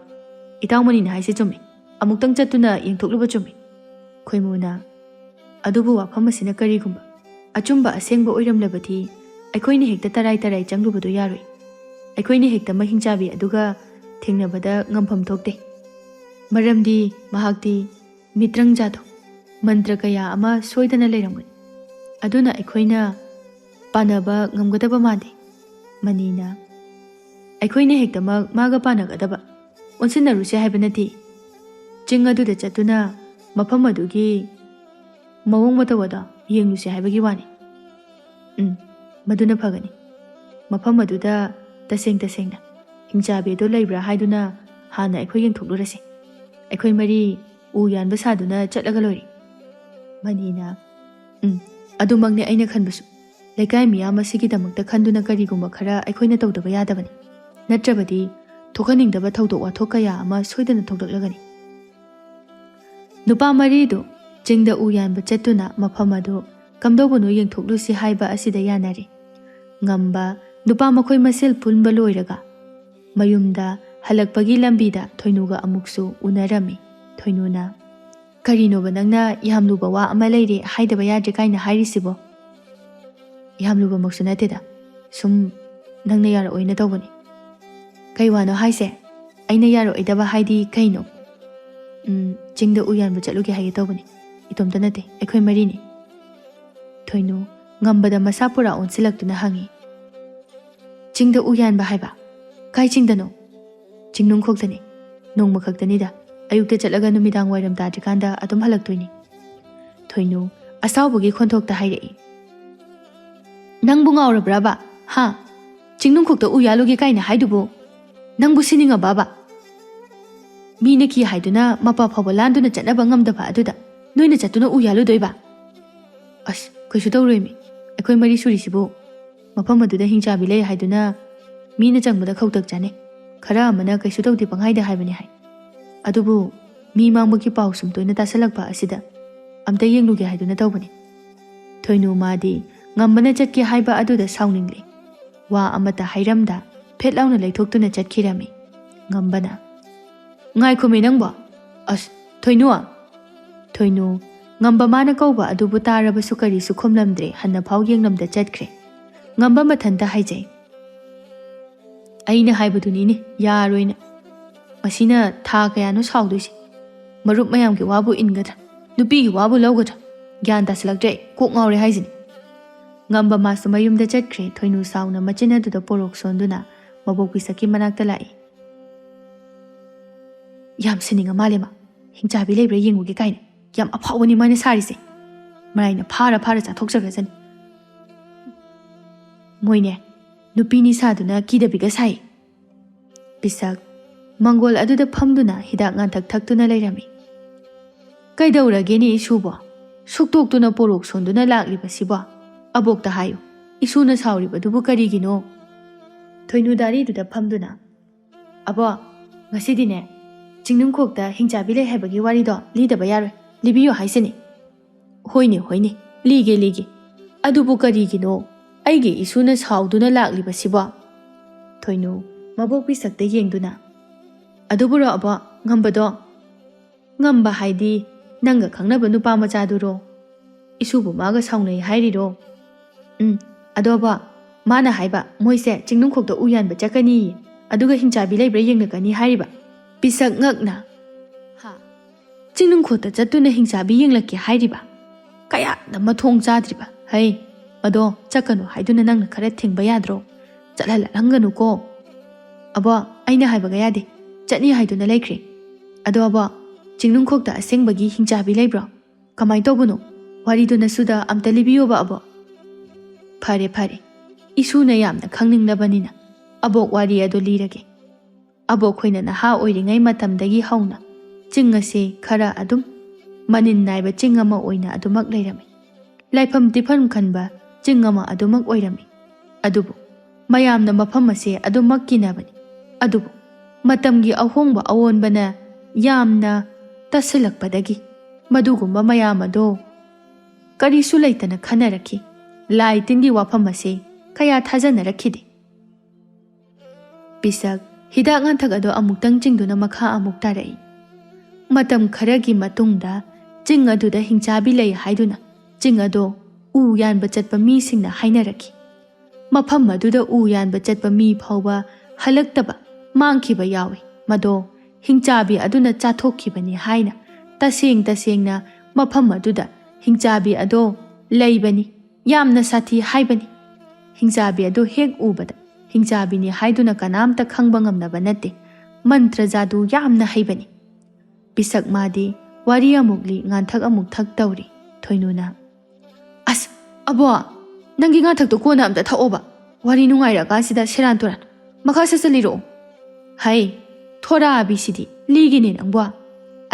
ꯏꯇꯥꯎ ꯃꯅꯤꯅ ꯍꯥꯏꯁꯦ ꯆꯨꯝꯃꯤ꯫ ꯑꯃꯨꯛꯇꯪ ꯆꯠꯇꯨꯅ ꯌꯦꯡꯊꯣꯛꯂꯨꯕ ꯆꯨꯝꯃꯤ꯫" ꯈꯣꯏꯃꯨꯅ, "ꯑꯗꯨꯕꯨ ꯋꯥꯐꯝ ꯑꯁꯤꯅ ꯀꯔꯤꯒꯨꯝꯕ ꯑꯆꯨꯝꯕ ꯑꯁꯦꯡꯕ ꯑꯣꯏꯔꯝꯂꯕꯗꯤ ꯑꯩꯈꯣꯏꯅ ꯍꯦꯛꯇ ꯇꯔꯥꯏ ꯇꯔꯥꯏ ꯆꯪꯂꯨꯕꯗꯨ ꯌꯥꯔꯣꯏ꯫ ꯑꯩꯈꯣꯏꯅ ꯍꯦꯛꯇꯃꯛ ꯍꯤꯡꯆꯥꯕꯤ ꯑꯗꯨꯒ ꯊꯦꯡꯅꯕꯗ ꯉꯝꯐꯝ ꯊꯣꯛꯇꯦ꯫ ꯃꯔꯝꯗꯤ ꯃꯍꯥꯛꯇꯤ ꯃꯤꯇ꯭ꯔꯪꯖꯥꯗꯣ ꯃꯟꯇ꯭ꯔ ꯀꯌꯥ ꯑꯃ ꯁꯣꯏꯗꯅ ꯂꯩꯔꯝꯒꯅꯤ꯫ ꯑꯗꯨꯅ ꯑꯩꯈꯣꯏꯅ ꯄꯥꯟꯅꯕ ꯉꯝꯒꯗꯕ ꯃꯥꯟꯗꯦ꯫ ꯃꯅꯤꯅ, ꯑꯩꯈꯣꯏꯅ ꯍꯦꯛꯇꯃꯛ ꯃꯥꯒ ꯄꯥꯟꯅꯒꯗꯕ ꯑꯣꯟꯁꯤꯟꯅꯔꯨꯁꯦ ꯍꯥꯏꯕ ꯅꯠꯇꯦ꯫ ꯆꯤꯡ ꯑꯗꯨꯗ ꯆꯠꯇꯨꯅ ꯃꯐꯝ ꯑꯗꯨꯒꯤ ꯃꯑꯣꯡ ꯃꯇꯧ ꯑꯗꯣ ꯌꯦꯡꯂꯨꯁꯦ ꯍꯥꯏꯕꯒꯤ ꯋꯥꯅꯤ꯫ ꯎꯝ, ꯃꯗꯨꯅ ꯐꯒꯅꯤ꯫ ꯃꯐꯝ ꯑꯗꯨꯗ ꯇꯁꯦꯡ ꯇꯁꯦꯡꯅ ꯍꯤꯡꯆꯥꯕꯤ ꯑꯗꯨ ꯂꯩꯕ꯭ꯔꯥ ꯍꯥꯏꯗꯨꯅ ꯍꯥꯟꯅ ꯑꯩꯈꯣꯏ ꯌꯦꯡꯊꯣꯛꯂꯨꯔꯁꯤ꯫ ꯑꯩꯈꯣꯏ ꯃꯔꯤ ꯎ ꯌꯥꯟꯕ ꯁꯥꯗꯨꯅ ꯆꯠꯂꯒ ꯂꯣꯏꯔꯦ꯫ ꯃꯅꯤꯅ, ꯎꯝ, ꯑꯗꯨꯃꯛꯅꯦ ꯑꯩꯅ ꯈꯟꯕꯁꯨ꯫ ꯂꯩꯀꯥꯏ ꯃꯤꯌꯥꯝ ꯑꯁꯤꯒꯤꯗꯃꯛꯇ ꯈꯟꯗꯨꯅ ꯀꯔꯤꯒꯨꯝꯕ ꯈꯔ ꯑꯩꯈꯣꯏꯅ ꯇꯧꯗꯕ ꯌꯥꯗꯕꯅꯤ꯫ ꯅꯠꯇ꯭ꯔꯕꯗꯤ ꯊꯣꯛꯍꯟꯅꯤꯡꯗꯕ ꯊꯧꯗꯣꯛ ꯋꯥꯊꯣꯛ ꯀꯌꯥ ꯑꯃ ꯁꯣꯏꯗꯅ ꯊꯣꯛꯂꯛꯂꯒꯅꯤ꯫ ꯅꯨꯄꯥ ꯃꯔꯤꯗꯨ ꯆꯤꯡꯗ ꯎ ꯌꯥꯟꯕ ꯆꯠꯇꯨꯅ ꯃꯐꯝ ꯑꯗꯨ ꯀꯝꯗꯧꯕꯅꯣ ꯌꯦꯡꯊꯣꯛꯂꯨꯁꯤ ꯍꯥꯏꯕ ꯑꯁꯤꯗ ꯌꯥꯅꯔꯦ꯫ ꯉꯝꯕ ꯅꯨꯄꯥ ꯃꯈꯣꯏ ꯃꯁꯦꯜ ꯄꯨꯟꯕ ꯂꯣꯏꯔꯒ ꯃꯌꯨꯝꯗ ꯍꯜꯂꯛꯄꯒꯤ ꯂꯝꯕꯤꯗ ꯊꯣꯏꯅꯨꯒ ꯑꯃꯨꯛꯁꯨ ꯎꯅꯔꯝꯃꯤ꯫ ꯊꯣꯏꯅꯨꯅ, "ꯀꯔꯤꯅꯣꯕ ꯅꯪꯅ ꯌꯥꯝ ꯂꯨꯕ ꯋꯥ ꯑꯃ ꯂꯩꯔꯦ ꯍꯥꯏꯗꯕ ꯌꯥꯗ꯭ꯔꯦ ꯀꯥꯏꯅ ꯍꯥꯏꯔꯤꯁꯤꯕꯣ?" "ꯌꯥꯝ ꯂꯨꯕꯃꯛꯁꯨ ꯅꯠꯇꯦꯗ, ꯁꯨꯝ ꯅꯪꯅ ꯌꯥꯔꯛꯑꯣꯏꯅ ꯇꯧꯕꯅꯤ꯫" "ꯀꯩ ꯋꯥꯅꯣ ꯍꯥꯏꯁꯦ? ꯑꯩꯅ ꯌꯥꯔꯛꯑꯣꯏꯗꯕ ꯍꯥꯏꯗꯤ ꯀꯩꯅꯣ?" "ꯎꯝ, ꯆꯤꯡꯗ ꯎ ꯌꯥꯟꯕ ꯆꯠꯂꯨꯒꯦ ꯍꯥꯏꯒꯦ ꯇꯧꯕꯅꯤ꯫ ꯏꯇꯣꯝꯇ ꯅꯠꯇꯦ, ꯑꯩꯈꯣꯏ ꯃꯔꯤꯅꯤ꯫" ꯊꯣꯏꯅꯨ ꯉꯝꯕꯗ ꯃꯁꯥ ꯄꯨꯔꯥ ꯑꯣꯟꯁꯤꯜꯂꯛꯇꯨꯅ ꯍꯪꯉꯤ꯫ "ꯆꯤꯡꯗ ꯎ ꯌꯥꯟꯕ ꯍꯥꯏꯕ? ꯀꯥꯏ ꯆꯤꯡꯗꯅꯣ?" "ꯆꯤꯡꯅꯨꯡꯈꯣꯛꯇꯅꯤ꯫ ꯅꯣꯡꯃ ꯈꯛꯇꯅꯤꯗ꯫ ꯑꯌꯨꯛꯇ ꯆꯠꯂꯒ ꯅꯨꯃꯤꯗꯥꯡ ꯋꯥꯏꯔꯝ ꯇꯥꯗ꯭ꯔꯤꯀꯥꯟꯗ ꯑꯗꯨꯝ ꯍꯜꯂꯛꯇꯣꯏꯅꯤ꯫" ꯊꯣꯏꯅꯨ ꯑꯁꯥꯎꯕꯒꯤ ꯈꯣꯟꯊꯣꯛꯇ ꯍꯥꯏꯔꯛꯏ꯫ "ꯅꯪꯕꯨ ꯉꯥꯎꯔꯕ꯭ꯔꯕ? ꯍꯥ? ꯆꯤꯡꯅꯨꯡꯈꯣꯛꯇ ꯎ ꯌꯥꯜꯂꯨꯒꯦ ꯀꯥꯏꯅ ꯍꯥꯏꯗꯨꯕꯨ? ꯅꯪꯕꯨ ꯁꯤꯅꯤꯡꯉꯕꯕ? ꯃꯤꯅ ꯀꯤ ꯍꯥꯏꯗꯨꯅ ꯃꯄꯥ ꯐꯥꯎꯕ ꯂꯥꯟꯗꯨꯅ ꯆꯠꯅꯕ ꯉꯝꯗꯕ ꯑꯗꯨꯗ ꯅꯣꯏꯅ ꯆꯠꯇꯨꯅ ꯎ ꯌꯥꯜꯂꯨꯗꯣꯏꯕ?" "ꯑꯁ, ꯀꯩꯁꯨ ꯇꯧꯔꯣꯏꯃꯤ꯫ ꯑꯩꯈꯣꯏ ꯃꯔꯤ ꯁꯨꯔꯤꯁꯤꯕꯨ꯫ ꯃꯐꯝ ꯑꯗꯨꯗ ꯍꯤꯡꯆꯥꯕꯤ ꯂꯩ ꯍꯥꯏꯗꯨꯅ ꯃꯤꯅ ꯆꯪꯕꯗ ꯈꯧꯇꯛ ꯆꯥꯅꯩ꯫ ꯈꯔ ꯑꯃꯅ ꯀꯩꯁꯨ ꯇꯧꯗꯦ, ꯄꯪꯍꯥꯏꯗ ꯍꯥꯏꯕꯅꯤ ꯍꯥꯏ꯫ ꯑꯗꯨꯕꯨ ꯃꯤ ꯃꯥꯡꯕꯒꯤ ꯄꯥꯎ ꯁꯨꯝ ꯇꯣꯏꯅ ꯇꯥꯁꯜꯂꯛꯄ ꯑꯁꯤꯗ ꯑꯝꯇ ꯌꯦꯡꯂꯨꯒꯦ ꯍꯥꯏꯗꯨꯅ ꯇꯧꯕꯅꯤ꯫" ꯊꯣꯏꯅꯨ ꯃꯥꯗꯤ ꯉꯝꯕꯅ ꯆꯠꯀꯦ ꯍꯥꯏꯕ ꯑꯗꯨꯗ ꯁꯥꯎꯅꯤꯡꯂꯦ꯫ ꯋꯥ ꯑꯃꯠꯇ ꯍꯥꯏꯔꯝꯗ ꯐꯦꯠ ꯂꯥꯎꯅ ꯂꯩꯊꯣꯛꯇꯨꯅ ꯆꯠꯈꯤꯔꯝꯃꯤ꯫ ꯉꯝꯕꯅ, "ꯉꯥꯏꯈꯣꯃꯤ ꯅꯪꯕꯣ꯫ ꯑꯁ, ꯊꯣꯏꯅꯨ!" ꯊꯣꯏꯅꯨ ꯉꯝꯕ ꯃꯥꯅ ꯀꯧꯕ ꯑꯗꯨꯕꯨ ꯇꯥꯔꯕꯁꯨ ꯀꯔꯤꯁꯨ ꯈꯨꯝꯂꯝꯗ꯭ꯔꯦ, ꯍꯟꯅꯐꯥꯎ ꯌꯦꯡꯂꯝꯗ ꯆꯠꯈ꯭ꯔꯦ꯫ ꯉꯝꯕ ꯃꯊꯟꯇ ꯍꯥꯏꯖꯩ, "ꯑꯩꯅ ꯍꯥꯏꯕꯗꯨꯅꯤꯅꯦ, ꯌꯥꯔꯣꯏꯅ꯫ ꯃꯁꯤꯅ ꯊꯥ ꯀꯌꯥꯅꯣ ꯁꯥꯎꯗꯣꯏꯁꯦ? ꯃꯔꯨꯞ ꯃꯌꯥꯝꯒꯤ ꯋꯥꯕꯨ ꯏꯟꯒꯗ꯭ꯔꯥ? ꯅꯨꯄꯤꯒꯤ ꯋꯥꯕꯨ ꯂꯧꯒꯗ꯭ꯔꯥ? ꯒ꯭ꯌꯥꯟ ꯇꯥꯁꯤꯜꯂꯛꯇ꯭ꯔꯦ, ꯀꯣꯛ ꯉꯥꯎꯔꯦ ꯍꯥꯏꯁꯤꯅꯤ"꯫ ꯉꯝꯕ ꯃꯥꯁꯨ ꯃꯌꯨꯝꯗ ꯆꯠꯈ꯭ꯔꯦ꯫ ꯊꯣꯏꯅꯨ ꯁꯥꯎꯅ ꯃꯆꯤꯟ ꯑꯗꯨꯗ ꯄꯣꯔꯣꯛ ꯁꯣꯟꯗꯨꯅ ꯃꯕꯣꯛ ꯄꯤꯁꯛꯀꯤ ꯃꯅꯥꯛꯇ ꯂꯥꯛꯏ꯫ "ꯌꯥꯝ ꯁꯤꯅꯤꯡꯉ ꯃꯥꯜꯂꯦ ꯃꯥ꯫ ꯍꯤꯡꯆꯥꯕꯤ ꯂꯩꯕ꯭ꯔꯥ ꯌꯦꯡꯉꯨꯒꯦ ꯀꯥꯏꯅ꯫ ꯌꯥꯝ ꯑꯐꯥꯎꯕꯅꯤ ꯃꯥꯅ ꯁꯥꯔꯤꯁꯦ꯫ ꯃꯔꯥꯏꯅ ꯐꯥꯔ ꯐꯥꯔ ꯆꯥꯊꯣꯛꯆꯈ꯭ꯔꯁꯅꯤ꯫ ꯃꯣꯏꯅꯦ, ꯅꯨꯄꯤ ꯅꯤꯁꯥꯗꯨꯅ ꯀꯤꯗꯕꯤꯒ ꯁꯥꯏ"꯫ ꯄꯤꯁꯛ ꯃꯪꯒꯣꯜ ꯑꯗꯨꯗ ꯐꯝꯗꯨꯅ ꯍꯤꯗꯥꯛ ꯉꯥꯡꯊꯛ ꯊꯛꯇꯨꯅ ꯂꯩꯔꯝꯃꯤ꯫ "ꯀꯩꯗꯧꯔꯒꯦꯅꯦ ꯏꯁꯨꯕꯣ? ꯁꯨꯛꯇꯣꯛꯇꯨꯅ ꯄꯣꯔꯣꯛ ꯁꯣꯟꯗꯨꯅ ꯂꯥꯛꯂꯤꯕꯁꯤꯕꯣ? ꯑꯕꯣꯛꯇ ꯍꯥꯏꯌꯨ, ꯏꯁꯨꯅ ꯁꯥꯎꯔꯤꯕꯗꯨꯕꯨ ꯀꯔꯤꯒꯤꯅꯣ?" ꯊꯣꯏꯅꯨ ꯗꯥꯔꯤꯗꯨꯗ ꯐꯝꯗꯨꯅ, "ꯑꯕꯣ, ꯉꯁꯤꯗꯤꯅꯦ, ꯆꯤꯡꯅꯨꯡꯈꯣꯛꯇ ꯍꯤꯡꯆꯥꯕꯤ ꯂꯩ ꯍꯥꯏꯕꯒꯤ ꯋꯥꯔꯤꯗꯣ ꯂꯤꯗꯕ ꯌꯥꯔꯣꯏ, ꯂꯤꯕꯤꯌꯨ ꯍꯥꯏꯁꯤꯅꯤ"꯫ "ꯍꯣꯏꯅꯦ, ꯍꯣꯏꯅꯦ, ꯂꯤꯒꯦ, ꯂꯤꯒꯦ꯫ ꯑꯗꯨꯕꯨ ꯀꯔꯤꯒꯤꯅꯣ ꯑꯩꯒꯤ ꯏꯁꯨꯅ ꯁꯥꯎꯗꯨꯅ ꯂꯥꯛꯂꯤꯕꯁꯤꯕꯣ?" ꯊꯣꯏꯅꯨ ꯃꯕꯣꯛ ꯄꯤꯁꯛꯇ ꯌꯦꯡꯗꯨꯅ, "ꯑꯗꯨꯕꯨꯔꯣ ꯑꯕꯣ, ꯉꯝꯕꯗꯣ?" "ꯉꯝꯕ ꯍꯥꯏꯗꯤ ꯅꯪꯒ ꯈꯪꯅꯕ ꯅꯨꯄꯥ ꯃꯆꯥꯗꯨꯔꯣ? ꯏꯁꯨꯕꯨ ꯃꯥꯒ ꯁꯥꯎꯅꯩ ꯍꯥꯏꯔꯤꯔꯣ?" "ꯎꯝ, ꯑꯗꯣ ꯑꯕꯣ, ꯃꯥꯅ ꯍꯥꯏꯕ ꯃꯣꯏꯁꯦ ꯆꯤꯡꯅꯨꯡꯈꯣꯛꯇ ꯎ ꯌꯥꯟꯕ ꯆꯠꯀꯅꯤꯌꯦ, ꯑꯗꯨꯒ ꯍꯤꯡꯆꯥꯕꯤ ꯂꯩꯕ꯭ꯔꯥ ꯌꯦꯡꯂꯛꯀꯅꯤ ꯍꯥꯏꯔꯤꯕ"꯫ ꯄꯤꯁꯛ ꯉꯛꯅ, "ꯍꯥ? ꯆꯤꯡꯅꯨꯡꯈꯣꯛꯇ ꯆꯠꯇꯨꯅ ꯍꯤꯡꯆꯥꯕꯤ ꯌꯦꯡꯂꯛꯀꯦ ꯍꯥꯏꯔꯤꯕ? ꯀꯌꯥꯗ ꯃꯊꯣꯡ ꯆꯥꯗ꯭ꯔꯤꯕ? ꯍꯩ, ꯑꯗꯣ ꯆꯠꯀꯅꯨ ꯍꯥꯏꯗꯨꯅ ꯅꯪꯅ ꯈꯔ ꯊꯤꯡꯕ ꯌꯥꯗ꯭ꯔꯣ? ꯆꯠꯍꯜꯂꯛꯂꯝꯒꯅꯨꯀꯣ"꯫ "ꯑꯕꯣ, ꯑꯩꯅ ꯍꯥꯏꯕꯒ ꯌꯥꯗꯦ, ꯆꯠꯅꯤ ꯍꯥꯏꯗꯨꯅ ꯂꯩꯈ꯭ꯔꯦ꯫ ꯑꯗꯣ ꯑꯕꯣ, ꯆꯤꯡꯅꯨꯡꯈꯣꯛꯇ ꯑꯁꯦꯡꯕꯒꯤ ꯍꯤꯡꯆꯥꯕꯤ ꯂꯩꯕ꯭ꯔꯣ? ꯀꯃꯥꯏ ꯇꯧꯕꯅꯣ? ꯋꯥꯔꯤꯗꯨ ꯅꯁꯨꯗ ꯑꯝꯇ ꯂꯤꯕꯤꯌꯣꯕ ꯑꯕꯣ"꯫ "ꯐꯔꯦ, ꯐꯔꯦ, ꯏꯁꯨꯅ ꯌꯥꯝꯅ ꯈꯪꯅꯤꯡꯂꯕꯅꯤꯅ ꯑꯕꯣꯛ ꯋꯥꯔꯤ ꯑꯗꯨ ꯂꯤꯔꯒꯦ꯫ ꯑꯕꯣꯛ ꯈꯣꯏꯅ ꯅꯍꯥ ꯑꯣꯏꯔꯤꯉꯩ ꯃꯇꯝꯗꯒꯤ ꯍꯧꯅ ꯆꯤꯡ ꯑꯁꯤ ꯈꯔ ꯑꯗꯨꯝ ꯃꯅꯤꯟ ꯅꯥꯏꯕ ꯆꯤꯡ ꯑꯃ ꯑꯣꯏꯅ ꯑꯗꯨꯃꯛ ꯂꯩꯔꯝꯃꯤ꯫ ꯂꯥꯏꯐꯝ ꯇꯤꯐꯝ ꯈꯟꯕ ꯆꯤꯡ ꯑꯃ ꯑꯗꯨꯃꯛ ꯑꯣꯏꯔꯝꯃꯤ꯫ ꯑꯗꯨꯕꯨ ꯃꯌꯥꯝꯅ ꯃꯐꯝ ꯑꯁꯦ ꯑꯗꯨꯃꯛ ꯀꯤꯅꯕꯅꯤ꯫ ꯑꯗꯨꯕꯨ ꯃꯇꯝꯒꯤ ꯑꯍꯣꯡꯕ ꯑꯑꯣꯟꯕꯅ ꯌꯥꯝꯅ ꯇꯠꯁꯤꯜꯂꯛꯄꯗꯒꯤ ꯃꯗꯨꯒꯨꯝꯕ ꯃꯌꯥꯝ ꯑꯗꯣ ꯀꯔꯤꯁꯨ ꯂꯩꯇꯅ ꯈꯟꯅꯔꯛꯈꯤ꯫ ꯂꯥꯏ ꯇꯤꯟꯒꯤ ꯋꯥꯐꯝ ꯑꯁꯦ ꯀꯌꯥ ꯊꯥꯖꯅꯔꯛꯈꯤꯗꯦ"꯫ ꯄꯤꯁꯛ ꯍꯤꯗꯥꯛ ꯉꯥꯡꯊꯛ ꯑꯗꯨ ꯑꯃꯨꯛꯇꯪ ꯆꯤꯡꯗꯨꯅ ꯃꯈꯥ ꯑꯃꯨꯛ ꯇꯥꯔꯛꯏ꯫ ꯃꯇꯝ ꯈꯔꯒꯤ ꯃꯇꯨꯡꯗ ꯆꯤꯡ ꯑꯗꯨꯗ ꯍꯤꯡꯆꯥꯕꯤ ꯂꯩ ꯍꯥꯏꯗꯨꯅ ꯆꯤꯡ ꯑꯗꯣ ꯎ ꯌꯥꯟꯕ ꯆꯠꯄ ꯃꯤꯁꯤꯡꯅ ꯍꯥꯏꯅꯔꯛꯈꯤ꯫ ꯃꯐꯝ ꯑꯗꯨꯗ ꯎ ꯌꯥꯟꯕ ꯆꯠꯄ ꯃꯤ ꯐꯥꯎꯕ ꯍꯜꯂꯛꯇꯕ, ꯃꯥꯡꯈꯤꯕ ꯌꯥꯎꯏ꯫ ꯃꯗꯣ ꯍꯤꯡꯆꯥꯕꯤ ꯑꯗꯨꯅ ꯆꯥꯊꯣꯛꯈꯤꯕꯅꯤ ꯍꯥꯏꯅ ꯇꯁꯦꯡ ꯇꯁꯦꯡꯅ ꯃꯐꯝ ꯑꯗꯨꯗ ꯍꯤꯡꯆꯥꯕꯤ ꯑꯗꯣ ꯂꯩꯕꯅꯤ꯫ ꯌꯥꯝꯅ ꯁꯥꯊꯤ ꯍꯥꯏꯕꯅꯤ꯫ ꯍꯤꯡꯆꯥꯕꯤ ꯑꯗꯨ ꯍꯦꯛ ꯎꯕꯗ ꯍꯤꯡꯆꯥꯕꯤꯅꯤ ꯍꯥꯏꯗꯨꯅ ꯀꯅꯥꯝꯇ ꯈꯪꯕ ꯉꯝꯅꯕ ꯅꯠꯇꯦ꯫ ꯃꯟꯇ꯭ꯔ ꯖꯥꯗꯨ ꯌꯥꯝꯅ ꯍꯩꯕꯅꯤ꯫ ꯄꯤꯁꯛ ꯃꯥꯗꯤ ꯋꯥꯔꯤ ꯑꯃꯨꯛ ꯂꯤ, ꯉꯥꯟꯊꯛ ꯑꯃꯨꯛ ꯊꯛ ꯇꯧꯔꯤ꯫ ꯊꯣꯏꯅꯨꯅ, "ꯑꯁ, ꯑꯕꯣ, ꯅꯪꯒꯤ ꯉꯥꯟꯊꯛꯇꯣ ꯀꯣꯟꯅ ꯑꯝꯇ ꯊꯛꯑꯣꯕ꯫ ꯋꯥꯔꯤ ꯅꯨꯡꯉꯥꯏꯔꯀꯥꯟꯁꯤꯗ ꯁꯦꯔꯥꯟ ꯇꯨꯔꯥꯟ꯫ ꯃꯈꯥ ꯁꯠ ꯁꯠ ꯂꯤꯔꯛꯑꯣ꯫" "ꯍꯩ, ꯊꯣꯔꯥꯕꯤꯁꯤꯗꯤ ꯂꯤꯒꯦꯅꯦ ꯅꯪꯕꯣ꯫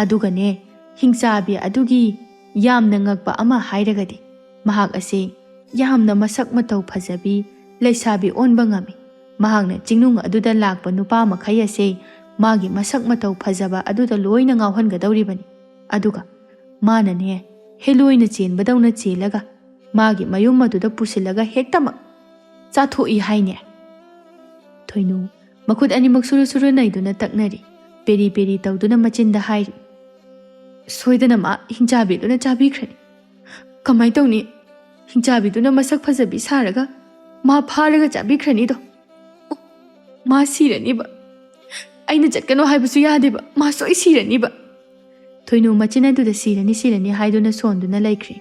ꯑꯗꯨꯒꯅꯦ, ꯍꯤꯡꯆꯥꯕꯤ ꯑꯗꯨꯒꯤ ꯌꯥꯝꯅ ꯉꯛꯄ ꯑꯃ ꯍꯥꯏꯔꯒꯗꯤ, ꯃꯍꯥꯛ ꯑꯁꯦ ꯌꯥꯝꯅ ꯃꯁꯛ ꯃꯇꯧ ꯐꯖꯕꯤ ꯂꯩꯁꯥꯕꯤ ꯑꯣꯟꯕ ꯉꯝꯃꯤ꯫ ꯃꯍꯥꯛꯅ ꯆꯤꯡꯅꯨꯡ ꯑꯗꯨꯗ ꯂꯥꯛꯄ ꯅꯨꯄꯥ ꯃꯈꯩ ꯑꯁꯦ ꯃꯥꯒꯤ ꯃꯁꯛ ꯃꯇꯧ ꯐꯖꯕ ꯑꯗꯨꯗ ꯂꯣꯏꯅ ꯉꯥꯎꯍꯟꯒꯗꯧꯔꯤꯕꯅꯤ꯫ ꯑꯗꯨꯒ ꯃꯥꯅꯅꯦ, ꯍꯦꯂꯣꯏꯅ ꯆꯦꯟꯕꯗꯧꯅ ꯆꯦꯜꯂꯒ ꯃꯥꯒꯤ ꯃꯌꯨꯝ ꯑꯗꯨꯗ ꯄꯨꯁꯤꯜꯂꯒ ꯍꯦꯛꯇꯃꯛ ꯆꯥꯊꯣꯛꯏ ꯍꯥꯏꯅꯦ꯫" ꯊꯣꯏꯅꯨ ꯃꯈꯨꯠ ꯑꯅꯤꯃꯛ ꯁꯨꯔꯨ ꯁꯨꯔꯨ ꯅꯩꯗꯨꯅ ꯇꯛꯅꯔꯤ꯫ ꯄꯦꯔꯤ ꯄꯦꯔꯤ ꯇꯧꯗꯨꯅ ꯃꯆꯤꯟꯗ ꯍꯥꯏꯔꯤ, "ꯁꯣꯏꯗꯅ ꯃꯥ ꯍꯤꯡꯆꯥꯕꯤꯗꯨꯅ ꯆꯥꯕꯤꯈ꯭ꯔꯅꯤ꯫ ꯀꯃꯥꯏ ꯇꯧꯅꯤ? ꯍꯤꯡꯆꯥꯕꯤꯗꯨꯅ ꯃꯁꯛ ꯐꯖꯕꯤ ꯁꯥꯔꯒ ꯃꯥ ꯐꯥꯔꯒ ꯆꯥꯕꯤꯈ꯭ꯔꯅꯤꯗꯣ꯫ ꯎ, ꯃꯥ ꯁꯤꯔꯅꯤꯕ꯫ ꯑꯩꯅ ꯆꯠꯀꯅꯣ ꯍꯥꯏꯕꯁꯨ ꯌꯥꯗꯦꯕ꯫ ꯃꯥ ꯁꯣꯏ ꯁꯤꯔꯅꯤꯕ꯫" ꯊꯣꯏꯅꯨ ꯃꯆꯤꯟ ꯑꯗꯨꯗ ꯁꯤꯔꯅꯤ, ꯁꯤꯔꯅꯤ ꯍꯥꯏꯗꯨꯅ ꯁꯣꯟꯗꯨꯅ ꯂꯩꯈ꯭ꯔꯦ꯫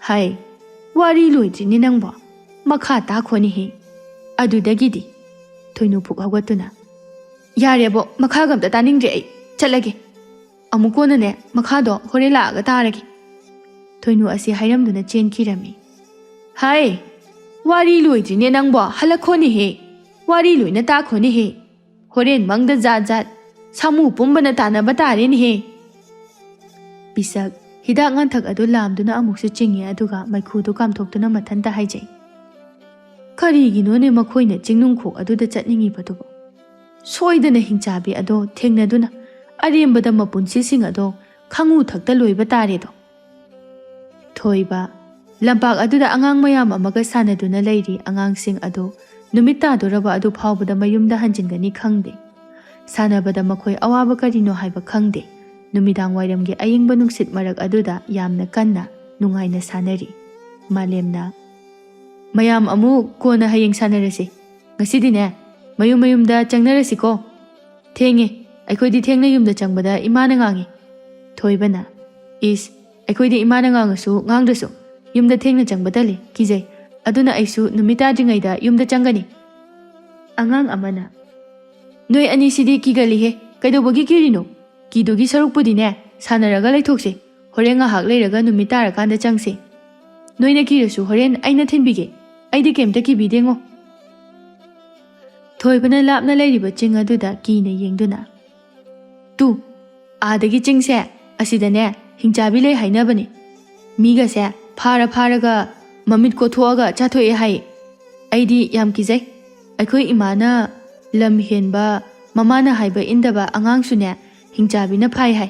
"ꯍꯥꯏ, ꯋꯥꯔꯤ ꯂꯣꯏꯗ꯭ꯔꯤꯅꯦ ꯅꯪꯕꯣ꯫ ꯃꯈꯥ ꯇꯥꯈꯣꯅꯦꯍꯦ꯫ ꯑꯗꯨꯗꯒꯤꯗꯤ꯫" ꯊꯣꯏꯅꯨ ꯐꯨꯛ ꯍꯧꯒꯠꯇꯨꯅ, "ꯌꯥꯔꯦꯕꯣ, ꯃꯈꯥꯒ ꯑꯝꯇ ꯇꯥꯅꯤꯡꯗ꯭ꯔꯦ ꯑꯩ꯫ ꯆꯠꯂꯒꯦ꯫ ꯑꯃꯨꯛ ꯀꯣꯟꯅꯅꯦ, ꯃꯈꯥꯗꯣ ꯍꯣꯔꯦꯟ ꯂꯥꯛꯑꯒ ꯇꯥꯔꯒꯦ꯫" ꯊꯣꯏꯅꯨ ꯑꯁꯤ ꯍꯥꯏꯔꯝꯗꯨꯅ ꯆꯦꯟꯈꯤꯔꯝꯃꯤ꯫ "ꯍꯥꯏ, ꯋꯥꯔꯤ ꯂꯣꯏꯗ꯭ꯔꯤꯅꯦ ꯅꯪꯕꯣ, ꯍꯜꯂꯛꯈꯣꯅꯦꯍꯦ꯫ ꯋꯥꯔꯤ ꯂꯣꯏꯅ ꯇꯥꯈꯣꯅꯦꯍꯦ꯫ ꯍꯣꯔꯦꯟ ꯃꯪꯗ ꯖꯥꯠ ꯖꯥꯠ ꯁꯥꯃꯨ ꯄꯨꯝꯕꯅ ꯇꯥꯟꯅꯕ ꯇꯥꯔꯦꯅꯦꯍꯦ꯫" ꯄꯤꯁꯛ ꯍꯤꯗꯥꯛ ꯉꯥꯟꯊꯛ ꯑꯗꯨ ꯂꯥꯝꯗꯨꯅ ꯑꯃꯨꯛꯁꯨ ꯆꯤꯡꯉꯦ, ꯑꯗꯨꯒ ꯃꯩꯈꯨꯗꯨ ꯀꯥꯝꯊꯣꯛꯇꯨꯅ ꯃꯊꯟꯇ ꯍꯥꯏꯖꯩ, "ꯀꯔꯤꯒꯤꯅꯣꯅꯦ ꯃꯈꯣꯏꯅ ꯆꯤꯡꯅꯨꯡꯈꯣꯛ ꯑꯗꯨꯗ ꯆꯠꯅꯤꯡꯉꯤꯕꯗꯨꯕꯨ? ꯁꯣꯏꯗꯅ ꯍꯤꯡꯆꯥꯕꯤ ꯑꯗꯣ ꯊꯦꯡꯅꯗꯨꯅ ꯑꯔꯦꯝꯕꯗ ꯃꯄꯨꯟꯁꯤꯁꯤꯡ ꯑꯗꯣ ꯈꯥꯉꯨ ꯊꯛꯇ ꯂꯣꯏꯕ ꯇꯥꯔꯦꯗꯣ꯫" ꯊꯣꯏꯕ, ꯂꯝꯄꯥꯛ ꯑꯗꯨꯗ ꯑꯉꯥꯡ ꯃꯌꯥꯝ ꯑꯃꯒ ꯁꯥꯟꯅꯗꯨꯅ ꯂꯩꯔꯤ꯫ ꯑꯉꯥꯡꯁꯤꯡ ꯑꯗꯨ ꯅꯨꯃꯤꯠ ꯇꯥꯗꯣꯔꯕ ꯑꯗꯨ ꯐꯥꯎꯕꯗ ꯃꯌꯨꯝꯗ ꯍꯟꯖꯤꯟꯒꯅꯤ ꯈꯪꯗꯦ꯫ ꯁꯥꯟꯅꯕꯗ ꯃꯈꯣꯏ ꯑꯋꯥꯕ ꯀꯔꯤꯅꯣ ꯍꯥꯏꯕ ꯈꯪꯗꯦ꯫ ꯅꯨꯃꯤꯗꯥꯡ ꯋꯥꯏꯔꯝꯒꯤ ꯑꯏꯪꯕ ꯅꯨꯡꯁꯤꯠ ꯃꯔꯛ ꯑꯗꯨꯗ ꯌꯥꯝꯅ ꯀꯟꯅ ꯅꯨꯡꯉꯥꯏꯅ ꯁꯥꯟꯅꯔꯤ꯫ ꯃꯥꯂꯦꯝꯅ, "ꯃꯌꯥꯝ ꯑꯃꯨꯛ ꯀꯣꯟꯅ ꯍꯌꯦꯡ ꯁꯥꯟꯅꯔꯁꯤ꯫ ꯉꯁꯤꯗꯤꯅꯦ, ꯃꯌꯨꯝ ꯃꯌꯨꯝꯗ ꯆꯪꯅꯔꯁꯤꯀꯣ꯫ ꯊꯦꯡꯉꯦ, ꯑꯩꯈꯣꯏꯗꯤ ꯊꯦꯡꯅ ꯌꯨꯝꯗ ꯆꯪꯕꯗ ꯏꯃꯥꯅ ꯉꯥꯡꯉꯤ꯫" ꯊꯣꯏꯕꯅ, "ꯏꯁ, ꯑꯩꯈꯣꯏꯗꯤ ꯏꯃꯥꯅ ꯉꯥꯡꯉꯁꯨ ꯉꯥꯡꯗ꯭ꯔꯁꯨ ꯌꯨꯝꯗ ꯊꯦꯡꯅ ꯆꯪꯕ ꯇꯜꯂꯤ, ꯀꯤꯖꯩ꯫ ꯑꯗꯨꯅ ꯑꯩꯁꯨ ꯅꯨꯃꯤꯠ ꯇꯥꯗ꯭ꯔꯤꯉꯩꯗ ꯌꯨꯝꯗ ꯆꯪꯒꯅꯤ꯫" ꯑꯉꯥꯡ ꯑꯃꯅ, "ꯅꯣꯏ ꯑꯅꯤꯁꯤꯗꯤ ꯀꯤꯒꯜꯂꯤꯍꯦ, ꯀꯩꯗꯧꯕꯒꯤ ꯀꯤꯔꯤꯅꯣ? ꯀꯤꯗꯨꯒꯤ ꯁꯔꯨꯛꯄꯨꯗꯤꯅꯦ, ꯁꯥꯟꯅꯔꯒ ꯂꯩꯊꯣꯛꯁꯦ꯫ ꯍꯣꯔꯦꯟ ꯉꯥꯏꯍꯥꯛ ꯂꯩꯔꯒ ꯅꯨꯃꯤꯠ ꯇꯥꯔꯀꯥꯟꯗ ꯆꯪꯁꯦ꯫ ꯅꯣꯏꯅ ꯀꯤꯔꯁꯨ ꯍꯣꯔꯦꯟ ꯑꯩꯅ ꯊꯤꯟꯕꯤꯒꯦ꯫ ꯑꯩꯗꯤ ꯀꯩꯝꯇ ꯀꯤꯕꯤꯗꯦꯉꯣ꯫" ꯊꯣꯏꯕꯅ ꯂꯥꯞꯅ ꯂꯩꯔꯤꯕ ꯆꯤꯡ ꯑꯗꯨꯗ ꯀꯤꯅ ꯌꯦꯡꯗꯨꯅ, "ꯇꯨ, ꯑꯥꯗꯒꯤ ꯆꯤꯡꯁꯦ, ꯑꯁꯤꯗꯅꯦ ꯍꯤꯡꯆꯥꯕꯤ ꯂꯩ ꯍꯥꯏꯅꯕꯅꯤ꯫ ꯃꯤꯒꯁꯦ ꯐꯥꯔ ꯐꯥꯔꯒ ꯃꯃꯤꯠ ꯀꯣꯊꯣꯛꯑꯒ ꯆꯥꯊꯣꯛꯑꯦ ꯍꯥꯏ꯫ ꯑꯩꯗꯤ ꯌꯥꯝ ꯀꯤꯖꯩ꯫ ꯑꯩꯈꯣꯏ ꯏꯃꯥꯅ ꯂꯝ ꯍꯦꯟꯕ, ꯃꯃꯥꯅ ꯍꯥꯏꯕ ꯏꯟꯗꯕ ꯑꯉꯥꯡꯁꯨꯅꯦ ꯍꯤꯡꯆꯥꯕꯤꯅ ꯐꯥꯏ ꯍꯥꯏ꯫"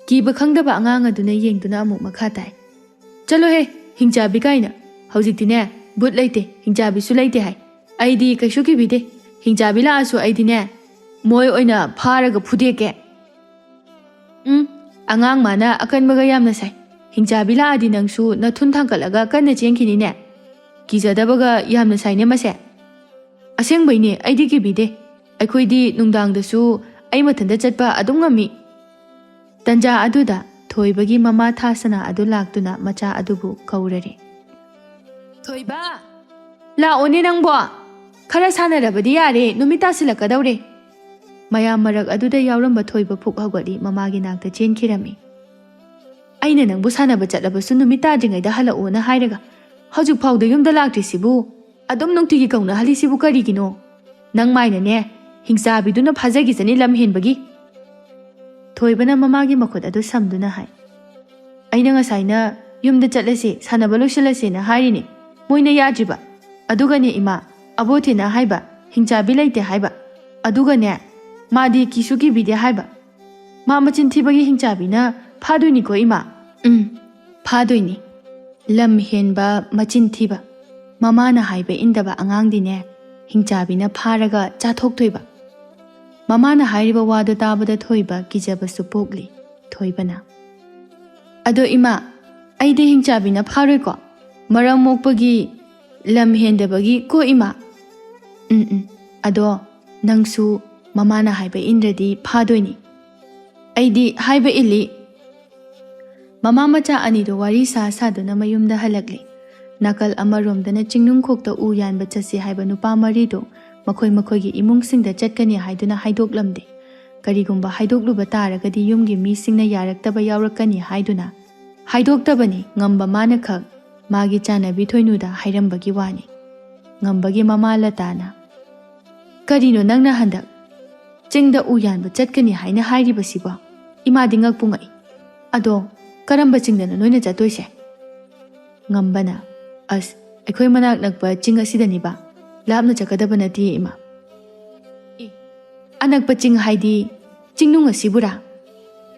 ꯀꯤꯕ ꯈꯪꯗꯕ ꯑꯉꯥꯡ ꯑꯗꯨꯅ ꯌꯦꯡꯗꯨꯅ ꯑꯃꯨꯛ ꯃꯈꯥ ꯇꯥꯏ, "ꯆꯠꯂꯣꯍꯦ, ꯍꯤꯡꯆꯥꯕꯤ ꯀꯥꯏꯅ꯫ ꯍꯧꯖꯤꯛꯇꯤꯅꯦ, ꯚꯨꯠ ꯂꯩꯇꯦ, ꯍꯤꯡꯆꯥꯕꯤꯁꯨ ꯂꯩꯇꯦ ꯍꯥꯏ꯫ ꯑꯩꯗꯤ ꯀꯩꯁꯨ ꯀꯤꯕꯤꯗꯦ꯫ ꯍꯤꯡꯆꯥꯕꯤ ꯂꯥꯛꯑꯁꯨ ꯑꯩꯗꯤꯅꯦ, ꯃꯣꯏ ꯑꯣꯏꯅ ꯐꯥꯔꯒ ꯐꯨꯗꯦꯛꯀꯦ꯫" "ꯎꯝ, ꯑꯉꯥꯡ ꯃꯥꯅ ꯑꯀꯟꯕꯒ ꯌꯥꯝꯅ ꯁꯥꯏ꯫ ꯍꯤꯡꯆꯥꯕꯤ ꯂꯥꯛꯑꯗꯤ ꯅꯪꯁꯨ ꯅꯊꯨꯟ ꯊꯥꯡꯀꯠꯂꯒ ꯀꯟꯅ ꯆꯦꯟꯈꯤꯅꯤꯅꯦ꯫ ꯀꯤꯖꯗꯕꯒ ꯌꯥꯝꯅ ꯁꯥꯏꯅꯦ ꯃꯁꯦ꯫" "ꯑꯁꯦꯡꯕꯩꯅꯦ, ꯑꯩꯗꯤ ꯀꯤꯕꯤꯗꯦ꯫ ꯑꯩꯈꯣꯏꯗꯤ ꯅꯨꯡꯗꯥꯡꯗꯁꯨ ꯑꯩ ꯃꯊꯟꯇ ꯆꯠꯄ ꯑꯗꯨꯝ ꯉꯝꯃꯤ꯫" ꯇꯟꯖꯥ ꯑꯗꯨꯗ ꯊꯣꯏꯕꯒꯤ ꯃꯃꯥ ꯊꯥꯁꯅꯥ ꯑꯗꯨ ꯂꯥꯛꯇꯨꯅ ꯃꯆꯥ ꯑꯗꯨꯕꯨ ꯀꯧꯔꯔꯦ꯫ "ꯊꯣꯏꯕ, ꯂꯥꯛꯑꯣꯅꯦ ꯅꯪꯕꯣ꯫ ꯈꯔ ꯁꯥꯟꯅꯔꯕꯗꯤ ꯌꯥꯔꯦ, ꯅꯨꯃꯤꯠ ꯇꯥꯁꯤꯜꯂꯛꯀꯗꯧꯔꯦ꯫" ꯃꯌꯥꯝ ꯃꯔꯛ ꯑꯗꯨꯗ ꯌꯥꯎꯔꯝꯕ ꯊꯣꯏꯕ ꯄꯨꯛ ꯍꯧꯒꯠꯂꯤ ꯃꯃꯥꯒꯤ ꯅꯥꯛꯇ ꯆꯦꯟꯈꯤꯔꯝꯃꯤ꯫ "ꯑꯩꯅ ꯅꯪꯕꯨ ꯁꯥꯟꯅꯕ ꯆꯠꯂꯕꯁꯨ ꯅꯨꯃꯤꯠ ꯇꯥꯗ꯭ꯔꯤꯉꯩꯗ ꯍꯜꯂꯛꯑꯣꯅ ꯍꯥꯏꯔꯒ ꯍꯧꯖꯤꯛ ꯐꯥꯎꯗ ꯌꯨꯝꯗ ꯂꯥꯛꯇ꯭ꯔꯤꯁꯤꯕꯨ? ꯑꯗꯨꯝ ꯅꯨꯡꯇꯤꯒꯤ ꯀꯧꯅꯍꯜꯂꯤꯁꯤꯕꯨ ꯀꯔꯤꯒꯤꯅꯣ? ꯅꯪ ꯃꯥꯏꯅꯅꯦ, ꯍꯤꯡꯆꯥꯕꯤꯗꯨꯅ ꯐꯥꯖꯈꯤꯁꯅꯤ ꯂꯝ ꯍꯦꯟꯕꯒꯤ꯫" ꯊꯣꯏꯕꯅ ꯃꯃꯥꯒꯤ ꯃꯈꯨꯠ ꯑꯗꯨ ꯁꯝꯗꯨꯅ ꯍꯥꯏ, "ꯑꯩꯅ ꯉꯁꯥꯏꯅ ꯌꯨꯝꯗ ꯆꯠꯂꯁꯤ, ꯁꯥꯟꯅꯕ ꯂꯣꯏꯁꯤꯜꯂꯁꯦꯅ ꯍꯥꯏꯔꯤꯅꯦ꯫ ꯃꯣꯏꯅ ꯌꯥꯗ꯭ꯔꯤꯕ꯫ ꯑꯗꯨꯒꯅꯦ ꯏꯃꯥ, ꯑꯕꯣꯊꯤꯅ ꯍꯥꯏꯕ, ꯍꯤꯡꯆꯥꯕꯤ ꯂꯩꯇꯦ ꯍꯥꯏꯕ꯫ ꯑꯗꯨꯒꯅꯦ, ꯃꯥꯗꯤ ꯀꯤꯁꯨ ꯀꯤꯕꯤꯗꯦ ꯍꯥꯏꯕ꯫ ꯃꯥ ꯃꯆꯤꯟ ꯊꯤꯕꯒꯤ ꯍꯤꯡꯆꯥꯕꯤꯅ ꯐꯥꯗꯣꯏꯅꯤꯀꯣ ꯏꯃꯥ?" "ꯎꯝ, ꯐꯥꯗꯣꯏꯅꯤ꯫ ꯂꯝ ꯍꯦꯟꯕ, ꯃꯆꯤꯟ ꯊꯤꯕ, ꯃꯃꯥꯅ ꯍꯥꯏꯕ ꯏꯟꯗꯕ ꯑꯉꯥꯡꯗꯤꯅꯦ, ꯍꯤꯡꯆꯥꯕꯤꯅ ꯐꯥꯔꯒ ꯆꯥꯊꯣꯛꯇꯣꯏꯕ꯫" ꯃꯃꯥꯅ ꯍꯥꯏꯔꯤꯕ ꯋꯥꯗꯨ ꯇꯥꯕꯗ ꯊꯣꯏꯕ ꯀꯤꯖꯕꯁꯨ ꯄꯣꯛꯂꯤ꯫ ꯊꯣꯏꯕꯅ, "ꯑꯗꯣ ꯏꯃꯥ, ꯑꯩꯗꯤ ꯍꯤꯡꯆꯥꯕꯤꯅ ꯐꯥꯔꯣꯏꯀꯣ? ꯃꯔꯝ ꯃꯣꯛꯄꯒꯤ ꯂꯝ ꯍꯦꯟꯗꯕꯒꯤ ꯀꯣ ꯏꯃꯥ?" "ꯎꯝ, ꯎꯝ, ꯑꯗꯣ ꯅꯪꯁꯨ ꯃꯃꯥꯅ ꯍꯥꯏꯕ ꯏꯟꯗ꯭ꯔꯗꯤ ꯐꯥꯗꯣꯏꯅꯤ꯫ ꯑꯩꯗꯤ ꯍꯥꯏꯕ ꯏꯜꯂꯤ꯫" ꯃꯃꯥ ꯃꯆꯥ ꯑꯅꯤꯗꯨ ꯋꯥꯔꯤ ꯁꯥ ꯁꯥꯗꯨꯅ ꯃꯌꯨꯝꯗ ꯍꯜꯂꯛꯂꯤ꯫ ꯅꯥꯀꯜ ꯑꯃꯔꯣꯝꯗꯅ ꯆꯤꯡꯅꯨꯡꯈꯣꯛꯇ ꯎ ꯌꯥꯟꯕ ꯆꯠꯁꯤ ꯍꯥꯏꯕ ꯅꯨꯄꯥ ꯃꯔꯤꯗꯨ ꯃꯈꯣꯏ ꯃꯈꯣꯏꯒꯤ ꯏꯃꯨꯡꯁꯤꯡꯗ ꯆꯠꯀꯅꯤ ꯍꯥꯏꯗꯨꯅ ꯍꯥꯏꯗꯣꯛꯂꯝꯗꯦ꯫ ꯀꯔꯤꯒꯨꯝꯕ ꯍꯥꯏꯗꯣꯛꯂꯨꯕ ꯇꯥꯔꯒꯗꯤ ꯌꯨꯝꯒꯤ ꯃꯤꯁꯤꯡꯅ ꯌꯥꯔꯛꯇꯕ ꯌꯥꯎꯔꯛꯀꯅꯤ ꯍꯥꯏꯗꯨꯅ ꯍꯥꯏꯗꯣꯛꯇꯕꯅꯤ꯫ ꯉꯝꯕ ꯃꯥꯅ ꯈꯛ ꯃꯥꯒꯤ ꯆꯥꯟꯅꯕꯤ ꯊꯣꯏꯅꯨꯗ ꯍꯥꯏꯔꯝꯕꯒꯤ ꯋꯥꯅꯤ꯫ ꯉꯝꯕꯒꯤ ꯃꯃꯥ ꯂꯇꯥꯅ, "ꯀꯔꯤꯅꯣ ꯅꯪꯅ ꯍꯟꯗꯛ ꯆꯤꯡꯗ ꯎ ꯌꯥꯟꯕ ꯆꯠꯀꯅꯤ ꯍꯥꯏꯅ ꯍꯥꯏꯔꯤꯕꯁꯤꯕꯣ? ꯏꯃꯥꯗꯤ ꯉꯛꯄꯨ ꯉꯛꯏ꯫ ꯑꯗꯣ ꯀꯔꯝꯕ ꯆꯤꯡꯗꯅꯣ ꯅꯣꯏꯅ ꯆꯠꯇꯣꯏꯁꯦ?" ꯉꯝꯕꯅ, "ꯑꯁ, ꯑꯩꯈꯣꯏ ꯃꯅꯥꯛ ꯅꯛꯄ ꯆꯤꯡ ꯑꯁꯤꯗꯅꯤꯕ꯫ ꯂꯥꯞꯅ ꯆꯠꯀꯗꯕ ꯅꯠꯇꯦ ꯏꯃꯥ꯫" "ꯑꯦ, ꯑꯅꯛꯄ ꯆꯤꯡ ꯍꯥꯏꯗꯤ ꯆꯤꯡꯅꯨꯡ ꯑꯁꯤꯕꯨꯔꯥ?"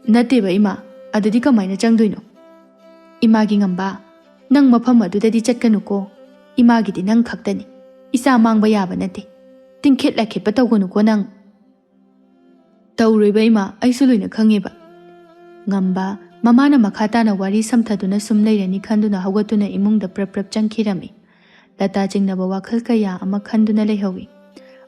"ꯅꯠꯇꯦꯕ ꯏꯃꯥ, ꯑꯗꯨꯗꯤ ꯀꯃꯥꯏꯅ ꯆꯪꯗꯣꯏꯅꯣ?" "ꯏꯃꯥꯒꯤ ꯉꯝꯕ, ꯅꯪ ꯃꯐꯝ ꯑꯗꯨꯗꯗꯤ ꯆꯠꯀꯅꯨꯀꯣ꯫ ꯏꯃꯥꯒꯤꯗꯤ ꯅꯪ ꯈꯛꯇꯅꯤ꯫ ꯏꯆꯥ ꯃꯥꯡꯕ ꯌꯥꯕ ꯅꯠꯇꯦ꯫ ꯇꯤꯡꯈꯤꯠ ꯂꯥꯏꯈꯤꯠꯄ ꯇꯧꯒꯅꯨꯀꯣ ꯅꯪ꯫" "ꯇꯧꯔꯣꯏꯕ ꯏꯃꯥ, ꯑꯩꯁꯨ ꯂꯣꯏꯅ ꯈꯪꯉꯦꯕ꯫" ꯉꯝꯕ ꯃꯃꯥꯅ ꯃꯈꯥ ꯇꯥꯅ ꯋꯥꯔꯤ ꯁꯝꯊꯗꯨꯅ ꯁꯨꯝ ꯂꯩꯔꯅꯤ ꯈꯟꯗꯨꯅ ꯍꯧꯒꯠꯇꯨꯅ ꯏꯃꯨꯡꯗ ꯄ꯭ꯔꯞ ꯄ꯭ꯔꯞ ꯆꯪꯈꯤꯔꯝꯃꯤ꯫ ꯂꯇꯥ ꯆꯤꯡꯅꯕ ꯋꯥꯈꯜ ꯀꯌꯥ ꯑꯃ ꯈꯟꯗꯨꯅ ꯂꯩꯍꯧꯏ꯫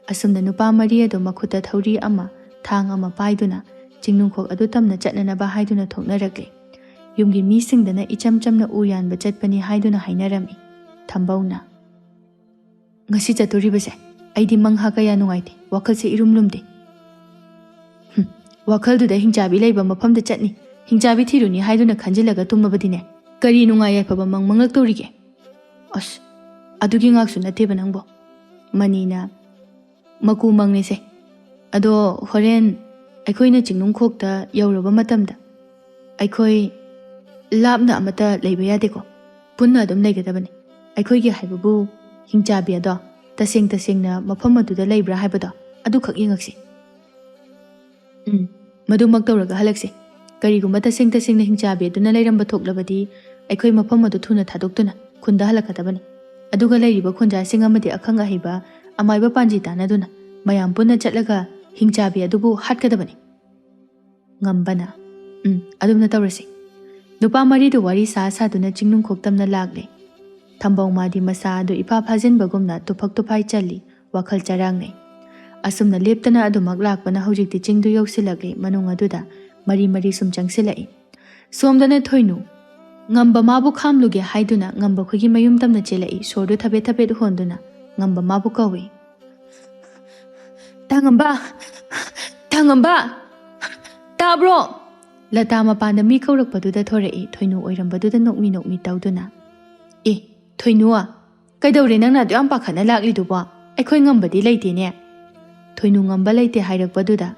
ꯑꯁꯨꯝꯅ ꯅꯨꯄꯥ ꯃꯔꯤ ꯑꯗꯨ ꯃꯈꯨꯠꯇ ꯊꯧꯔꯤ ꯑꯃ, ꯊꯥꯡ ꯑꯃ ꯄꯥꯏꯗꯨꯅ ꯆꯤꯡꯅꯨꯡꯈꯣꯛ ꯑꯗꯨ ꯇꯝꯅ ꯆꯠꯅꯅꯕ ꯍꯥꯏꯗꯨꯅ ꯊꯣꯛꯅꯔꯛꯂꯤ꯫ ꯌꯨꯝꯒꯤ ꯃꯤꯁꯤꯡꯗꯅ ꯏꯆꯝ ꯆꯝꯅ ꯎ ꯌꯥꯟꯕ ꯆꯠꯄꯅꯤ ꯍꯥꯏꯗꯨꯅ ꯍꯥꯏꯅꯔꯝꯃꯤ꯫ ꯊꯝꯕꯧꯅ, "ꯉꯁꯤ ꯆꯠꯇꯣꯔꯤꯕꯁꯦ ꯑꯩꯗꯤ ꯃꯪꯍꯥ ꯀꯌꯥ ꯅꯨꯡꯉꯥꯏꯇꯦ, ꯋꯥꯈꯜꯁꯦ ꯏꯔꯨꯝ ꯂꯨꯝꯗꯦ꯫" "ꯍꯨꯝ, ꯋꯥꯈꯜꯗꯨꯗ ꯍꯤꯡꯆꯥꯕꯤ ꯂꯩꯕ ꯃꯐꯝꯗ ꯆꯠꯅꯤ, ꯍꯤꯡꯆꯥꯕꯤ ꯊꯤꯔꯨꯅꯤ ꯍꯥꯏꯗꯨꯅ ꯈꯟꯖꯤꯜꯂꯒ ꯇꯨꯝꯃꯕꯗꯤꯅꯦ, ꯀꯔꯤ ꯅꯨꯡꯉꯥꯏ ꯌꯥꯏꯐꯕ ꯃꯪ ꯃꯪꯂꯛꯇꯧꯔꯤꯒꯦ?" "ꯑꯁ, ꯑꯗꯨꯒꯤ ꯉꯥꯛꯁꯨ ꯅꯠꯇꯦꯕ ꯅꯪꯕꯣ꯫" ꯃꯅꯤꯅ, "ꯃꯀꯨ ꯃꯪꯅꯤꯁꯦ꯫ ꯑꯗꯣ ꯍꯣꯔꯦꯟ ꯑꯩꯈꯣꯏꯅ ꯆꯤꯡꯅꯨꯡꯈꯣꯛꯇ ꯌꯧꯔꯕ ꯃꯇꯝꯗ ꯑꯩꯈꯣꯏ ꯂꯥꯞꯅ ꯑꯃꯠꯇ ꯂꯩꯕ ꯌꯥꯗꯦꯀꯣ꯫ ꯄꯨꯟꯅ ꯑꯗꯨꯝ ꯂꯩꯒꯗꯕꯅꯤ꯫ ꯑꯩꯈꯣꯏꯒꯤ ꯍꯥꯏꯕꯕꯨ ꯍꯤꯡꯆꯥꯕꯤ ꯑꯗꯣ ꯇꯁꯦꯡ ꯇꯁꯦꯡꯅ ꯃꯐꯝ ꯑꯗꯨꯗ ꯂꯩꯕ꯭ꯔꯥ ꯍꯥꯏꯕꯗꯣ ꯑꯗꯨꯈꯛ ꯌꯦꯡꯉꯛꯁꯤ꯫" "ꯎꯝ, ꯃꯗꯨꯃꯛ ꯇꯧꯔꯒ ꯍꯜꯂꯛꯁꯤ꯫ ꯀꯔꯤꯒꯨꯝꯕ ꯇꯁꯦꯡ ꯇꯁꯦꯡꯅ ꯍꯤꯡꯆꯥꯕꯤ ꯑꯗꯨꯅ ꯂꯩꯔꯝꯕ ꯊꯣꯛꯂꯕꯗꯤ ꯑꯩꯈꯣꯏ ꯃꯐꯝ ꯑꯗꯨ ꯊꯨꯅ ꯊꯥꯗꯣꯛꯇꯨꯅ ꯈꯨꯟꯗ ꯍꯜꯂꯛꯀꯗꯕꯅꯤ꯫ ꯑꯗꯨꯒ ꯂꯩꯔꯤꯕ ꯈꯨꯟꯖꯥꯁꯤꯡ ꯑꯃꯗꯤ ꯑꯈꯪ ꯑꯍꯩꯕ ꯑꯃꯥꯏꯕ ꯄꯥꯟꯖꯤ ꯇꯥꯟꯅꯗꯨꯅ ꯃꯌꯥꯝ ꯄꯨꯟꯅ ꯆꯠꯂꯒ ꯍꯤꯡꯆꯥꯕꯤ ꯑꯗꯨꯕꯨ ꯍꯥꯠꯀꯗꯕꯅꯤ꯫ ꯉꯝꯕꯅ, "ꯎꯝ, ꯑꯗꯨꯝꯅ ꯇꯧꯔꯁꯤ꯫" ꯅꯨꯄꯥ ꯃꯔꯤꯗꯨ ꯋꯥꯔꯤ ꯁꯥ ꯁꯥꯗꯨꯅ ꯆꯤꯡꯅꯨꯡ ꯈꯣꯛꯇꯝꯅ ꯂꯥꯛꯂꯦ꯫ ꯊꯝꯕꯧ ꯃꯥꯗꯤ ꯃꯁꯥ ꯑꯗꯨ ꯏꯐꯥ ꯐꯥꯖꯤꯟꯕꯒꯨꯝꯅ ꯇꯨꯐꯛ ꯇꯨꯐꯥꯏ ꯆꯜꯂꯤ, ꯋꯥꯈꯜ ꯆꯔꯥꯡꯅꯩ꯫ ꯑꯁꯨꯝꯅ ꯂꯦꯞꯇꯅ ꯑꯗꯨꯃꯛ ꯂꯥꯛꯄꯅ ꯍꯧꯖꯤꯛꯇꯤ ꯆꯤꯡꯗꯨ ꯌꯧꯁꯤꯜꯂꯛꯂꯦ, ꯃꯅꯨꯡ ꯑꯗꯨꯗ ꯃꯔꯤ ꯃꯔꯤ ꯁꯨꯝ ꯆꯪꯁꯤꯜꯂꯛꯏ꯫ ꯁꯣꯝꯗꯅ ꯊꯣꯏꯅꯨ꯫ ꯉꯝꯕ ꯃꯥꯕꯨ ꯈꯥꯝꯂꯨꯒꯦ ꯍꯥꯏꯗꯨꯅ ꯉꯝꯕ ꯈꯣꯏꯒꯤ ꯃꯌꯨꯝ ꯇꯝꯅ ꯆꯦꯜꯂꯛꯏ, ꯁꯣꯔꯗꯨ ꯊꯕꯦꯠ ꯊꯕꯦꯠ ꯍꯣꯟꯗꯨꯅ ꯉꯝꯕ ꯃꯥꯕꯨ ꯀꯧꯏ꯫ "ꯇꯥ ꯉꯝꯕ! ꯇꯥ ꯉꯝꯕ! ꯇꯥꯕ꯭ꯔꯣ?" ꯂꯇꯥ ꯃꯄꯥꯟꯗ ꯃꯤ ꯀꯧꯔꯛꯄꯗꯨꯗ ꯊꯣꯔꯛꯏ, ꯊꯣꯏꯅꯨ ꯑꯣꯏꯔꯝꯕꯗꯨꯗ ꯅꯣꯛꯃꯤ ꯅꯣꯛꯃꯤ ꯇꯧꯗꯨꯅ꯫ "ꯑꯦ, ꯊꯣꯏꯅꯨ, ꯀꯩꯗꯧꯔꯦ ꯅꯪꯅ ꯑꯗꯨ ꯌꯥꯝ ꯄꯥꯈꯠꯅ ꯂꯥꯛꯂꯤꯗꯨꯕꯣ? ꯑꯩꯈꯣꯏ ꯉꯝꯕꯗꯤ ꯂꯩꯇꯦꯅꯦ꯫" ꯊꯣꯏꯅꯨ ꯉꯝꯕ ꯂꯩꯇꯦ ꯍꯥꯏꯔꯛꯄꯗꯨꯗ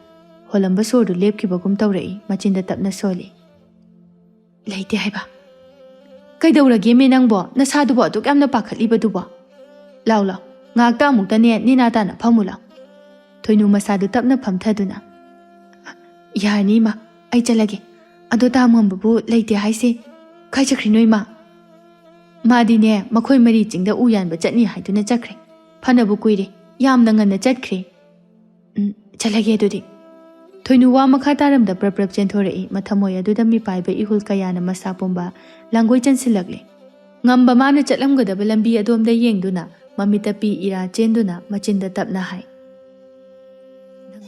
ꯍꯣꯜꯂꯝꯕ ꯁꯣꯔꯗꯨ ꯂꯦꯞꯈꯤꯕꯒꯨꯝ ꯇꯧꯔꯛꯏ, ꯃꯆꯤꯟꯗ ꯇꯞꯅ ꯁꯣꯜꯂꯤ꯫ "ꯂꯩꯇꯦ ꯍꯥꯏꯕ? ꯀꯩꯗꯧꯔꯒꯦꯃꯦ ꯅꯪꯕꯣ? ꯅꯁꯥꯗꯨꯕꯣ ꯑꯗꯨꯛ ꯌꯥꯝꯅ ꯄꯥꯈꯠꯂꯤꯕꯗꯨꯕꯣ? ꯂꯥꯎ, ꯂꯥꯎ, ꯉꯥꯏꯍꯥꯛꯇ ꯑꯃꯨꯛꯇꯅꯦ ꯅꯦꯅꯥ ꯇꯥꯅ ꯐꯝꯃꯨ ꯂꯥꯎ꯫" ꯊꯣꯏꯅꯨ ꯃꯁꯥꯗꯨ ꯇꯞꯅ ꯐꯝꯊꯗꯨꯅ꯫ "ꯌꯥꯔꯅꯤ ꯏꯃꯥ, ꯑꯩ ꯆꯠꯂꯒꯦ꯫ ꯑꯗꯣ ꯇꯥ ꯉꯝꯕꯕꯨ ꯂꯩꯇꯦ ꯍꯥꯏꯁꯦ ꯀꯥꯏ ꯆꯠꯈ꯭ꯔꯤꯅꯣ ꯏꯃꯥ?" "ꯃꯥꯗꯤꯅꯦ ꯃꯈꯣꯏ ꯃꯔꯤ ꯆꯤꯡꯗ ꯎ ꯌꯥꯟꯕ ꯆꯠꯅꯤ ꯍꯥꯏꯗꯨꯅ ꯆꯠꯈ꯭ꯔꯦ꯫ ꯐꯅꯕꯨ ꯀꯨꯏꯔꯦ, ꯌꯥꯝꯅ ꯉꯟꯅ ꯆꯠꯈ꯭ꯔꯦ꯫ ꯎꯝ, ꯆꯠꯂꯒꯦ ꯑꯗꯨꯗꯤ꯫" ꯊꯣꯏꯅꯨ ꯋꯥ ꯃꯈꯥ ꯇꯥꯔꯝꯗ ꯄ꯭ꯔꯞ ꯄ꯭ꯔꯞ ꯆꯦꯟꯊꯣꯔꯛꯏ, ꯃꯊꯃꯣꯏ ꯑꯗꯨꯗ ꯃꯤꯄꯥꯏꯕ ꯏꯍꯨꯜ ꯀꯌꯥꯅ ꯃꯁꯥ ꯄꯨꯝꯕ ꯂꯥꯡꯒꯣꯏ ꯆꯟꯁꯤꯜꯂꯛꯂꯦ꯫ ꯉꯝꯕ ꯃꯥꯅ ꯆꯠꯂꯝꯒꯗꯕ ꯂꯝꯕꯤ ꯑꯗꯣꯝꯗ ꯌꯦꯡꯗꯨꯅ ꯃꯃꯤꯠꯇ ꯄꯤ ꯏꯔꯥ ꯆꯦꯟꯗꯨꯅ ꯃꯆꯤꯟꯗ ꯇꯞꯅ ꯍꯥꯏ, "ꯅꯪ,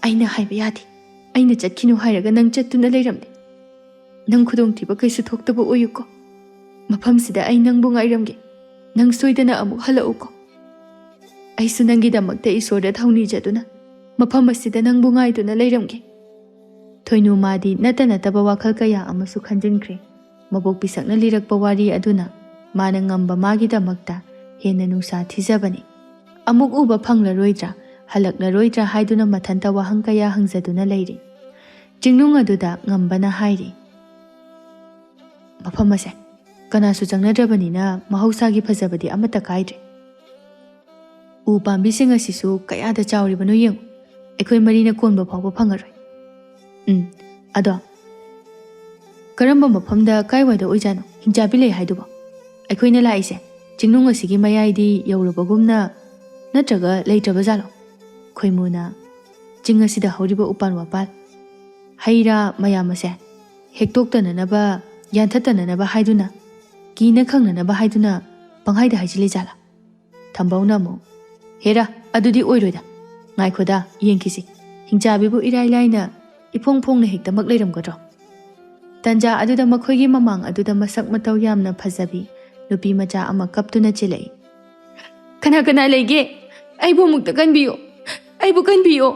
ꯑꯩꯅ ꯍꯥꯏꯕ ꯌꯥꯗꯦ꯫ ꯑꯩꯅ ꯆꯠꯈꯤꯅꯨ ꯍꯥꯏꯔꯒ ꯅꯪ ꯆꯠꯇꯨꯅ ꯂꯩꯔꯝꯂꯦ꯫ ꯅꯪ ꯈꯨꯗꯣꯡꯊꯤꯕ ꯀꯩꯁꯨ ꯊꯣꯛꯇꯕ ꯑꯣꯏꯌꯨꯀꯣ꯫ ꯃꯐꯝꯁꯤꯗ ꯑꯩ ꯅꯪꯕꯨ ꯉꯥꯏꯔꯝꯒꯦ꯫ ꯅꯪ ꯁꯣꯏꯗꯅ ꯑꯃꯨꯛ ꯍꯜꯂꯛꯎꯀꯣ꯫ ꯑꯩꯁꯨ ꯅꯪꯒꯤꯗꯃꯛꯇ ꯏꯁꯣꯔꯗ ꯊꯧꯅꯤꯖꯗꯨꯅ ꯃꯐꯝ ꯑꯁꯤꯗ ꯅꯪꯕꯨ ꯉꯥꯏꯗꯨꯅ ꯂꯩꯔꯝꯒꯦ꯫" ꯊꯣꯏꯅꯨ ꯃꯥꯗꯤ ꯅꯠꯇ ꯅꯠꯇꯕ ꯋꯥꯈꯜ ꯀꯌꯥ ꯑꯃꯁꯨ ꯈꯟꯖꯤꯟꯈ꯭ꯔꯦ꯫ ꯃꯕꯣꯛ ꯄꯤꯁꯛꯅ ꯂꯤꯔꯛꯄ ꯋꯥꯔꯤ ꯑꯗꯨꯅ ꯃꯥꯅ ꯉꯝꯕ ꯃꯥꯒꯤꯗꯃꯛꯇ ꯍꯦꯟꯅ ꯅꯨꯡꯁꯥ ꯊꯤꯖꯕꯅꯤ꯫ ꯑꯃꯨꯛ ꯎꯕ ꯐꯪꯂꯔꯣꯏꯗ꯭ꯔꯥ, ꯍꯜꯂꯛꯂꯔꯣꯏꯗ꯭ꯔꯥ ꯍꯥꯏꯗꯨꯅ ꯃꯊꯟꯇ ꯋꯥꯍꯪ ꯀꯌꯥ ꯍꯪꯖꯗꯨꯅ ꯂꯩꯔꯤ꯫ ꯆꯤꯡꯅꯨꯡ ꯑꯗꯨꯗ ꯉꯝꯕꯅ ꯍꯥꯏꯔꯤ, "ꯃꯐꯝ ꯑꯁꯦ ꯀꯅꯥꯁꯨ ꯆꯪꯅꯗ꯭ꯔꯕꯅꯤꯅ ꯃꯍꯧꯁꯥꯒꯤ ꯐꯖꯕꯗꯤ ꯑꯃꯠꯇ ꯀꯥꯏꯗ꯭ꯔꯦ꯫ ꯎ ꯄꯥꯝꯕꯤꯁꯤꯡ ꯑꯁꯤꯁꯨ ꯀꯌꯥꯗ ꯆꯥꯎꯔꯤꯕꯅꯣ ꯌꯦꯡꯉꯨ, ꯑꯩꯈꯣꯏ ꯃꯔꯤꯅ ꯀꯣꯟꯕ ꯐꯥꯎꯕ ꯐꯪꯉꯔꯣꯏ꯫ ꯎꯝ, ꯑꯗꯣ ꯀꯔꯝꯕ ꯃꯐꯝꯗ, ꯀꯥꯏꯋꯥꯏꯗ ꯑꯣꯏꯖꯥꯠꯅꯣ ꯍꯤꯡꯆꯥꯕꯤ ꯂꯩ ꯍꯥꯏꯗꯨꯕꯣ? ꯑꯩꯈꯣꯏꯅ ꯂꯥꯛꯏꯁꯦ ꯆꯤꯡꯅꯨꯡ ꯑꯁꯤꯒꯤ ꯃꯌꯥꯏꯗꯤ ꯌꯧꯔꯕꯒꯨꯝꯅ, ꯅꯠꯇ꯭ꯔꯒ ꯂꯩꯇ꯭ꯔꯕ ꯖꯥꯠꯂꯣ?" ꯈꯣꯏꯃꯨꯅ, "ꯆꯤꯡ ꯑꯁꯤꯗ ꯍꯧꯔꯤꯕ ꯎꯄꯥꯜ ꯋꯥꯄꯥꯜ, ꯍꯩ ꯔꯥ ꯃꯌꯥꯝ ꯑꯁꯦ ꯍꯦꯛꯇꯣꯛꯇꯅꯅꯕ, ꯌꯥꯟꯊꯠꯇꯅꯅꯕ ꯍꯥꯏꯗꯨꯅ, ꯀꯤꯅ ꯈꯪꯅꯅꯕ ꯍꯥꯏꯗꯨꯅ ꯄꯪꯍꯥꯏꯗ ꯍꯥꯏꯖꯤꯜꯂꯤ ꯖꯥꯠꯂꯥ?" ꯊꯝꯕꯧꯅ ꯑꯃꯨꯛ, "ꯍꯦꯔꯥ, ꯑꯗꯨꯗꯤ ꯑꯣꯏꯔꯣꯏꯗ꯫ ꯉꯥꯏꯈꯣꯗ, ꯌꯦꯡꯈꯤꯁꯤ꯫ ꯍꯤꯡꯆꯥꯕꯤꯕꯨ ꯏꯔꯥꯏ ꯂꯥꯏꯅ ꯏꯐꯣꯡ ꯐꯣꯡꯅ ꯍꯦꯛꯇꯃꯛ ꯂꯩꯔꯝꯒꯗ꯭ꯔꯣ?" ꯇꯟꯖꯥ ꯑꯗꯨꯗ ꯃꯈꯣꯏꯒꯤ ꯃꯃꯥꯡ ꯑꯗꯨꯗ ꯃꯁꯛ ꯃꯇꯧ ꯌꯥꯝꯅ ꯐꯖꯕꯤ ꯅꯨꯄꯤ ꯃꯆꯥ ꯑꯃ ꯀꯞꯇꯨꯅ ꯆꯦꯜꯂꯛꯏ꯫ "ꯀꯅꯥ ꯀꯅꯥ ꯂꯩꯒꯦ? ꯑꯩꯕꯨ ꯑꯃꯨꯛꯇ ꯀꯟꯕꯤꯌꯨ! ꯑꯩꯕꯨ ꯀꯟꯕꯤꯌꯨ!"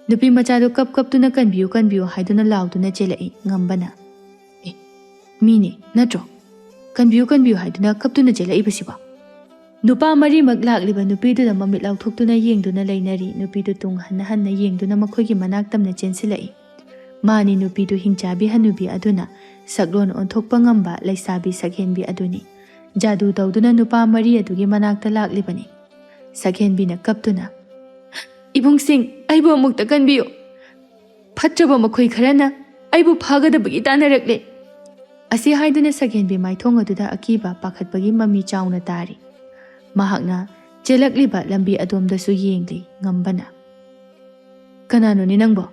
ꯅꯨꯄꯤ ꯃꯆꯥꯗꯨ ꯀꯞ ꯀꯞꯇꯨꯅ "ꯀꯟꯕꯤꯌꯨ, ꯀꯟꯕꯤꯌꯨ" ꯍꯥꯏꯗꯨꯅ ꯂꯥꯎꯗꯨꯅ ꯆꯦꯜꯂꯛꯏ ꯉꯝꯕꯅ꯫ "ꯑꯦ, ꯃꯤꯅꯤ ꯅꯠꯇ꯭ꯔꯣ? ꯀꯟꯕꯤꯌꯨ, ꯀꯟꯕꯤꯌꯨ ꯍꯥꯏꯗꯨꯅ ꯀꯞꯇꯨꯅ ꯆꯦꯜꯂꯛꯏꯕꯁꯤꯕꯣ?" ꯅꯨꯄꯥ ꯃꯔꯤꯃꯛ ꯂꯥꯛꯂꯤꯕ ꯅꯨꯄꯤꯗꯨꯗ ꯃꯃꯤꯠ ꯂꯥꯎꯊꯣꯛꯇꯨꯅ ꯌꯦꯡꯗꯨꯅ ꯂꯩꯅꯔꯤ꯫ ꯅꯨꯄꯤꯗꯨ ꯇꯨꯡ ꯍꯟꯅ ꯍꯟꯅ ꯌꯦꯡꯗꯨꯅ ꯃꯈꯣꯏꯒꯤ ꯃꯅꯥꯛ ꯇꯝꯅ ꯆꯦꯟꯁꯤꯜꯂꯛꯏ꯫ ꯃꯥꯅꯤ ꯅꯨꯄꯤꯗꯨ ꯍꯤꯡꯆꯥꯕꯤ ꯍꯅꯨꯕꯤ ꯑꯗꯨꯅ ꯁꯛꯂꯣꯟ ꯑꯣꯟꯊꯣꯛꯄ ꯉꯝꯕ ꯂꯩꯁꯥꯕꯤ ꯁꯛꯍꯦꯟꯕꯤ ꯑꯗꯨꯅꯤ꯫ ꯖꯥꯗꯨ ꯇꯧꯗꯨꯅ ꯅꯨꯄꯥ ꯃꯔꯤ ꯑꯗꯨꯒꯤ ꯃꯅꯥꯛꯇ ꯂꯥꯛꯂꯤꯕꯅꯤ꯫ ꯁꯛꯍꯦꯟꯕꯤꯅ ꯀꯞꯇꯨꯅ, "ꯏꯕꯨꯡꯁꯤꯡ, ꯑꯩꯕꯨ ꯑꯃꯨꯛꯇ ꯀꯟꯕꯤꯌꯨ꯫ ꯐꯠꯇ꯭ꯔꯕ ꯃꯈꯣꯏ ꯈꯔꯅ ꯑꯩꯕꯨ ꯐꯥꯒꯗꯕꯒꯤ ꯇꯥꯟꯅꯔꯛꯂꯦ" ꯑꯁꯤ ꯍꯥꯏꯗꯨꯅ ꯁꯛꯍꯦꯟꯕꯤ ꯃꯥꯏꯊꯣꯡ ꯑꯗꯨꯗ ꯑꯀꯤꯕ ꯄꯥꯈꯠꯄꯒꯤ ꯃꯃꯤ ꯆꯥꯎꯅ ꯇꯥꯔꯤ꯫ ꯃꯍꯥꯛꯅ ꯆꯦꯜꯂꯛꯂꯤꯕ ꯂꯝꯕꯤ ꯑꯗꯣꯝꯗꯁꯨ ꯌꯦꯡꯂꯤ꯫ ꯉꯝꯕꯅ, "ꯀꯅꯥꯅꯣꯅꯦ ꯅꯪꯕꯣ?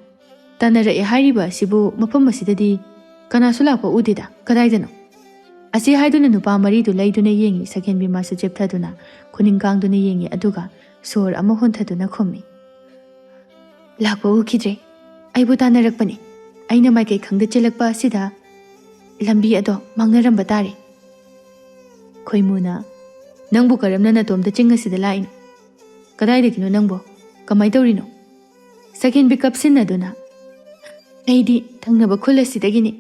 ꯇꯥꯟꯅꯔꯛꯑꯦ ꯍꯥꯏꯔꯤꯕ ꯑꯁꯤꯕꯨ ꯃꯐꯝ ꯑꯁꯤꯗꯗꯤ ꯀꯅꯥꯁꯨ ꯂꯥꯛꯄ ꯎꯗꯦꯗ꯫ ꯀꯗꯥꯏꯗꯅꯣ?" ꯑꯁꯤ ꯍꯥꯏꯗꯨꯅ ꯅꯨꯄꯥ ꯃꯔꯤꯗꯨ ꯂꯩꯗꯨꯅ ꯌꯦꯡꯉꯤ꯫ ꯁꯛꯍꯦꯟꯕꯤ ꯃꯥꯁꯨ ꯆꯦꯞꯊꯗꯨꯅ ꯈꯨꯅꯤꯡ ꯀꯥꯡꯗꯨꯅ ꯌꯦꯡꯉꯤ, ꯑꯗꯨꯒ ꯁꯣꯔ ꯑꯃ ꯍꯣꯟꯊꯗꯨꯅ ꯈꯨꯝꯃꯤ, "ꯂꯥꯛꯄ ꯎꯈꯤꯗ꯭ꯔꯦ꯫ ꯑꯩꯕꯨ ꯇꯥꯟꯅꯔꯛꯄꯅꯤ꯫ ꯑꯩꯅ ꯃꯥꯏꯀꯩ ꯈꯪꯗ ꯆꯦꯜꯂꯛꯄ ꯑꯁꯤꯗ ꯂꯝꯕꯤ ꯑꯗꯣ ꯃꯥꯡꯅꯔꯝꯕ ꯇꯥꯔꯦ꯫" ꯈꯣꯏꯃꯨꯅ, "ꯅꯪꯕꯨ ꯀꯔꯝꯅ ꯅꯇꯣꯝꯇ ꯆꯤꯡ ꯑꯁꯤꯗ ꯂꯥꯛꯏꯅꯣ? ꯀꯗꯥꯏꯗꯒꯤꯅꯣ ꯅꯪꯕꯣ? ꯀꯃꯥꯏ ꯇꯧꯔꯤꯅꯣ?" ꯁꯛꯍꯦꯟꯕꯤ ꯀꯞꯁꯤꯟꯅꯗꯨꯅ, "ꯑꯩꯗꯤ ꯊꯪꯅꯕ ꯈꯨꯜ ꯑꯁꯤꯗꯒꯤꯅꯤ꯫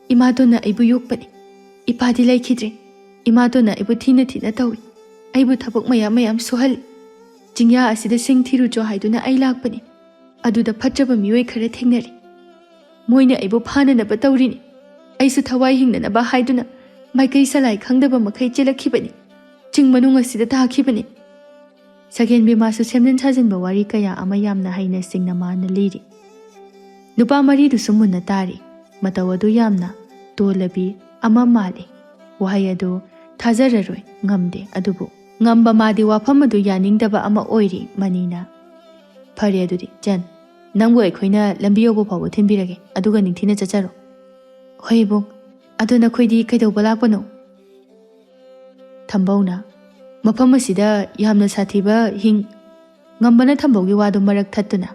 ꯏꯃꯥꯇꯣꯟꯅ ꯑꯩꯕꯨ ꯌꯣꯛꯄꯅꯤ꯫ ꯏꯄꯥꯗꯤ ꯂꯩꯈꯤꯗ꯭ꯔꯦ꯫ ꯏꯃꯥꯇꯣꯟꯅ ꯑꯩꯕꯨ ꯊꯤꯅ ꯊꯤꯅ ꯇꯧꯏ꯫ ꯑꯩꯕꯨ ꯊꯕꯛ ꯃꯌꯥꯝ ꯃꯌꯥꯝ ꯁꯨꯍꯜꯂꯤ꯫ ꯆꯤꯡꯌꯥ ꯑꯁꯤꯗ ꯁꯤꯡ ꯊꯤꯔꯨꯆꯣ ꯍꯥꯏꯗꯨꯅ ꯑꯩ ꯂꯥꯛꯄꯅꯤ꯫ ꯑꯗꯨꯗ ꯐꯠꯇ꯭ꯔꯕ ꯃꯤꯑꯣꯏ ꯈꯔ ꯊꯦꯡꯅꯔꯦ꯫ ꯃꯣꯏꯅ ꯑꯩꯕꯨ ꯐꯥꯅꯅꯕ ꯇꯧꯔꯤꯅꯤ꯫ ꯑꯩꯁꯨ ꯊꯋꯥꯏ ꯍꯤꯡꯅꯅꯕ ꯍꯥꯏꯗꯨꯅ ꯃꯥꯏꯀꯩ ꯁꯂꯥꯏ ꯈꯪꯗꯕ ꯃꯈꯩ ꯆꯦꯜꯂꯛꯈꯤꯕꯅꯤ꯫ ꯆꯤꯡ ꯃꯅꯨꯡ ꯑꯁꯤꯗ ꯇꯥꯈꯤꯕꯅꯤ꯫" ꯁꯛꯍꯦꯟꯕꯤ ꯃꯥꯁꯨ ꯁꯦꯝꯖꯤꯟ ꯁꯥꯖꯤꯟꯕ ꯋꯥꯔꯤ ꯀꯌꯥ ꯑꯃ ꯌꯥꯝꯅ ꯍꯩꯅ ꯁꯤꯡꯅ ꯃꯥꯅ ꯂꯤꯔꯤ꯫ ꯅꯨꯄꯥ ꯃꯔꯤꯗꯨꯁꯨ ꯃꯨꯟꯅ ꯇꯥꯔꯤ꯫ ꯃꯇꯧ ꯑꯗꯨ ꯌꯥꯝꯅ ꯇꯣꯜꯂꯕꯤ ꯑꯃ ꯃꯥꯜꯂꯤ꯫ ꯋꯥꯍꯩ ꯑꯗꯨ ꯊꯥꯖꯔꯔꯣꯏ ꯉꯝꯗꯦ, ꯑꯗꯨꯕꯨ ꯉꯝꯕ ꯃꯥꯗꯤ ꯋꯥꯐꯝ ꯑꯗꯨ ꯌꯥꯅꯤꯡꯗꯕ ꯑꯃ ꯑꯣꯏꯔꯤ꯫ ꯃꯅꯤꯅ, "ꯐꯔꯦ ꯑꯗꯨꯗꯤ, ꯆꯟ, ꯅꯪꯕꯨ ꯑꯩꯈꯣꯏꯅ ꯂꯝꯕꯤ ꯌꯧꯕ ꯐꯥꯎꯕ ꯊꯤꯟꯕꯤꯔꯒꯦ, ꯑꯗꯨꯒ ꯅꯤꯡꯊꯤꯅ ꯆꯠꯆꯔꯣ꯫" "ꯍꯣꯏ ꯏꯕꯨꯡ, ꯑꯗꯣ ꯅꯈꯣꯏꯗꯤ ꯀꯩꯗꯧꯕ ꯂꯥꯛꯄꯅꯣ?" ꯊꯝꯕꯧꯅ, "ꯃꯐꯝ ꯑꯁꯤꯗ ꯌꯥꯝꯅ ꯁꯥꯊꯤꯕ ꯍꯤꯡ..." ꯉꯝꯕꯅ ꯊꯝꯕꯧꯒꯤ ꯋꯥꯗꯨ ꯃꯔꯛ ꯊꯠꯇꯨꯅ,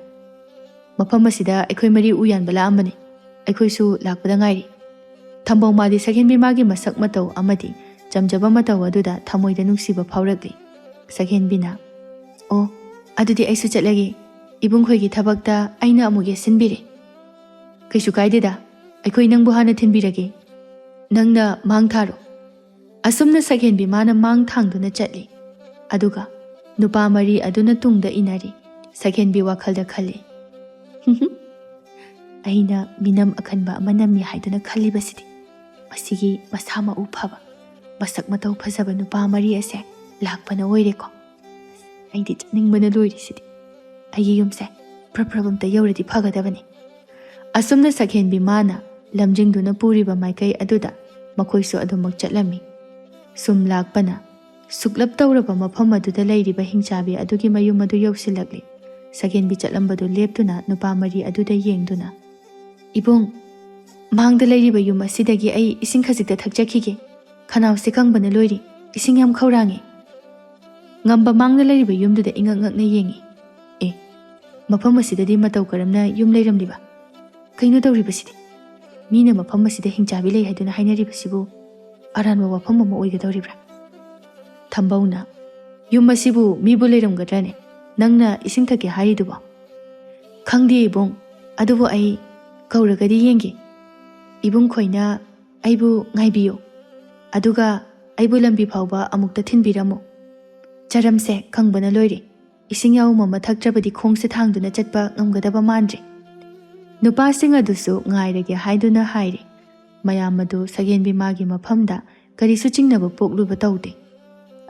"ꯃꯐꯝ ꯑꯁꯤꯗ ꯑꯩꯈꯣꯏ ꯃꯔꯤ ꯎ ꯌꯥꯟꯕ ꯂꯥꯛꯑꯝꯕꯅꯤ, ꯑꯩꯈꯣꯏꯁꯨ ꯂꯥꯛꯄꯗ ꯉꯥꯏꯔꯤ꯫" ꯊꯝꯕꯧ ꯃꯥꯗꯤ ꯁꯛꯍꯦꯟꯕꯤ ꯃꯥꯒꯤ ꯃꯁꯛ ꯃꯇꯧ ꯑꯃꯗꯤ ꯆꯝꯖꯕ ꯃꯇꯧ ꯑꯗꯨꯗ ꯊꯃꯣꯏꯗ ꯅꯨꯡꯁꯤꯕ ꯐꯥꯎꯔꯛꯂꯤ꯫ ꯁꯛꯍꯦꯟꯕꯤꯅ, "ꯑꯣ, ꯑꯗꯨꯗꯤ ꯑꯩꯁꯨ ꯆꯠꯂꯒꯦ꯫ ꯏꯕꯨꯡꯈꯣꯏꯒꯤ ꯊꯕꯛꯇ ꯑꯩꯅ ꯑꯃꯨꯛ ꯌꯦꯠꯁꯤꯟꯕꯤꯔꯦ꯫" "ꯀꯩꯁꯨ ꯀꯥꯏꯗꯦꯗ, ꯑꯩꯈꯣꯏ ꯅꯪꯕꯨ ꯍꯥꯟꯅ ꯊꯤꯟꯕꯤꯔꯒꯦ꯫ ꯅꯪꯅ ꯃꯥꯡ ꯊꯥꯔꯣ꯫" ꯑꯁꯨꯝꯅ ꯁꯛꯍꯦꯟꯕꯤ ꯃꯥꯅ ꯃꯥꯡ ꯊꯥꯡꯗꯨꯅ ꯆꯠꯂꯤ꯫ ꯑꯗꯨꯒ ꯅꯨꯄꯥ ꯃꯔꯤ ꯑꯗꯨꯅ ꯇꯨꯡꯗ ꯏꯟꯅꯔꯤ꯫ ꯁꯛꯍꯦꯟꯕꯤ ꯋꯥꯈꯜꯗ ꯈꯜꯂꯤ, "ꯑꯩꯅ ꯃꯤꯅꯝ ꯑꯈꯟꯕ ꯑꯃ ꯅꯝꯃꯤ ꯍꯥꯏꯗꯨꯅ ꯈꯜꯂꯤꯕꯁꯤꯗꯤ꯫ ꯃꯁꯤꯒꯤ ꯃꯁꯥ ꯃꯎ ꯐꯕ, ꯃꯁꯛ ꯃꯇꯧ ꯐꯖꯕ ꯅꯨꯄꯥ ꯃꯔꯤ ꯑꯁꯦ ꯂꯥꯛꯄꯅ ꯑꯣꯏꯔꯦꯀꯣ꯫ ꯑꯩꯗꯤ ꯆꯠꯅꯤꯡꯕꯅ ꯂꯣꯏꯔꯤꯁꯤꯗꯤ꯫ ꯑꯩꯒꯤ ꯌꯨꯝꯁꯦ ꯄ꯭ꯔꯞ ꯄ꯭ꯔꯞ ꯑꯝꯇ ꯌꯧꯔꯗꯤ ꯐꯒꯗꯕꯅꯤ꯫" ꯑꯁꯨꯝꯅ ꯁꯛꯍꯦꯟꯕꯤ ꯃꯥꯅ ꯂꯝꯖꯤꯡꯗꯨꯅ ꯄꯨꯔꯤꯕ ꯃꯥꯏꯀꯩ ꯑꯗꯨꯗ ꯃꯈꯣꯏꯁꯨ ꯑꯗꯨꯃꯛ ꯆꯠꯂꯝꯃꯤ꯫ ꯁꯨꯝ ꯂꯥꯛꯄꯅ ꯁꯨꯛꯂꯞ ꯇꯧꯔꯕ ꯃꯐꯝ ꯑꯗꯨꯗ ꯂꯩꯔꯤꯕ ꯍꯤꯡꯆꯥꯕꯤ ꯑꯗꯨꯒꯤ ꯃꯌꯨꯝ ꯑꯗꯨ ꯌꯧꯁꯤꯜꯂꯛꯂꯤ꯫ ꯁꯛꯍꯦꯟꯕꯤ ꯆꯠꯂꯝꯕꯗꯨ ꯂꯦꯞꯇꯨꯅ ꯅꯨꯄꯥ ꯃꯔꯤ ꯑꯗꯨꯗ ꯌꯦꯡꯗꯨꯅ, "ꯏꯕꯨꯡ, ꯃꯥꯡꯗ ꯂꯩꯔꯤꯕ ꯌꯨꯝ ꯑꯁꯤꯗꯒꯤ ꯑꯩ ꯏꯁꯤꯡ ꯈꯖꯤꯛꯇ ꯊꯛꯆꯈꯤꯒꯦ꯫ ꯈꯅꯥꯎꯁꯦ ꯀꯪꯕꯅ ꯂꯣꯏꯔꯦ꯫ ꯏꯁꯤꯡ ꯌꯥꯝ ꯈꯧꯔꯥꯡꯉꯦ꯫" ꯉꯝꯕ ꯃꯥꯡꯗ ꯂꯩꯔꯤꯕ ꯌꯨꯝꯗꯨꯗ ꯏꯉꯛ ꯉꯛꯅ ꯌꯦꯡꯉꯤ꯫ "ꯑꯦ, ꯃꯐꯝ ꯑꯁꯤꯗꯗꯤ ꯃꯇꯧ ꯀꯔꯝꯅ ꯌꯨꯝ ꯂꯩꯔꯝꯂꯤꯕ? ꯀꯩꯅꯣ ꯇꯧꯔꯤꯕꯁꯤꯗꯤ? ꯃꯤꯅ ꯃꯐꯝ ꯑꯁꯤꯗ ꯍꯤꯡꯆꯥꯕꯤ ꯂꯩ ꯍꯥꯏꯗꯨꯅ ꯍꯥꯏꯅꯔꯤꯕꯁꯤꯕꯨ ꯑꯔꯥꯟꯕ ꯋꯥꯐꯝ ꯑꯃ ꯑꯣꯏꯒꯗꯧꯔꯤꯕ꯭ꯔꯥ?" ꯊꯝꯕꯧꯅ, "ꯌꯨꯝ ꯑꯁꯤꯕꯨ ꯃꯤꯕꯨ ꯂꯩꯔꯝꯒꯗ꯭ꯔꯅꯦ, ꯅꯪꯅ ꯏꯁꯤꯡ ꯊꯛꯀꯦ ꯍꯥꯏꯔꯤꯗꯨꯕꯣ?" "ꯈꯪꯗꯦ ꯏꯕꯨꯡ, ꯑꯗꯨꯕꯨ ꯑꯩ ꯀꯧꯔꯒꯗꯤ ꯌꯦꯡꯒꯦ꯫ ꯏꯕꯨꯡ ꯈꯣꯏꯅ ꯑꯩꯕꯨ ꯉꯥꯏꯕꯤꯌꯨ, ꯑꯗꯨꯒ ꯑꯩꯕꯨ ꯂꯝꯕꯤ ꯐꯥꯎꯕ ꯑꯃꯨꯛꯇ ꯊꯤꯟꯕꯤꯔꯝꯃꯨ꯫ ꯆꯔꯝꯁꯦ ꯀꯪꯕꯅ ꯂꯣꯏꯔꯦ꯫ ꯏꯁꯤꯡ ꯌꯥꯎꯝ ꯑꯃ ꯊꯛꯇ꯭ꯔꯕꯗꯤ ꯈꯣꯡꯁꯦ ꯊꯥꯡꯗꯨꯅ ꯆꯠꯄ ꯉꯝꯒꯗꯕ ꯃꯥꯟꯗ꯭ꯔꯦ꯫" ꯅꯨꯄꯥꯁꯤꯡ ꯑꯗꯨꯁꯨ ꯉꯥꯏꯔꯒꯦ ꯍꯥꯏꯗꯨꯅ ꯍꯥꯏꯔꯦ꯫ ꯃꯌꯥꯝ ꯑꯗꯨ ꯁꯛꯍꯦꯟꯕꯤ ꯃꯥꯒꯤ ꯃꯐꯝꯗ ꯀꯔꯤꯁꯨ ꯆꯤꯡꯅꯕ ꯄꯣꯛꯂꯨꯕ ꯇꯧꯗꯦ꯫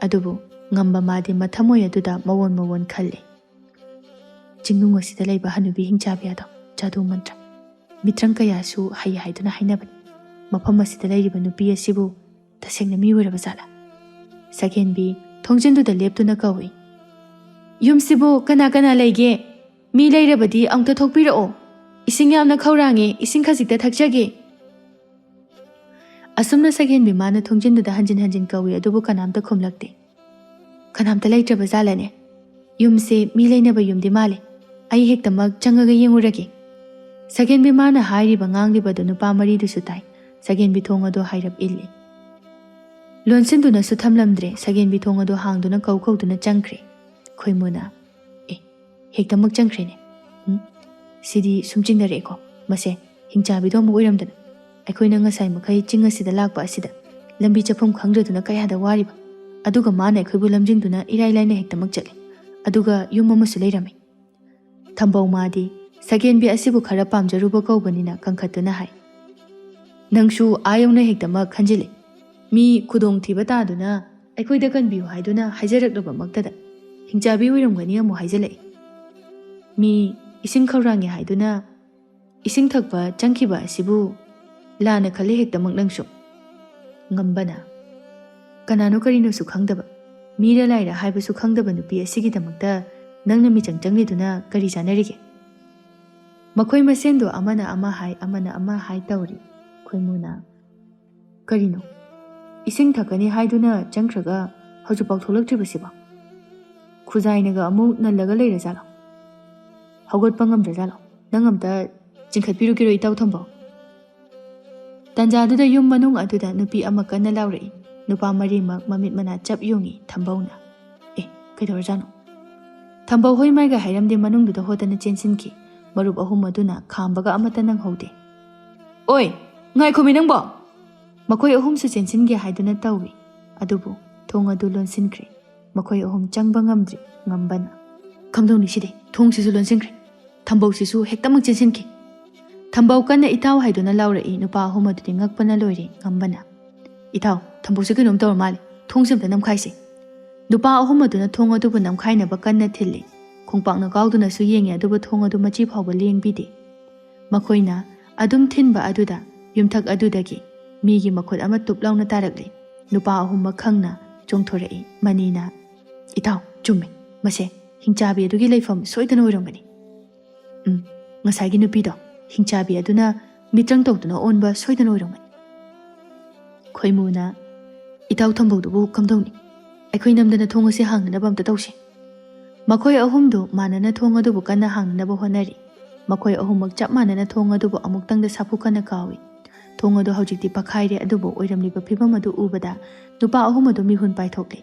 ꯑꯗꯨꯕꯨ ꯉꯝꯕ ꯃꯥꯗꯤ ꯃꯊꯃꯣꯏ ꯑꯗꯨꯗ ꯃꯋꯣꯟ ꯃꯋꯣꯟ ꯈꯜꯂꯤ꯫ "ꯆꯤꯡꯅꯨꯡ ꯑꯁꯤꯗ ꯂꯩꯕ ꯍꯅꯨꯕꯤ ꯍꯤꯡꯆꯥꯕꯤ ꯑꯗꯣ ꯖꯥꯗꯨ ꯃꯟꯇ꯭ꯔ, ꯃꯤꯇ꯭ꯔꯪ ꯀꯌꯥꯁꯨ ꯍꯩ ꯍꯥꯏꯗꯨꯅ ꯍꯥꯏꯅꯕꯅꯤ꯫ ꯃꯐꯝ ꯑꯁꯤꯗ ꯂꯩꯔꯤꯕ ꯅꯨꯄꯤ ꯑꯁꯤꯕꯨ ꯇꯁꯦꯡꯅ ꯃꯤ ꯑꯣꯏꯔꯕ ꯖꯥꯠꯂꯥ?" ꯁꯛꯍꯦꯟꯕꯤ ꯊꯣꯡꯖꯤꯟꯗꯨꯗ ꯂꯦꯞꯇꯨꯅ ꯀꯧꯏ, "ꯌꯨꯝꯁꯤꯕꯨ ꯀꯅꯥ ꯀꯅꯥ ꯂꯩꯒꯦ?" "ꯃꯤ ꯂꯩꯔꯕꯗꯤ ꯑꯃꯨꯛꯇ ꯊꯣꯛꯄꯤꯔꯛꯑꯣ꯫ ꯏꯁꯤꯡ ꯌꯥꯝꯅ ꯈꯧꯔꯥꯡꯉꯦ, ꯏꯁꯤꯡ ꯈꯖꯤꯛꯇ ꯊꯛꯆꯒꯦ꯫" ꯑꯁꯨꯝꯅ ꯁꯒꯦꯟꯕꯤ ꯃꯥꯅ ꯊꯣꯡꯖꯤꯟꯗꯨꯗ ꯍꯟꯖꯤꯟ ꯍꯟꯖꯤꯟ ꯀꯧꯏ, ꯑꯗꯨꯕꯨ ꯀꯅꯥꯝꯇ ꯈꯨꯝꯂꯛꯇꯦ꯫ "ꯀꯅꯥꯝꯇ ꯂꯩꯇ꯭ꯔꯕ ꯖꯥꯠꯂꯅꯦ? ꯌꯨꯝꯁꯦ ꯃꯤ ꯂꯩꯅꯕ ꯌꯨꯝꯗꯤ ꯃꯥꯜꯂꯦ꯫ ꯑꯩ ꯍꯦꯛꯇꯃꯛ ꯆꯪꯉꯒ ꯌꯦꯡꯉꯨꯔꯒꯦ꯫" ꯁꯒꯦꯟꯕꯤ ꯃꯥꯅ ꯍꯥꯏꯔꯤꯕ ꯉꯥꯡꯂꯤꯕꯗꯨ ꯅꯨꯄꯥ ꯃꯔꯤꯗꯨꯁꯨ ꯇꯥꯏ꯫ ꯁꯒꯦꯟꯕꯤ ꯊꯣꯡ ꯑꯗꯨ ꯍꯥꯏꯔꯞ ꯏꯜꯂꯤ꯫ ꯂꯣꯟꯁꯤꯟꯗꯨꯅꯁꯨ ꯊꯝꯂꯝꯗ꯭ꯔꯦ꯫ ꯁꯒꯦꯟꯕꯤ ꯊꯣꯡ ꯑꯗꯨ ꯍꯥꯡꯗꯨꯅ ꯀꯧ ꯀꯧꯗꯨꯅ ꯆꯪꯈ꯭ꯔꯦ꯫ ꯈꯣꯏꯃꯨꯅ, "ꯑꯦ, ꯍꯦꯛꯇꯃꯛ ꯆꯪꯈ꯭ꯔꯦꯅꯦ꯫ ꯎꯝ, ꯁꯤꯗꯤ ꯁꯨꯝ ꯆꯤꯡꯅꯔꯛꯑꯦꯀꯣ꯫ ꯃꯁꯦ ꯍꯤꯡꯆꯥꯕꯤꯗꯣ ꯑꯃꯨꯛ ꯑꯣꯏꯔꯝꯗꯅ꯫ ꯑꯩꯈꯣꯏꯅ ꯉꯁꯥꯏ ꯃꯈꯩ ꯆꯤꯡ ꯑꯁꯤꯗ ꯂꯥꯛꯄ ꯑꯁꯤꯗ ꯂꯝꯕꯤ ꯆꯠꯐꯝ ꯈꯪꯗ꯭ꯔꯗꯨꯅ ꯀꯌꯥꯗ ꯋꯥꯔꯤꯕ꯫ ꯑꯗꯨꯒ ꯃꯥꯅ ꯑꯩꯈꯣꯏꯕꯨ ꯂꯝꯖꯤꯡꯗꯨꯅ ꯏꯔꯥꯏ ꯂꯥꯏꯅ ꯍꯦꯛꯇꯃꯛ ꯆꯠꯂꯦ꯫ ꯑꯗꯨꯒ ꯌꯨꯝ ꯑꯃꯁꯨ ꯂꯩꯔꯝꯃꯤ꯫" ꯊꯝꯕꯧ ꯃꯥꯗꯤ ꯁꯒꯦꯟꯕꯤ ꯑꯁꯤꯕꯨ ꯈꯔ ꯄꯥꯝꯖꯔꯨꯕ ꯀꯧꯕꯅꯤꯅ ꯀꯟꯈꯠꯇꯨꯅ ꯍꯥꯏ, "ꯅꯪꯁꯨ ꯑꯥ ꯌꯧꯅ ꯍꯦꯛꯇꯃꯛ ꯈꯟꯖꯤꯜꯂꯦ꯫ ꯃꯤ ꯈꯨꯗꯣꯡꯊꯤꯕ ꯇꯥꯗꯨꯅ ꯑꯩꯈꯣꯏꯗ ꯀꯟꯕꯤꯌꯨ ꯍꯥꯏꯗꯨꯅ ꯍꯥꯏꯖꯔꯛꯂꯕꯃꯛꯇꯗ ꯍꯤꯡꯆꯥꯕꯤ ꯑꯣꯏꯔꯝꯒꯅꯤ ꯑꯃꯨꯛ ꯍꯥꯏꯖꯜꯂꯛꯏ꯫ ꯃꯤ ꯏꯁꯤꯡ ꯈꯧꯔꯥꯡꯉꯦ ꯍꯥꯏꯗꯨꯅ ꯏꯁꯤꯡ ꯊꯛꯄ ꯆꯪꯈꯤꯕ ꯑꯁꯤꯕꯨ ꯂꯥꯟꯅ ꯈꯜꯂꯦ ꯍꯦꯛꯇꯃꯛ ꯅꯪꯁꯨ꯫" ꯉꯝꯕꯅ, "ꯀꯅꯥꯅꯣ ꯀꯔꯤꯅꯣꯁꯨ ꯈꯪꯗꯕ, ꯃꯤꯔ ꯂꯥꯏꯔ ꯍꯥꯏꯕꯁꯨ ꯈꯪꯗꯕ ꯅꯨꯄꯤ ꯑꯁꯤꯒꯤꯗꯃꯛꯇ ꯅꯪꯅ ꯃꯤꯆꯪ ꯆꯪꯂꯤꯗꯨꯅ ꯀꯔꯤ ꯆꯥꯅꯔꯤꯒꯦ?" ꯃꯈꯣꯏ ꯃꯁꯦꯟꯗꯣ ꯑꯃꯅ ꯑꯃ ꯍꯥꯏ, ꯑꯃꯅ ꯑꯃ ꯍꯥꯏ ꯇꯧꯔꯤ꯫ ꯈꯣꯏꯃꯨꯅ, "ꯀꯔꯤꯅꯣ? ꯏꯁꯤꯡ ꯊꯛꯀꯅꯤ ꯍꯥꯏꯗꯨꯅ ꯆꯪꯈ꯭ꯔꯒ ꯍꯧꯖꯤꯛꯐꯥꯎ ꯊꯣꯛꯂꯛꯇ꯭ꯔꯤꯕꯁꯤꯕꯣ? ꯈꯨꯖꯥꯏꯅꯒ ꯑꯃꯨꯛ ꯅꯜꯂꯒ ꯂꯩꯔꯖꯥꯠꯂꯣ? ꯍꯧꯒꯠꯄ ꯉꯝꯗ꯭ꯔꯖꯥꯠꯂꯣ? ꯅꯪ ꯑꯝꯇ ꯆꯤꯡꯈꯠꯄꯤꯔꯨꯒꯦꯔꯣ, ꯏꯇꯥꯎ ꯊꯝꯕꯧ?" ꯇꯟꯖꯥꯗꯨꯗ ꯌꯨꯝ ꯃꯅꯨꯡ ꯑꯗꯨꯗ ꯅꯨꯄꯤ ꯑꯃ ꯀꯟꯅ ꯂꯥꯎꯔꯛꯏ꯫ ꯅꯨꯄꯥ ꯃꯔꯤꯃꯛ ꯃꯃꯤꯠ ꯃꯅꯥ ꯆꯞ ꯌꯨꯡꯏ꯫ ꯊꯝꯕꯧꯅ, "ꯑꯦ, ꯀꯩꯗꯧꯔꯖꯥꯠꯅꯣ?" ꯊꯝꯕꯧ ꯍꯣꯏ ꯃꯥꯏꯒ ꯍꯥꯏꯔꯝꯗꯦ, ꯃꯅꯨꯡꯗꯨꯗ ꯍꯣꯗꯅ ꯆꯦꯟꯁꯤꯟꯈꯤ꯫ ꯃꯔꯨꯞ ꯑꯍꯨꯝ ꯑꯗꯨꯅ ꯈꯥꯝꯕꯒ ꯑꯃꯠꯇ ꯅꯪꯍꯧꯗꯦ꯫ "ꯑꯣꯏ, ꯉꯥꯏꯈꯣꯃꯤ ꯅꯪꯕꯣ!" ꯃꯈꯣꯏ ꯑꯍꯨꯝꯁꯨ ꯆꯦꯟꯁꯤꯟꯒꯦ ꯍꯥꯏꯗꯨꯅ ꯇꯧꯏ, ꯑꯗꯨꯕꯨ ꯊꯣꯡ ꯑꯗꯨ ꯂꯣꯟꯁꯤꯟꯈ꯭ꯔꯦ꯫ ꯃꯈꯣꯏ ꯑꯍꯨꯝ ꯆꯪꯕ ꯉꯝꯗ꯭ꯔꯤ꯫ ꯉꯝꯕꯅ, "ꯀꯝꯗꯧꯅꯤ ꯁꯤꯗꯤ? ꯊꯣꯡꯁꯤꯁꯨ ꯂꯣꯟꯁꯤꯟꯈ꯭ꯔꯦ꯫ ꯊꯝꯕꯧꯁꯤꯁꯨ ꯍꯦꯛꯇꯃꯛ ꯆꯦꯟꯁꯤꯟꯈꯤ꯫" ꯊꯝꯕꯧ ꯀꯟꯅ "ꯏꯇꯥꯎ" ꯍꯥꯏꯗꯨꯅ ꯂꯥꯎꯔꯛꯏ꯫ ꯅꯨꯄꯥ ꯑꯍꯨꯝ ꯑꯗꯨꯗꯤ ꯉꯛꯄꯅ ꯂꯣꯏꯔꯦ꯫ ꯉꯝꯕꯅ, "ꯏꯇꯥꯎ, ꯊꯝꯕꯧꯁꯦ ꯀꯩꯅꯣꯝ ꯇꯧꯔ ꯃꯥꯜꯂꯦ꯫ ꯊꯣꯡꯁꯦ ꯑꯝꯇ ꯅꯝꯈꯥꯏꯁꯦ꯫" ꯅꯨꯄꯥ ꯑꯍꯨꯝ ꯑꯗꯨꯅ ꯊꯣꯡ ꯑꯗꯨꯕꯨ ꯅꯝꯈꯥꯏꯅꯕ ꯀꯟꯅ ꯊꯤꯜꯂꯤ꯫ ꯈꯣꯡꯄꯥꯛꯅ ꯀꯥꯎꯗꯨꯅꯁꯨ ꯌꯦꯡꯉꯤ, ꯑꯗꯨꯕꯨ ꯊꯣꯡ ꯑꯗꯨ ꯃꯆꯤ ꯐꯥꯎꯕ ꯂꯦꯡꯕꯤꯗꯦ꯫ ꯃꯈꯣꯏꯅ ꯑꯗꯨꯝ ꯊꯤꯟꯕ ꯑꯗꯨꯗ ꯌꯨꯝꯊꯛ ꯑꯗꯨꯗꯒꯤ ꯃꯤꯒꯤ ꯃꯈꯨꯠ ꯑꯃ ꯇꯨꯞ ꯂꯥꯎꯅ ꯇꯥꯔꯛꯂꯦ꯫ ꯅꯨꯄꯥ ꯑꯍꯨꯝꯃꯛ ꯈꯪꯅ ꯆꯣꯡꯊꯣꯔꯛꯏ꯫ ꯃꯅꯤꯅ, "ꯏꯇꯥꯎ, ꯆꯨꯝꯃꯦ꯫ ꯃꯁꯦ ꯍꯤꯡꯆꯥꯕꯤ ꯑꯗꯨꯒꯤ ꯂꯩꯐꯝ ꯁꯣꯏꯗꯅ ꯑꯣꯏꯔꯝꯒꯅꯤ꯫ ꯉꯁꯥꯏꯒꯤ ꯅꯨꯄꯤꯗꯣ, ꯍꯤꯡꯆꯥꯕꯤ ꯑꯗꯨꯅ ꯃꯤꯇ꯭ꯔꯪ ꯇꯧꯗꯨꯅ ꯑꯣꯟꯕ ꯁꯣꯏꯗꯅ ꯑꯣꯏꯔꯝꯒꯅꯤ꯫ ꯈꯣꯏꯃꯨꯅ, "ꯏꯇꯥꯎ ꯊꯝꯕꯧꯗꯨꯕꯨ ꯀꯝꯗꯧꯅꯤ? ꯑꯩꯈꯣꯏ ꯅꯝꯗꯅ ꯊꯣꯡ ꯑꯁꯤ ꯍꯥꯡꯅꯅꯕ ꯑꯝꯇ ꯇꯧꯁꯤ꯫" ꯃꯈꯣꯏ ꯑꯍꯨꯝꯗꯨ ꯃꯥꯟꯅꯅ ꯊꯣꯡ ꯑꯗꯨꯕꯨ ꯀꯟꯅ ꯍꯥꯡꯅꯅꯕ ꯍꯣꯠꯅꯔꯤ꯫ ꯃꯈꯣꯏ ꯑꯍꯨꯝꯃꯛ ꯆꯞ ꯃꯥꯟꯅꯅ ꯊꯣꯡ ꯑꯗꯨꯕꯨ ꯑꯃꯨꯛꯇꯪꯗ ꯁꯥꯐꯨ ꯀꯟꯅ ꯀꯥꯎꯏ꯫ ꯊꯣꯡ ꯑꯗꯨ ꯍꯧꯖꯤꯛꯇꯤ ꯄꯛꯈꯥꯏꯔꯦ, ꯑꯗꯨꯕꯨ ꯑꯣꯏꯔꯝꯂꯤꯕ ꯐꯤꯕꯝ ꯑꯗꯨ ꯎꯕꯗ ꯅꯨꯄꯥ ꯑꯍꯨꯝ ꯑꯗꯨ ꯃꯤꯍꯨꯟ ꯄꯥꯏꯊꯣꯛꯂꯦ꯫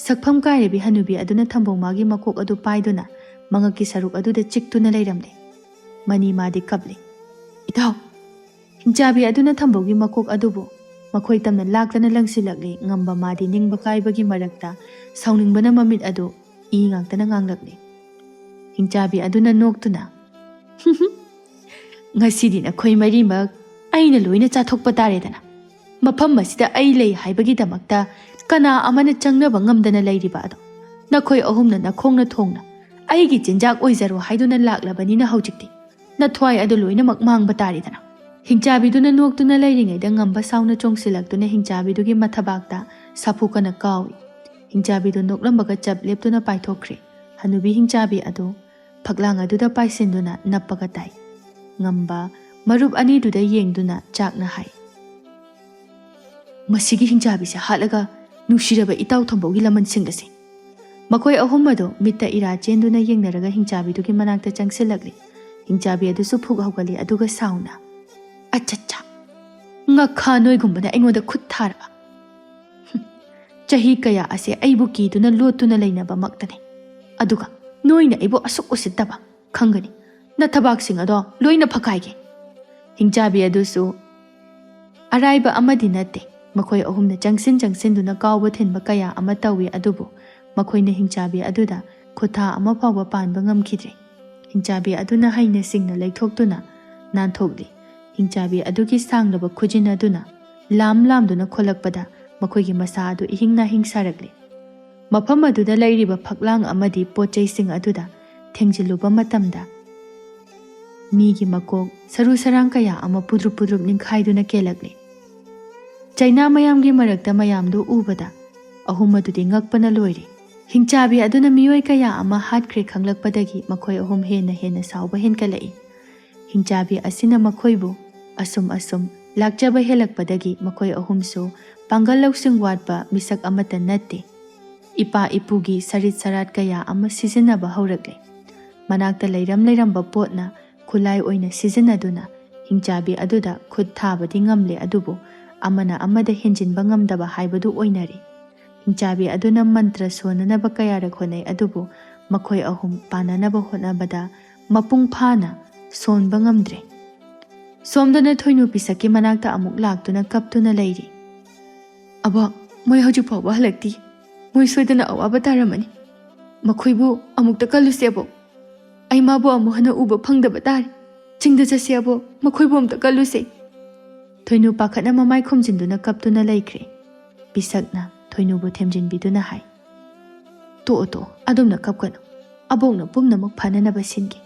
ꯁꯛꯐꯝ ꯀꯥꯏꯔꯕꯤ ꯍꯅꯨꯕꯤ ꯑꯗꯨꯅ ꯊꯝꯕꯧ ꯃꯥꯒꯤ ꯃꯀꯣꯛ ꯑꯗꯨ ꯄꯥꯏꯗꯨꯅ ꯃꯉꯛꯀꯤ ꯁꯔꯨꯛ ꯑꯗꯨꯗ ꯆꯤꯛꯇꯨꯅ ꯂꯩꯔꯝꯂꯦ꯫ ꯃꯅꯤ ꯃꯥꯗꯤ ꯀꯞꯂꯦ꯫ "ꯏꯇꯥꯎ!" ꯍꯤꯡꯆꯥꯕꯤ ꯑꯗꯨꯅ ꯊꯝꯕꯧꯒꯤ ꯃꯀꯣꯛ ꯑꯗꯨꯕꯨ ꯃꯈꯣꯏ ꯇꯝꯅ ꯂꯥꯛꯇꯅ ꯂꯪꯁꯤꯜꯂꯛꯂꯤ꯫ ꯉꯝꯕ ꯃꯥꯗꯤ ꯅꯤꯡꯕ ꯀꯥꯏꯕꯒꯤ ꯃꯔꯛꯇ ꯁꯥꯎꯅꯤꯡꯕꯅ ꯃꯃꯤꯠ ꯑꯗꯨ ꯏ ꯉꯥꯛꯇꯅ ꯉꯥꯡꯂꯛꯂꯤ꯫ ꯍꯤꯡꯆꯥꯕꯤ ꯑꯗꯨꯅ ꯅꯣꯛꯇꯨꯅ, "ꯉꯁꯤꯗꯤ ꯅꯈꯣꯏ ꯃꯔꯤꯃꯛ ꯑꯩꯅ ꯂꯣꯏꯅ ꯆꯥꯊꯣꯛꯄ ꯇꯥꯔꯦꯗꯅ꯫ ꯃꯐꯝ ꯑꯁꯤꯗ ꯑꯩ ꯂꯩ ꯍꯥꯏꯕꯒꯤꯗꯃꯛꯇ ꯀꯅꯥ ꯑꯃꯅ ꯆꯪꯅꯕ ꯉꯝꯗꯅ ꯂꯩꯔꯤꯕ ꯑꯗꯣ ꯅꯈꯣꯏ ꯑꯍꯨꯝꯅ ꯅꯈꯣꯡꯅ ꯊꯣꯡꯅ ꯑꯩꯒꯤ ꯆꯤꯟꯖꯥꯛ ꯑꯣꯏꯖꯔꯣ ꯍꯥꯏꯗꯨꯅ ꯂꯥꯛꯂꯕꯅꯤꯅ ꯍꯧꯖꯤꯛꯇꯤ ꯅꯊ꯭ꯋꯥꯏ ꯑꯗꯨ ꯂꯣꯏꯅꯃꯛ ꯃꯥꯡꯕ ꯇꯥꯔꯦꯗꯅ꯫" ꯍꯤꯡꯆꯥꯕꯤꯗꯨꯅ ꯅꯣꯛꯇꯨꯅ ꯂꯩꯔꯤꯉꯩꯗ ꯉꯝꯕ ꯁꯥꯎꯅ ꯆꯣꯡꯁꯤꯜꯂꯛꯇꯨꯅ ꯍꯤꯡꯆꯥꯕꯤꯗꯨꯒꯤ ꯃꯊꯕꯥꯛꯇ ꯁꯥꯐꯨ ꯀꯟꯅ ꯀꯥꯎꯏ꯫ ꯍꯤꯡꯆꯥꯕꯤꯗꯨ ꯅꯣꯛꯂꯝꯕꯒ ꯆꯞ ꯂꯦꯞꯇꯨꯅ ꯄꯥꯏꯊꯣꯛꯈ꯭ꯔꯦ꯫ ꯍꯅꯨꯕꯤ ꯍꯤꯡꯆꯥꯕꯤ ꯑꯗꯨ ꯐꯛꯂꯥꯡ ꯑꯗꯨꯗ ꯄꯥꯏꯁꯤꯟꯗꯨꯅ ꯅꯞꯄꯒ ꯇꯥꯏ꯫ ꯉꯝꯕ ꯃꯔꯨꯞ ꯑꯅꯤꯗꯨꯗ ꯌꯦꯡꯗꯨꯅ ꯆꯥꯛꯅ ꯍꯥꯏ, "ꯃꯁꯤꯒꯤ ꯍꯤꯡꯆꯥꯕꯤꯁꯦ ꯍꯥꯠꯂꯒ ꯅꯨꯡꯁꯤꯔꯕ ꯏꯇꯥꯎ ꯊꯝꯕꯧꯒꯤ ꯂꯃꯟ ꯁꯤꯡꯂꯁꯤ꯫" ꯃꯈꯣꯏ ꯑꯍꯨꯝ ꯑꯗꯨ ꯃꯤꯠꯇ ꯏꯔꯥ ꯆꯦꯟꯗꯨꯅ ꯌꯦꯡꯅꯔꯒ ꯍꯤꯡꯆꯥꯕꯤꯗꯨꯒꯤ ꯃꯅꯥꯛꯇ ꯆꯪꯁꯤꯜꯂꯛꯂꯤ꯫ ꯍꯤꯡꯆꯥꯕꯤ ꯑꯗꯨꯁꯨ ꯐꯨꯛ ꯍꯧꯒꯠꯂꯤ, ꯑꯗꯨꯒ ꯁꯥꯎꯅ, "ꯑꯆꯠꯆꯥ! ꯉꯛꯈꯥ ꯅꯣꯏꯒꯨꯝꯕꯅ ꯑꯩꯉꯣꯟꯗ ꯈꯨꯠ ꯊꯥꯔꯕ? ꯍꯨꯝ, ꯆꯍꯤ ꯀꯌꯥ ꯑꯁꯦ ꯑꯩꯕꯨ ꯀꯤꯗꯨꯅ ꯂꯣꯠꯇꯨꯅ ꯂꯩꯅꯕꯃꯛꯇꯅꯤ꯫ ꯑꯗꯨꯒ ꯅꯣꯏꯅ ꯑꯩꯕꯨ ꯑꯁꯨꯛ ꯎꯁꯤꯠꯇꯕ? ꯈꯪꯒꯅꯤ, ꯅꯊꯕꯥꯛꯁꯤꯡ ꯑꯗꯣ ꯂꯣꯏꯅ ꯐꯛꯀꯥꯏꯒꯦ꯫" ꯍꯤꯡꯆꯥꯕꯤ ꯑꯗꯨꯁꯨ ꯑꯔꯥꯏꯕ ꯑꯃꯗꯤ ꯅꯠꯇꯦ꯫ ꯃꯈꯣꯏ ꯑꯍꯨꯝꯅ ꯆꯪꯁꯤꯟ ꯆꯪꯁꯤꯟꯗꯨꯅ ꯀꯥꯎꯕ ꯊꯤꯟꯕ ꯀꯌꯥ ꯑꯃ ꯇꯧꯏ, ꯑꯗꯨꯕꯨ ꯃꯈꯣꯏꯅ ꯍꯤꯡꯆꯥꯕꯤ ꯑꯗꯨꯗ ꯈꯨꯠꯊꯥ ꯑꯃ ꯐꯥꯎꯕ ꯄꯥꯟꯕ ꯉꯝꯈꯤꯗ꯭ꯔꯦ꯫ ꯍꯤꯡꯆꯥꯕꯤ ꯑꯗꯨꯅ ꯍꯩꯅ ꯁꯤꯡꯅ ꯂꯩꯊꯣꯛꯇꯨꯅ ꯅꯥꯟꯊꯣꯛꯂꯤ꯫ ꯍꯤꯡꯆꯥꯕꯤ ꯑꯗꯨꯒꯤ ꯁꯥꯡꯂꯕ ꯈꯨꯖꯤꯟ ꯑꯗꯨꯅ ꯂꯥꯝ ꯂꯥꯝꯗꯨꯅ ꯈꯣꯂꯛꯄꯗ ꯃꯈꯣꯏꯒꯤ ꯃꯁꯥ ꯑꯗꯨ ꯏꯍꯤꯡ ꯅꯥꯍꯤꯡ ꯁꯥꯔꯛꯂꯤ꯫ ꯃꯐꯝ ꯑꯗꯨꯗ ꯂꯩꯔꯤꯕ ꯐꯛꯂꯥꯡ ꯑꯃꯗꯤ ꯄꯣꯠ ꯆꯩꯁꯤꯡ ꯑꯗꯨꯗ ꯊꯦꯡꯖꯤꯜꯂꯨꯕ ꯃꯇꯝꯗ, ꯃꯤꯒꯤ ꯃꯀꯣꯛ ꯁꯔꯨ ꯁꯔꯥꯡ ꯀꯌꯥ ꯑꯃ ꯄꯨꯗ꯭ꯔꯨꯞ ꯄꯨꯗ꯭ꯔꯨꯞ ꯅꯤꯡꯈꯥꯏꯗꯨꯅ ꯀꯦꯜꯂꯛꯂꯤ꯫ ꯆꯩꯅꯥ ꯃꯌꯥꯝꯒꯤ ꯃꯔꯛꯇ ꯃꯌꯥꯝꯗꯨ ꯎꯕꯗ ꯑꯍꯨꯝ ꯑꯗꯨꯗꯤ ꯉꯛꯄꯅ ꯂꯣꯏꯔꯦ꯫ ꯍꯤꯡꯆꯥꯕꯤ ꯑꯗꯨꯅ ꯃꯤꯑꯣꯏ ꯀꯌꯥ ꯑꯃ ꯍꯥꯠꯈ꯭ꯔꯦ ꯈꯪꯂꯛꯄꯗꯒꯤ ꯃꯈꯣꯏ ꯑꯍꯨꯝ ꯍꯦꯟꯅ ꯍꯦꯟꯅ ꯁꯥꯎꯕ ꯍꯦꯟꯒꯠꯂꯛꯏ꯫ ꯍꯤꯡꯆꯥꯕꯤ ꯑꯁꯤꯅ ꯃꯈꯣꯏꯕꯨ ꯑꯁꯨꯝ ꯑꯁꯨꯝ ꯂꯥꯛꯆꯕ ꯍꯦꯜꯂꯛꯄꯗꯒꯤ ꯃꯈꯣꯏ ꯑꯍꯨꯝꯁꯨ ꯄꯥꯡꯒꯜ ꯂꯧꯁꯤꯡ ꯋꯥꯠꯄ ꯃꯤꯁꯛ ꯑꯃꯠꯇ ꯅꯠꯇꯦ꯫ ꯏꯄꯥ ꯏꯄꯨꯒꯤ ꯁꯔꯤꯠ ꯁꯔꯥꯠ ꯀꯌꯥ ꯑꯃ ꯁꯤꯖꯤꯟꯅꯕ ꯍꯧꯔꯛꯂꯦ꯫ ꯃꯅꯥꯛꯇ ꯂꯩꯔꯝ ꯂꯩꯔꯝꯕ ꯄꯣꯠꯅ ꯈꯨꯠꯂꯥꯏ ꯑꯣꯏꯅ ꯁꯤꯖꯤꯟꯅꯗꯨꯅ ꯍꯤꯡꯆꯥꯕꯤ ꯑꯗꯨꯗ ꯈꯨꯠ ꯊꯥꯕꯗꯤ ꯉꯝꯂꯦ, ꯑꯗꯨꯕꯨ ꯑꯃꯅ ꯑꯃꯗ ꯍꯦꯟꯖꯤꯟꯕ ꯉꯝꯗꯕ ꯍꯥꯏꯕꯗꯨ ꯑꯣꯏꯅꯔꯦ꯫ ꯍꯤꯡꯆꯥꯕꯤ ꯑꯗꯨꯅ ꯃꯟꯇ꯭ꯔ ꯁꯣꯟꯅꯅꯕ ꯀꯌꯥꯔꯛ ꯍꯣꯠꯅꯩ, ꯑꯗꯨꯕꯨ ꯃꯈꯣꯏ ꯑꯍꯨꯝ ꯄꯥꯟꯅꯅꯕ ꯍꯣꯠꯅꯕꯗ ꯃꯄꯨꯡ ꯐꯥꯅ ꯁꯣꯟꯕ ꯉꯝꯗ꯭ꯔꯦ꯫ ꯁꯣꯝꯗꯅ ꯊꯣꯏꯅꯨ ꯄꯤꯁꯛꯀꯤ ꯃꯅꯥꯛꯇ ꯑꯃꯨꯛ ꯂꯥꯛꯇꯨꯅ ꯀꯞꯇꯨꯅ ꯂꯩꯔꯤ꯫ "ꯑꯕꯣꯛ, ꯃꯣꯏ ꯍꯧꯖꯤꯛ ꯐꯥꯎꯕ ꯍꯜꯂꯛꯇꯦ꯫ ꯃꯣꯏ ꯁꯣꯏꯗꯅ ꯑꯋꯥꯕ ꯇꯥꯔꯝꯃꯅꯤ꯫ ꯃꯈꯣꯏꯕꯨ ꯑꯃꯨꯛꯇ ꯀꯜꯂꯨꯁꯦ ꯑꯕꯣꯛ꯫ ꯑꯩ ꯃꯥꯕꯨ ꯑꯃꯨꯛ ꯍꯟꯅ ꯎꯕ ꯐꯪꯗꯕ ꯇꯥꯔꯦ꯫ ꯆꯤꯡꯗ ꯆꯠꯁꯦ ꯑꯕꯣꯛ, ꯃꯈꯣꯏꯕꯨ ꯑꯃꯨꯛꯇ ꯀꯜꯂꯨꯁꯦ꯫" ꯊꯣꯏꯅꯨ ꯄꯥꯈꯠꯅ ꯃꯃꯥꯏ ꯈꯨꯝꯖꯤꯟꯗꯨꯅ ꯀꯞꯇꯨꯅ ꯂꯩꯈ꯭ꯔꯦ꯫ ꯄꯤꯁꯛꯅ ꯊꯣꯏꯅꯨꯕꯨ ꯊꯦꯝꯖꯤꯟꯕꯤꯗꯨꯅ ꯍꯥꯏ, "ꯇꯣꯛꯑꯣ, ꯇꯣꯛꯑꯣ, ꯑꯗꯨꯝꯅ ꯀꯞꯀꯅꯨ꯫ ꯑꯕꯣꯛꯅ ꯄꯨꯝꯅꯃꯛ ꯐꯅꯅꯕ ꯁꯤꯟꯒꯦ꯫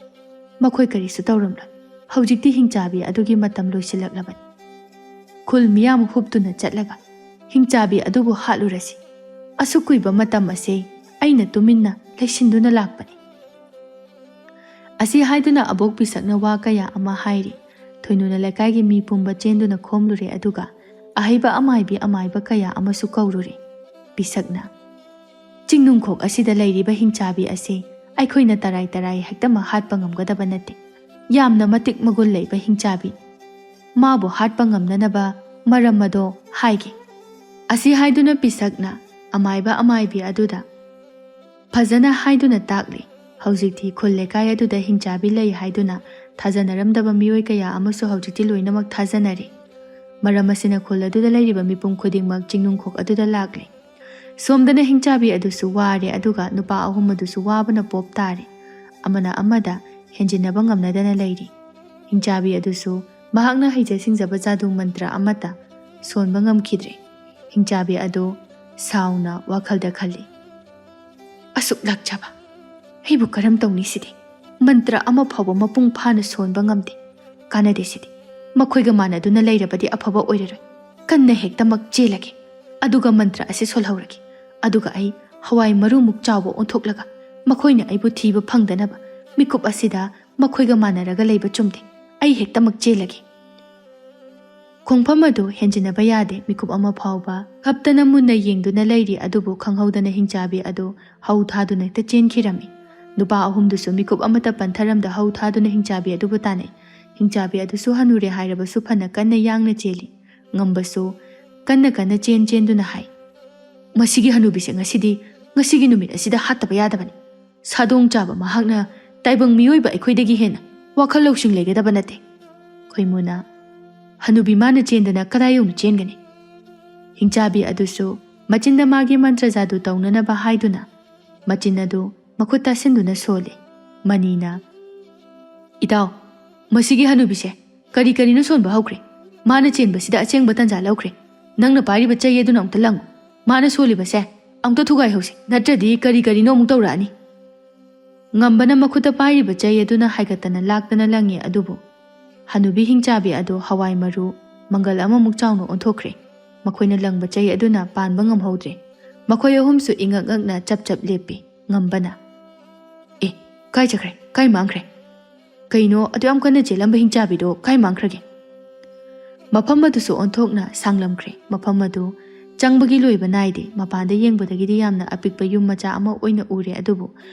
ꯃꯈꯣꯏ ꯀꯔꯤꯁꯨ ꯇꯧꯔꯝꯂꯣꯏ꯫ ꯍꯧꯖꯤꯛꯇꯤ ꯍꯤꯡꯆꯥꯕꯤ ꯑꯗꯨꯒꯤ ꯃꯇꯝ ꯂꯣꯏꯁꯤꯜꯂꯛꯂꯕꯅꯤ꯫ ꯈꯨꯜ ꯃꯤꯌꯥꯝ ꯍꯨꯞꯇꯨꯅ ꯆꯠꯂꯒ ꯍꯤꯡꯆꯥꯕꯤ ꯑꯗꯨꯕꯨ ꯍꯥꯠꯂꯨꯔꯁꯤ꯫ ꯑꯁꯨꯛ ꯀꯨꯏꯕ ꯃꯇꯝ ꯑꯁꯦ ꯑꯩꯅ ꯇꯨꯃꯤꯟꯅ ꯂꯩꯁꯤꯟꯗꯨꯅ ꯂꯥꯛꯄꯅꯤ꯫" ꯑꯁꯤ ꯍꯥꯏꯗꯨꯅ ꯑꯕꯣꯛ ꯄꯤꯁꯛꯅ ꯋꯥ ꯀꯌꯥ ꯑꯃ ꯍꯥꯏꯔꯤ꯫ ꯊꯣꯏꯅꯨꯅ ꯂꯩꯀꯥꯏꯒꯤ ꯃꯤ ꯄꯨꯝꯕ ꯆꯦꯟꯗꯨꯅ ꯈꯣꯝꯂꯨꯔꯦ, ꯑꯗꯨꯒ ꯑꯍꯩꯕ ꯑꯃꯥꯏꯕꯤ ꯑꯃꯥꯏꯕ ꯀꯌꯥ ꯑꯃꯁꯨ ꯀꯧꯔꯨꯔꯦ꯫ ꯄꯤꯁꯛꯅ, "ꯆꯤꯡꯅꯨꯡꯈꯣꯛ ꯑꯁꯤꯗ ꯂꯩꯔꯤꯕ ꯍꯤꯡꯆꯥꯕꯤ ꯑꯁꯤ ꯑꯩꯈꯣꯏꯅ ꯇꯔꯥꯏ ꯇꯔꯥꯏ ꯍꯦꯛꯇꯃꯛ ꯍꯥꯠꯄ ꯉꯝꯒꯗꯕ ꯅꯠꯇꯦ꯫ ꯌꯥꯝꯅ ꯃꯇꯤꯛ ꯃꯒꯨꯟ ꯂꯩꯕ ꯍꯤꯡꯆꯥꯕꯤ꯫ ꯃꯥꯕꯨ ꯍꯥꯠꯄ ꯉꯝꯅꯅꯕ ꯃꯔꯝ ꯑꯗꯣ ꯍꯥꯏꯒꯦ꯫" ꯑꯁꯤ ꯍꯥꯏꯗꯨꯅ ꯄꯤꯁꯛꯅ ꯑꯃꯥꯏꯕ ꯑꯃꯥꯏꯕꯤ ꯑꯗꯨꯗ ꯐꯖꯅ ꯍꯥꯏꯗꯨꯅ ꯇꯥꯛꯂꯤ꯫ ꯍꯧꯖꯤꯛꯇꯤ ꯈꯨꯜ ꯂꯩꯀꯥꯏ ꯑꯗꯨꯗ ꯍꯤꯡꯆꯥꯕꯤ ꯂꯩ ꯍꯥꯏꯗꯨꯅ ꯊꯥꯖꯅꯔꯝꯗꯕ ꯃꯤꯑꯣꯏ ꯀꯌꯥ ꯑꯃꯁꯨ ꯍꯧꯖꯤꯛꯇꯤ ꯂꯣꯏꯅꯃꯛ ꯊꯥꯖꯅꯔꯦ꯫ ꯃꯔꯝ ꯑꯁꯤꯅ ꯈꯨꯜ ꯑꯗꯨꯗ ꯂꯩꯔꯤꯕ ꯃꯤꯄꯨꯝ ꯈꯨꯗꯤꯡꯃꯛ ꯆꯤꯡꯅꯨꯡꯈꯣꯛ ꯑꯗꯨꯗ ꯂꯥꯛꯂꯦ꯫ ꯁꯣꯝꯗꯅ ꯍꯤꯡꯆꯥꯕꯤ ꯑꯗꯨꯁꯨ ꯋꯥꯔꯦ, ꯑꯗꯨꯒ ꯅꯨꯄꯥ ꯑꯍꯨꯝ ꯑꯗꯨꯁꯨ ꯋꯥꯕꯅ ꯄꯣꯞ ꯇꯥꯔꯦ꯫ ꯑꯃꯅ ꯑꯃꯗ ꯍꯦꯟꯖꯤꯟꯅꯕ ꯉꯝꯅꯗꯅ ꯂꯩꯔꯤ꯫ ꯍꯤꯡꯆꯥꯕꯤ ꯑꯗꯨꯁꯨ ꯃꯍꯥꯛꯅ ꯍꯩꯖ ꯁꯤꯡꯖꯕ ꯖꯥꯗꯨ ꯃꯟꯇ꯭ꯔ ꯑꯃꯠꯇ ꯁꯣꯟꯕ ꯉꯝꯈꯤꯗ꯭ꯔꯦ꯫ ꯍꯤꯡꯆꯥꯕꯤ ꯑꯗꯨ ꯁꯥꯎꯅ ꯋꯥꯈꯜꯗ ꯈꯜꯂꯤ, "ꯑꯁꯨꯛ ꯂꯥꯛꯆꯕ ꯑꯩꯕꯨ ꯀꯔꯝ ꯇꯧꯅꯤ ꯁꯤꯗꯤ? ꯃꯟꯇ꯭ꯔ ꯑꯃ ꯐꯥꯎꯕ ꯃꯄꯨꯡ ꯐꯥꯅ ꯁꯣꯟꯕ ꯉꯝꯗꯦ꯫ ꯀꯥꯟꯅꯗꯦ ꯁꯤꯗꯤ꯫ ꯃꯈꯣꯏꯒ ꯃꯥꯟꯅꯗꯨꯅ ꯂꯩꯔꯕꯗꯤ ꯑꯐꯕ ꯑꯣꯏꯔꯔꯣꯏ꯫ ꯀꯟꯅ ꯍꯦꯛꯇꯃꯛ ꯆꯦꯜꯂꯒꯦ꯫ ꯑꯗꯨꯒ ꯃꯟꯇ꯭ꯔ ꯑꯁꯤ ꯁꯣꯜꯍꯧꯔꯒꯦ꯫ ꯑꯗꯨꯒ ꯑꯩ ꯍꯋꯥꯏ ꯃꯔꯨꯃꯨꯛ ꯆꯥꯎꯕ ꯑꯣꯟꯊꯣꯛꯂꯒ ꯃꯈꯣꯏꯅ ꯑꯩꯕꯨ ꯊꯤꯕ ꯐꯪꯗꯅꯕ ꯃꯤꯀꯨꯞ ꯑꯁꯤꯗ ꯃꯈꯣꯏꯒ ꯃꯥꯟꯅꯔꯒ ꯂꯩꯕ ꯆꯨꯝꯗꯦ꯫ ꯑꯩ ꯍꯦꯛꯇꯃꯛ ꯆꯦꯜꯂꯒꯦ꯫ ꯈꯣꯡꯐꯝ ꯑꯗꯨ ꯍꯦꯟꯖꯤꯟꯅꯕ ꯌꯥꯗꯦ꯫ ꯃꯤꯀꯨꯞ ꯑꯃ ꯐꯥꯎꯕ ꯈꯞꯇꯅ ꯃꯨꯟꯅ ꯌꯦꯡꯗꯨꯅ ꯂꯩꯔꯤ, ꯑꯗꯨꯕꯨ ꯈꯪꯍꯧꯗꯅ ꯍꯤꯡꯆꯥꯕꯤ ꯑꯗꯨ ꯍꯧ ꯊꯥꯗꯨꯅ ꯍꯦꯛꯇ ꯆꯦꯟꯈꯤꯔꯝꯃꯤ꯫ ꯅꯨꯄꯥ ꯑꯍꯨꯝꯗꯨꯁꯨ ꯃꯤꯀꯨꯞ ꯑꯃꯠꯇ ꯄꯟꯊꯔꯝꯗ ꯍꯧ ꯊꯥꯗꯨꯅ ꯍꯤꯡꯆꯥꯕꯤ ꯑꯗꯨꯕꯨ ꯇꯥꯟꯅꯩ꯫ ꯍꯤꯡꯆꯥꯕꯤ ꯑꯗꯨꯁꯨ ꯍꯅꯨꯔꯦ ꯍꯥꯏꯔꯕꯁꯨ ꯐꯅ ꯀꯟꯅ ꯌꯥꯡꯅ ꯆꯦꯜꯂꯤ꯫ ꯉꯝꯕꯁꯨ ꯀꯟꯅ ꯀꯟꯅ ꯆꯦꯟ ꯆꯦꯟꯗꯨꯅ ꯍꯥꯏ, "ꯃꯁꯤꯒꯤ ꯍꯅꯨꯕꯤꯁꯦ ꯉꯁꯤꯗꯤ, ꯉꯁꯤꯒꯤ ꯅꯨꯃꯤꯠ ꯑꯁꯤꯗ ꯍꯥꯠꯇꯕ ꯌꯥꯗꯕꯅꯤ꯫ ꯁꯥꯗꯣꯡ ꯆꯥꯕ ꯃꯍꯥꯛꯅ ꯇꯥꯏꯕꯪ ꯃꯤꯑꯣꯏꯕ ꯑꯩꯈꯣꯏꯗꯒꯤ ꯍꯦꯟꯅ ꯋꯥꯈꯜ ꯂꯧꯁꯤꯡ ꯂꯩꯒꯗꯕ ꯅꯠꯇꯦ꯫" ꯈꯣꯏꯃꯨꯅ, "ꯍꯅꯨꯕꯤ ꯃꯥꯅ ꯆꯦꯟꯗꯅ ꯀꯗꯥꯏ ꯌꯧꯅ ꯆꯦꯟꯒꯅꯤ?" ꯍꯤꯡꯆꯥꯕꯤ ꯑꯗꯨꯁꯨ ꯃꯆꯤꯟꯗ ꯃꯥꯒꯤ ꯃꯟꯇ꯭ꯔ ꯖꯥꯗꯨ ꯇꯧꯅꯅꯕ ꯍꯥꯏꯗꯨꯅ ꯃꯆꯤꯟ ꯑꯗꯨ ꯃꯈꯨꯠ ꯇꯥꯁꯤꯟꯗꯨꯅ ꯁꯣꯜꯂꯤ꯫ ꯃꯅꯤꯅ, "ꯏꯇꯥꯎ, ꯃꯁꯤꯒꯤ ꯍꯅꯨꯕꯤꯁꯦ ꯀꯔꯤ ꯀꯔꯤꯅꯣ ꯁꯣꯟꯕ ꯍꯧꯈ꯭ꯔꯦ꯫ ꯃꯥꯅ ꯆꯦꯟꯕꯁꯤꯗ ꯑꯆꯦꯡꯕ ꯇꯟꯖꯥ ꯂꯧꯈ꯭ꯔꯦ꯫ ꯅꯪꯅ ꯄꯥꯏꯔꯤꯕ ꯆꯩ ꯑꯗꯨꯅ ꯑꯃꯨꯛꯇ ꯂꯪꯉꯨ꯫ ꯃꯥꯅ ꯁꯣꯜꯂꯤꯕꯁꯦ ꯑꯃꯨꯛꯇ ꯊꯨꯒꯥꯏꯍꯧꯁꯤ, ꯅꯠꯇ꯭ꯔꯗꯤ ꯀꯔꯤ ꯀꯔꯤꯅꯣ ꯑꯃꯨꯛ ꯇꯧꯔꯛꯑꯅꯤ꯫" ꯉꯝꯕꯅ ꯃꯈꯨꯠꯇ ꯄꯥꯏꯔꯤꯕ ꯆꯩ ꯑꯗꯨꯅ ꯍꯥꯏꯒꯠꯇꯅ ꯂꯥꯛꯇꯅ ꯂꯪꯉꯤ, ꯑꯗꯨꯕꯨ ꯍꯅꯨꯕꯤ ꯍꯤꯡꯆꯥꯕꯤ ꯑꯗꯨ ꯍꯋꯥꯏ ꯃꯔꯨ ꯃꯪꯒꯜ ꯑꯃꯃꯨꯛ ꯆꯥꯎꯅ ꯑꯣꯟꯊꯣꯛꯈ꯭ꯔꯦ꯫ ꯃꯈꯣꯏꯅ ꯂꯪꯕ ꯆꯩ ꯑꯗꯨꯅ ꯄꯥꯟꯕ ꯉꯝꯍꯧꯗ꯭ꯔꯦ꯫ ꯃꯈꯣꯏ ꯑꯍꯨꯝꯁꯨ ꯏꯉꯛ ꯉꯛꯅ ꯆꯞ ꯆꯞ ꯂꯦꯞꯄꯤ꯫ ꯉꯝꯕꯅ, "ꯑꯦ, ꯀꯥꯏ ꯆꯠꯈ꯭ꯔꯦ? ꯀꯥꯏ ꯃꯥꯡꯈ꯭ꯔꯦ?" "ꯀꯩꯅꯣ, ꯑꯗꯨ ꯌꯥꯝ ꯀꯟꯅ ꯆꯦꯜꯂꯝꯕ ꯍꯤꯡꯆꯥꯕꯤꯗꯣ ꯀꯥꯏ ꯃꯥꯡꯈ꯭ꯔꯒꯦ?" ꯃꯐꯝ ꯑꯗꯨꯁꯨ ꯑꯣꯟꯊꯣꯛꯅ ꯁꯥꯡꯂꯝꯈ꯭ꯔꯦ꯫ ꯃꯐꯝ ꯑꯗꯨ ꯆꯪꯕꯒꯤ ꯂꯣꯏꯕ ꯅꯥꯏꯗꯦ꯫ ꯃꯄꯥꯟꯗ ꯌꯦꯡꯕꯗꯒꯤꯗꯤ ꯌꯥꯝꯅ ꯑꯄꯤꯛꯄ ꯌꯨꯝ ꯃꯆꯥ ꯑꯃ ꯑꯣꯏꯅ ꯎꯔꯦ, ꯑꯗꯨꯕꯨ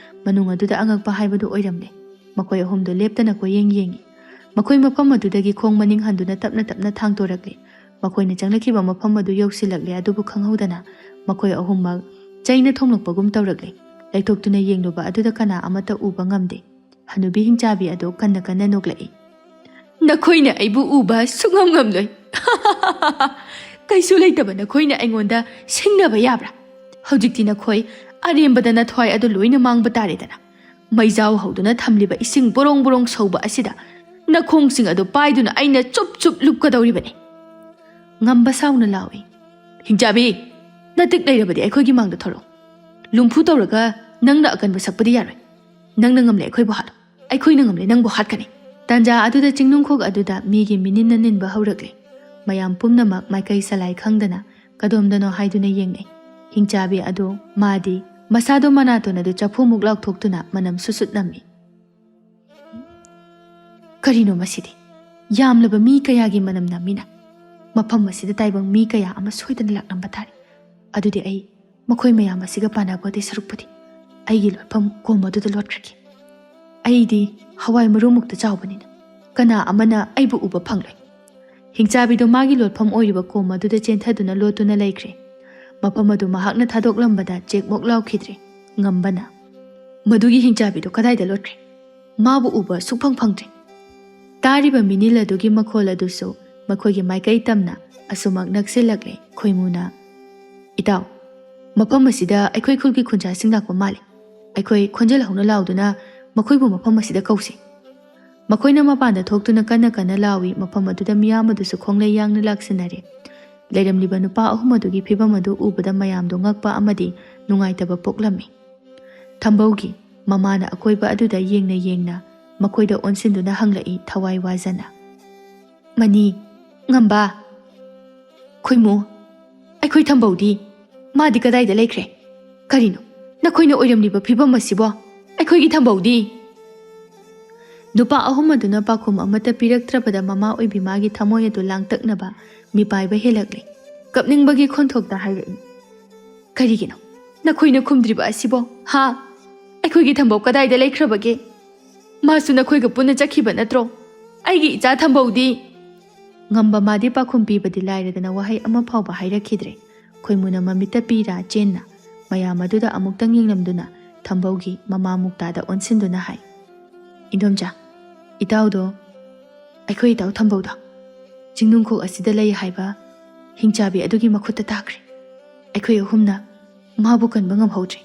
ꯃꯅꯨꯡ ꯑꯗꯨꯗ ꯑꯉꯛꯄ ꯍꯥꯏꯕꯗꯨ ꯑꯣꯏꯔꯝꯂꯦ꯫ ꯃꯈꯣꯏ ꯑꯍꯨꯝꯗꯨ ꯂꯦꯞꯇꯅ ꯀꯣꯏꯌꯦꯡ ꯌꯦꯡꯉꯤ꯫ ꯃꯈꯣꯏ ꯃꯐꯝ ꯑꯗꯨꯗꯒꯤ ꯈꯣꯡ ꯃꯅꯤꯡ ꯍꯟꯗꯨꯅ ꯇꯞꯅ ꯇꯞꯅ ꯊꯥꯡꯗꯣꯔꯛꯂꯦ꯫ ꯃꯈꯣꯏꯅ ꯆꯪꯂꯛꯈꯤꯕ ꯃꯐꯝ ꯑꯗꯨ ꯌꯧꯁꯤꯜꯂꯛꯂꯦ, ꯑꯗꯨꯕꯨ ꯈꯪꯍꯧꯗꯅ ꯃꯈꯣꯏ ꯑꯍꯨꯝꯃꯛ ꯆꯩꯅ ꯊꯣꯝꯂꯛꯄꯒꯨꯝ ꯇꯧꯔꯛꯂꯦ꯫ ꯂꯩꯊꯣꯛꯇꯨꯅ ꯌꯦꯡꯂꯨꯕ ꯑꯗꯨꯗ ꯀꯅꯥ ꯑꯃꯠꯇ ꯎꯕ ꯉꯝꯗꯦ꯫ ꯍꯅꯨꯕꯤ ꯍꯤꯡꯆꯥꯕꯤ ꯑꯗꯨ ꯀꯟꯅ ꯀꯟꯅ ꯅꯣꯛꯂꯛꯏ꯫ "ꯅꯈꯣꯏꯅ ꯑꯩꯕꯨ ꯎꯕ ꯁꯨꯡꯉꯝ ꯉꯝꯂꯣꯏ꯫ ꯀꯩꯁꯨ ꯂꯩꯇꯕ ꯅꯈꯣꯏꯅ ꯑꯩꯉꯣꯟꯗ ꯁꯤꯡꯅꯕ ꯌꯥꯕ꯭ꯔꯥ? ꯍꯧꯖꯤꯛꯇꯤ ꯅꯈꯣꯏ ꯑꯔꯦꯝꯕꯗ ꯅꯊ꯭ꯋꯥꯏ ꯑꯗꯨ ꯂꯣꯏꯅ ꯃꯥꯡꯕ ꯇꯥꯔꯦꯗꯅ꯫ ꯃꯩꯖꯥꯎ ꯍꯧꯗꯨꯅ ꯊꯝꯂꯤꯕ ꯏꯁꯤꯡ ꯕꯣꯔꯣꯡ ꯕꯣꯔꯣꯡ ꯁꯧꯕ ꯑꯁꯤꯗ ꯅꯈꯣꯡꯁꯤꯡ ꯑꯗꯨ ꯄꯥꯏꯗꯨꯅ ꯑꯩꯅ ꯆꯨꯞ ꯆꯨꯞ ꯂꯨꯞꯀꯗꯧꯔꯤꯕꯅꯤ꯫" ꯉꯝꯕ ꯁꯥꯎꯅ ꯂꯥꯎꯏ꯫ "ꯍꯤꯡꯆꯥꯕꯤ, ꯅꯇꯤꯛ ꯂꯩꯔꯕꯗꯤ ꯑꯩꯈꯣꯏꯒꯤ ꯃꯥꯡꯗ ꯊꯣꯔꯛꯎ꯫ ꯂꯨꯝꯐꯨ ꯇꯧꯔꯒ ꯅꯪꯅ ꯑꯀꯟꯕ ꯁꯛꯄꯗꯤ ꯌꯥꯔꯣꯏ꯫ ꯅꯪꯅ ꯉꯝꯂꯦ ꯑꯩꯈꯣꯏꯕꯨ ꯍꯥꯠꯂꯨ, ꯑꯩꯈꯣꯏꯅ ꯉꯝꯂꯦ ꯅꯪꯕꯨ ꯍꯥꯠꯀꯅꯤ꯫" ꯇꯥꯟꯖꯥ ꯑꯗꯨꯗ ꯆꯤꯡꯅꯨꯡꯈꯣꯛ ꯑꯗꯨꯗ ꯃꯤꯒꯤ ꯃꯤꯅꯤꯟꯅ ꯅꯤꯟꯕ ꯍꯧꯔꯛꯂꯦ꯫ ꯃꯌꯥꯝ ꯄꯨꯝꯅꯃꯛ ꯃꯥꯏꯀꯩ ꯆꯂꯥꯏ ꯈꯪꯗꯅ ꯀꯗꯣꯝꯗꯅꯣ ꯍꯥꯏꯗꯨꯅ ꯌꯦꯡꯅꯩ꯫ ꯍꯤꯡꯆꯥꯕꯤ ꯑꯗꯨ ꯃꯥꯗꯤ ꯃꯁꯥꯗꯣ ꯃꯅꯥꯇꯣꯟ ꯑꯗꯨ ꯆꯐꯨꯃꯨꯛ ꯂꯥꯎꯊꯣꯛꯇꯨꯅ ꯃꯅꯝ ꯁꯨꯠ ꯁꯨꯠ ꯅꯝꯃꯤ꯫ "ꯀꯔꯤꯅꯣ ꯃꯁꯤꯗꯤ? ꯌꯥꯝꯂꯕ ꯃꯤ ꯀꯌꯥꯒꯤ ꯃꯅꯝ ꯅꯝꯃꯤꯅ? ꯃꯐꯝ ꯑꯁꯤꯗ ꯇꯥꯏꯕꯪ ꯃꯤ ꯀꯌꯥ ꯑꯃ ꯁꯣꯏꯗꯅ ꯂꯥꯛꯂꯝꯕ ꯇꯥꯔꯦ꯫ ꯑꯗꯨꯗꯤ ꯑꯩ ꯃꯈꯣꯏ ꯃꯌꯥꯝ ꯑꯁꯤꯒ ꯄꯥꯟꯅꯕ ꯁꯔꯨꯛꯄꯨꯗꯤ ꯑꯩꯒꯤ ꯂꯣꯠꯐꯝ ꯀꯣꯝ ꯑꯗꯨꯗ ꯂꯣꯠꯈ꯭ꯔꯒꯦ꯫ ꯑꯩꯗꯤ ꯍꯋꯥꯏ ꯃꯔꯨꯃꯨꯛꯇ ꯆꯥꯎꯕꯅꯤꯅ ꯀꯅꯥ ꯑꯃꯅ ꯑꯩꯕꯨ ꯎꯕ ꯐꯪꯂꯣꯏ꯫" ꯍꯤꯡꯆꯥꯕꯤꯗꯣ ꯃꯥꯒꯤ ꯂꯣꯠꯐꯝ ꯑꯣꯏꯔꯤꯕ ꯀꯣꯝ ꯑꯗꯨꯗ ꯆꯦꯟꯊꯗꯨꯅ ꯂꯣꯠꯇꯨꯅ ꯂꯩꯈ꯭ꯔꯦ꯫ ꯃꯐꯝ ꯑꯗꯨ ꯃꯍꯥꯛꯅ ꯊꯥꯗꯣꯛꯂꯝꯕꯗ ꯆꯦꯛꯃꯣꯛ ꯂꯥꯎꯈꯤꯗ꯭ꯔꯦ꯫ ꯉꯝꯕꯅ, "ꯃꯗꯨꯒꯤ ꯍꯤꯡꯆꯥꯕꯤꯗꯣ ꯀꯗꯥꯏꯗ ꯂꯣꯠꯈ꯭ꯔꯦ? ꯃꯥꯕꯨ ꯎꯕ ꯁꯨꯛꯐꯪ ꯐꯪꯗ꯭ꯔꯦ꯫" ꯇꯥꯔꯤꯕ ꯃꯤꯅꯤꯜ ꯑꯗꯨꯒꯤ ꯃꯈꯣꯜ ꯑꯗꯨꯁꯨ ꯃꯈꯣꯏꯒꯤ ꯃꯥꯏꯀꯩ ꯇꯝꯅ ꯑꯁꯨꯃꯛ ꯅꯛꯁꯤꯜꯂꯛꯂꯦ꯫ ꯈꯣꯏꯃꯨꯅ, "ꯏꯇꯥꯎ, ꯃꯐꯝ ꯑꯁꯤꯗ ꯑꯩꯈꯣꯏ ꯈꯨꯜꯒꯤ ꯈꯨꯟꯖꯥꯁꯤꯡ ꯂꯥꯛꯄ ꯃꯥꯜꯂꯤ꯫ ꯑꯩꯈꯣꯏ ꯈꯣꯟꯖꯦꯜ ꯍꯧꯅ ꯂꯥꯎꯗꯨꯅ ꯃꯈꯣꯏꯕꯨ ꯃꯐꯝ ꯑꯁꯤꯗ ꯀꯧꯁꯤ꯫" ꯃꯈꯣꯏꯅ ꯃꯄꯥꯟꯗ ꯊꯣꯛꯇꯨꯅ ꯀꯟꯅ ꯀꯟꯅ ꯂꯥꯎꯏ꯫ ꯃꯐꯝ ꯑꯗꯨꯗ ꯃꯤꯌꯥꯝ ꯑꯗꯨꯁꯨ ꯈꯣꯡꯂꯩ ꯌꯥꯡꯅ ꯂꯥꯛꯁꯤꯟꯅꯔꯦ꯫ ꯂꯩꯔꯝꯂꯤꯕ ꯅꯨꯄꯥ ꯑꯍꯨꯝ ꯑꯗꯨꯒꯤ ꯐꯤꯕꯝ ꯑꯗꯨ ꯎꯕꯗ ꯃꯌꯥꯝꯗꯣ ꯉꯛꯄ ꯑꯃꯗꯤ ꯅꯨꯡꯉꯥꯏꯇꯕ ꯄꯣꯛꯂꯝꯃꯤ꯫ ꯊꯝꯕꯧꯒꯤ ꯃꯃꯥꯅ ꯑꯀꯣꯏꯕ ꯑꯗꯨꯗ ꯌꯦꯡꯅ ꯌꯦꯡꯅ ꯃꯈꯣꯏꯗ ꯑꯣꯟꯁꯤꯟꯗꯨꯅ ꯍꯪꯂꯛꯏ ꯊꯋꯥꯏ ꯋꯥꯖꯅ, "ꯃꯅꯤ, ꯉꯝꯕ, ꯈꯣꯏꯃꯨ, ꯑꯩꯈꯣꯏ ꯊꯝꯕꯧꯗꯤ? ꯃꯥꯗꯤ ꯀꯗꯥꯏꯗ ꯂꯩꯈ꯭ꯔꯦ? ꯀꯔꯤꯅꯣ ꯅꯈꯣꯏꯅ ꯑꯣꯏꯔꯝꯂꯤꯕ ꯐꯤꯕꯝ ꯑꯁꯤꯕꯣ? ꯑꯩꯈꯣꯏꯒꯤ ꯊꯝꯕꯧꯗꯤ?" ꯅꯨꯄꯥ ꯑꯍꯨꯝ ꯑꯗꯨꯅ ꯄꯥꯎꯈꯨꯝ ꯑꯃꯠꯇ ꯄꯤꯔꯛꯇ꯭ꯔꯕꯗ ꯃꯃꯥ ꯑꯣꯏꯕꯤ ꯃꯥꯒꯤ ꯊꯃꯣꯏ ꯑꯗꯨ ꯂꯥꯡꯇꯛꯅꯕ ꯃꯤꯄꯥꯏꯕ ꯍꯦꯜꯂꯛꯂꯦ꯫ ꯀꯞꯅꯤꯡꯕꯒꯤ ꯈꯣꯟꯊꯣꯛꯇ ꯍꯥꯏꯔꯛꯏ, "ꯀꯔꯤꯒꯤꯅꯣ ꯅꯈꯣꯏꯅ ꯈꯨꯝꯗ꯭ꯔꯤꯕ ꯑꯁꯤꯕꯣ? ꯍꯥ? ꯑꯩꯈꯣꯏꯒꯤ ꯊꯝꯕꯧ ꯀꯗꯥꯏꯗ ꯂꯩꯈ꯭ꯔꯕꯒꯦ? ꯃꯥꯁꯨ ꯅꯈꯣꯏꯒ ꯄꯨꯟꯅ ꯆꯠꯈꯤꯕ ꯅꯠꯇ꯭ꯔꯣ? ꯑꯩꯒꯤ ꯏꯆꯥ ꯊꯝꯕꯧꯗꯤ?" ꯉꯝꯕ ꯃꯥꯗꯤ ꯄꯥꯎꯈꯨꯝ ꯄꯤꯕꯗꯤ ꯂꯥꯏꯔꯗꯅ ꯋꯥꯍꯩ ꯑꯃ ꯐꯥꯎꯕ ꯍꯥꯏꯔꯛꯈꯤꯗ꯭ꯔꯦ꯫ ꯈꯣꯏꯃꯨꯅ ꯃꯃꯤꯠꯇ ꯄꯤꯔꯥ ꯆꯦꯟꯅ ꯃꯌꯥꯝ ꯑꯗꯨꯗ ꯑꯃꯨꯛꯇꯪ ꯌꯦꯡꯂꯝꯗꯨꯅ ꯊꯝꯕꯧꯒꯤ ꯃꯃꯥ ꯃꯨꯛꯇꯥꯗ ꯑꯣꯟꯁꯤꯟꯗꯨꯅ ꯍꯥꯏ, "ꯏꯟꯗꯣꯝꯆꯥ, ꯏꯇꯥꯎꯗꯣ, ꯑꯩꯈꯣꯏ ꯏꯇꯥꯎ ꯊꯝꯕꯧꯗꯣ ꯆꯤꯡꯅꯨꯡꯈꯣꯛ ꯑꯁꯤꯗ ꯂꯩ ꯍꯥꯏꯕ ꯍꯤꯡꯆꯥꯕꯤ ꯑꯗꯨꯒꯤ ꯃꯈꯨꯠꯇ ꯇꯥꯈ꯭ꯔꯦ꯫ ꯑꯩꯈꯣꯏ ꯑꯍꯨꯝꯅ ꯃꯥꯕꯨ ꯀꯟꯕ ꯉꯝꯍꯧꯗ꯭ꯔꯦ꯫"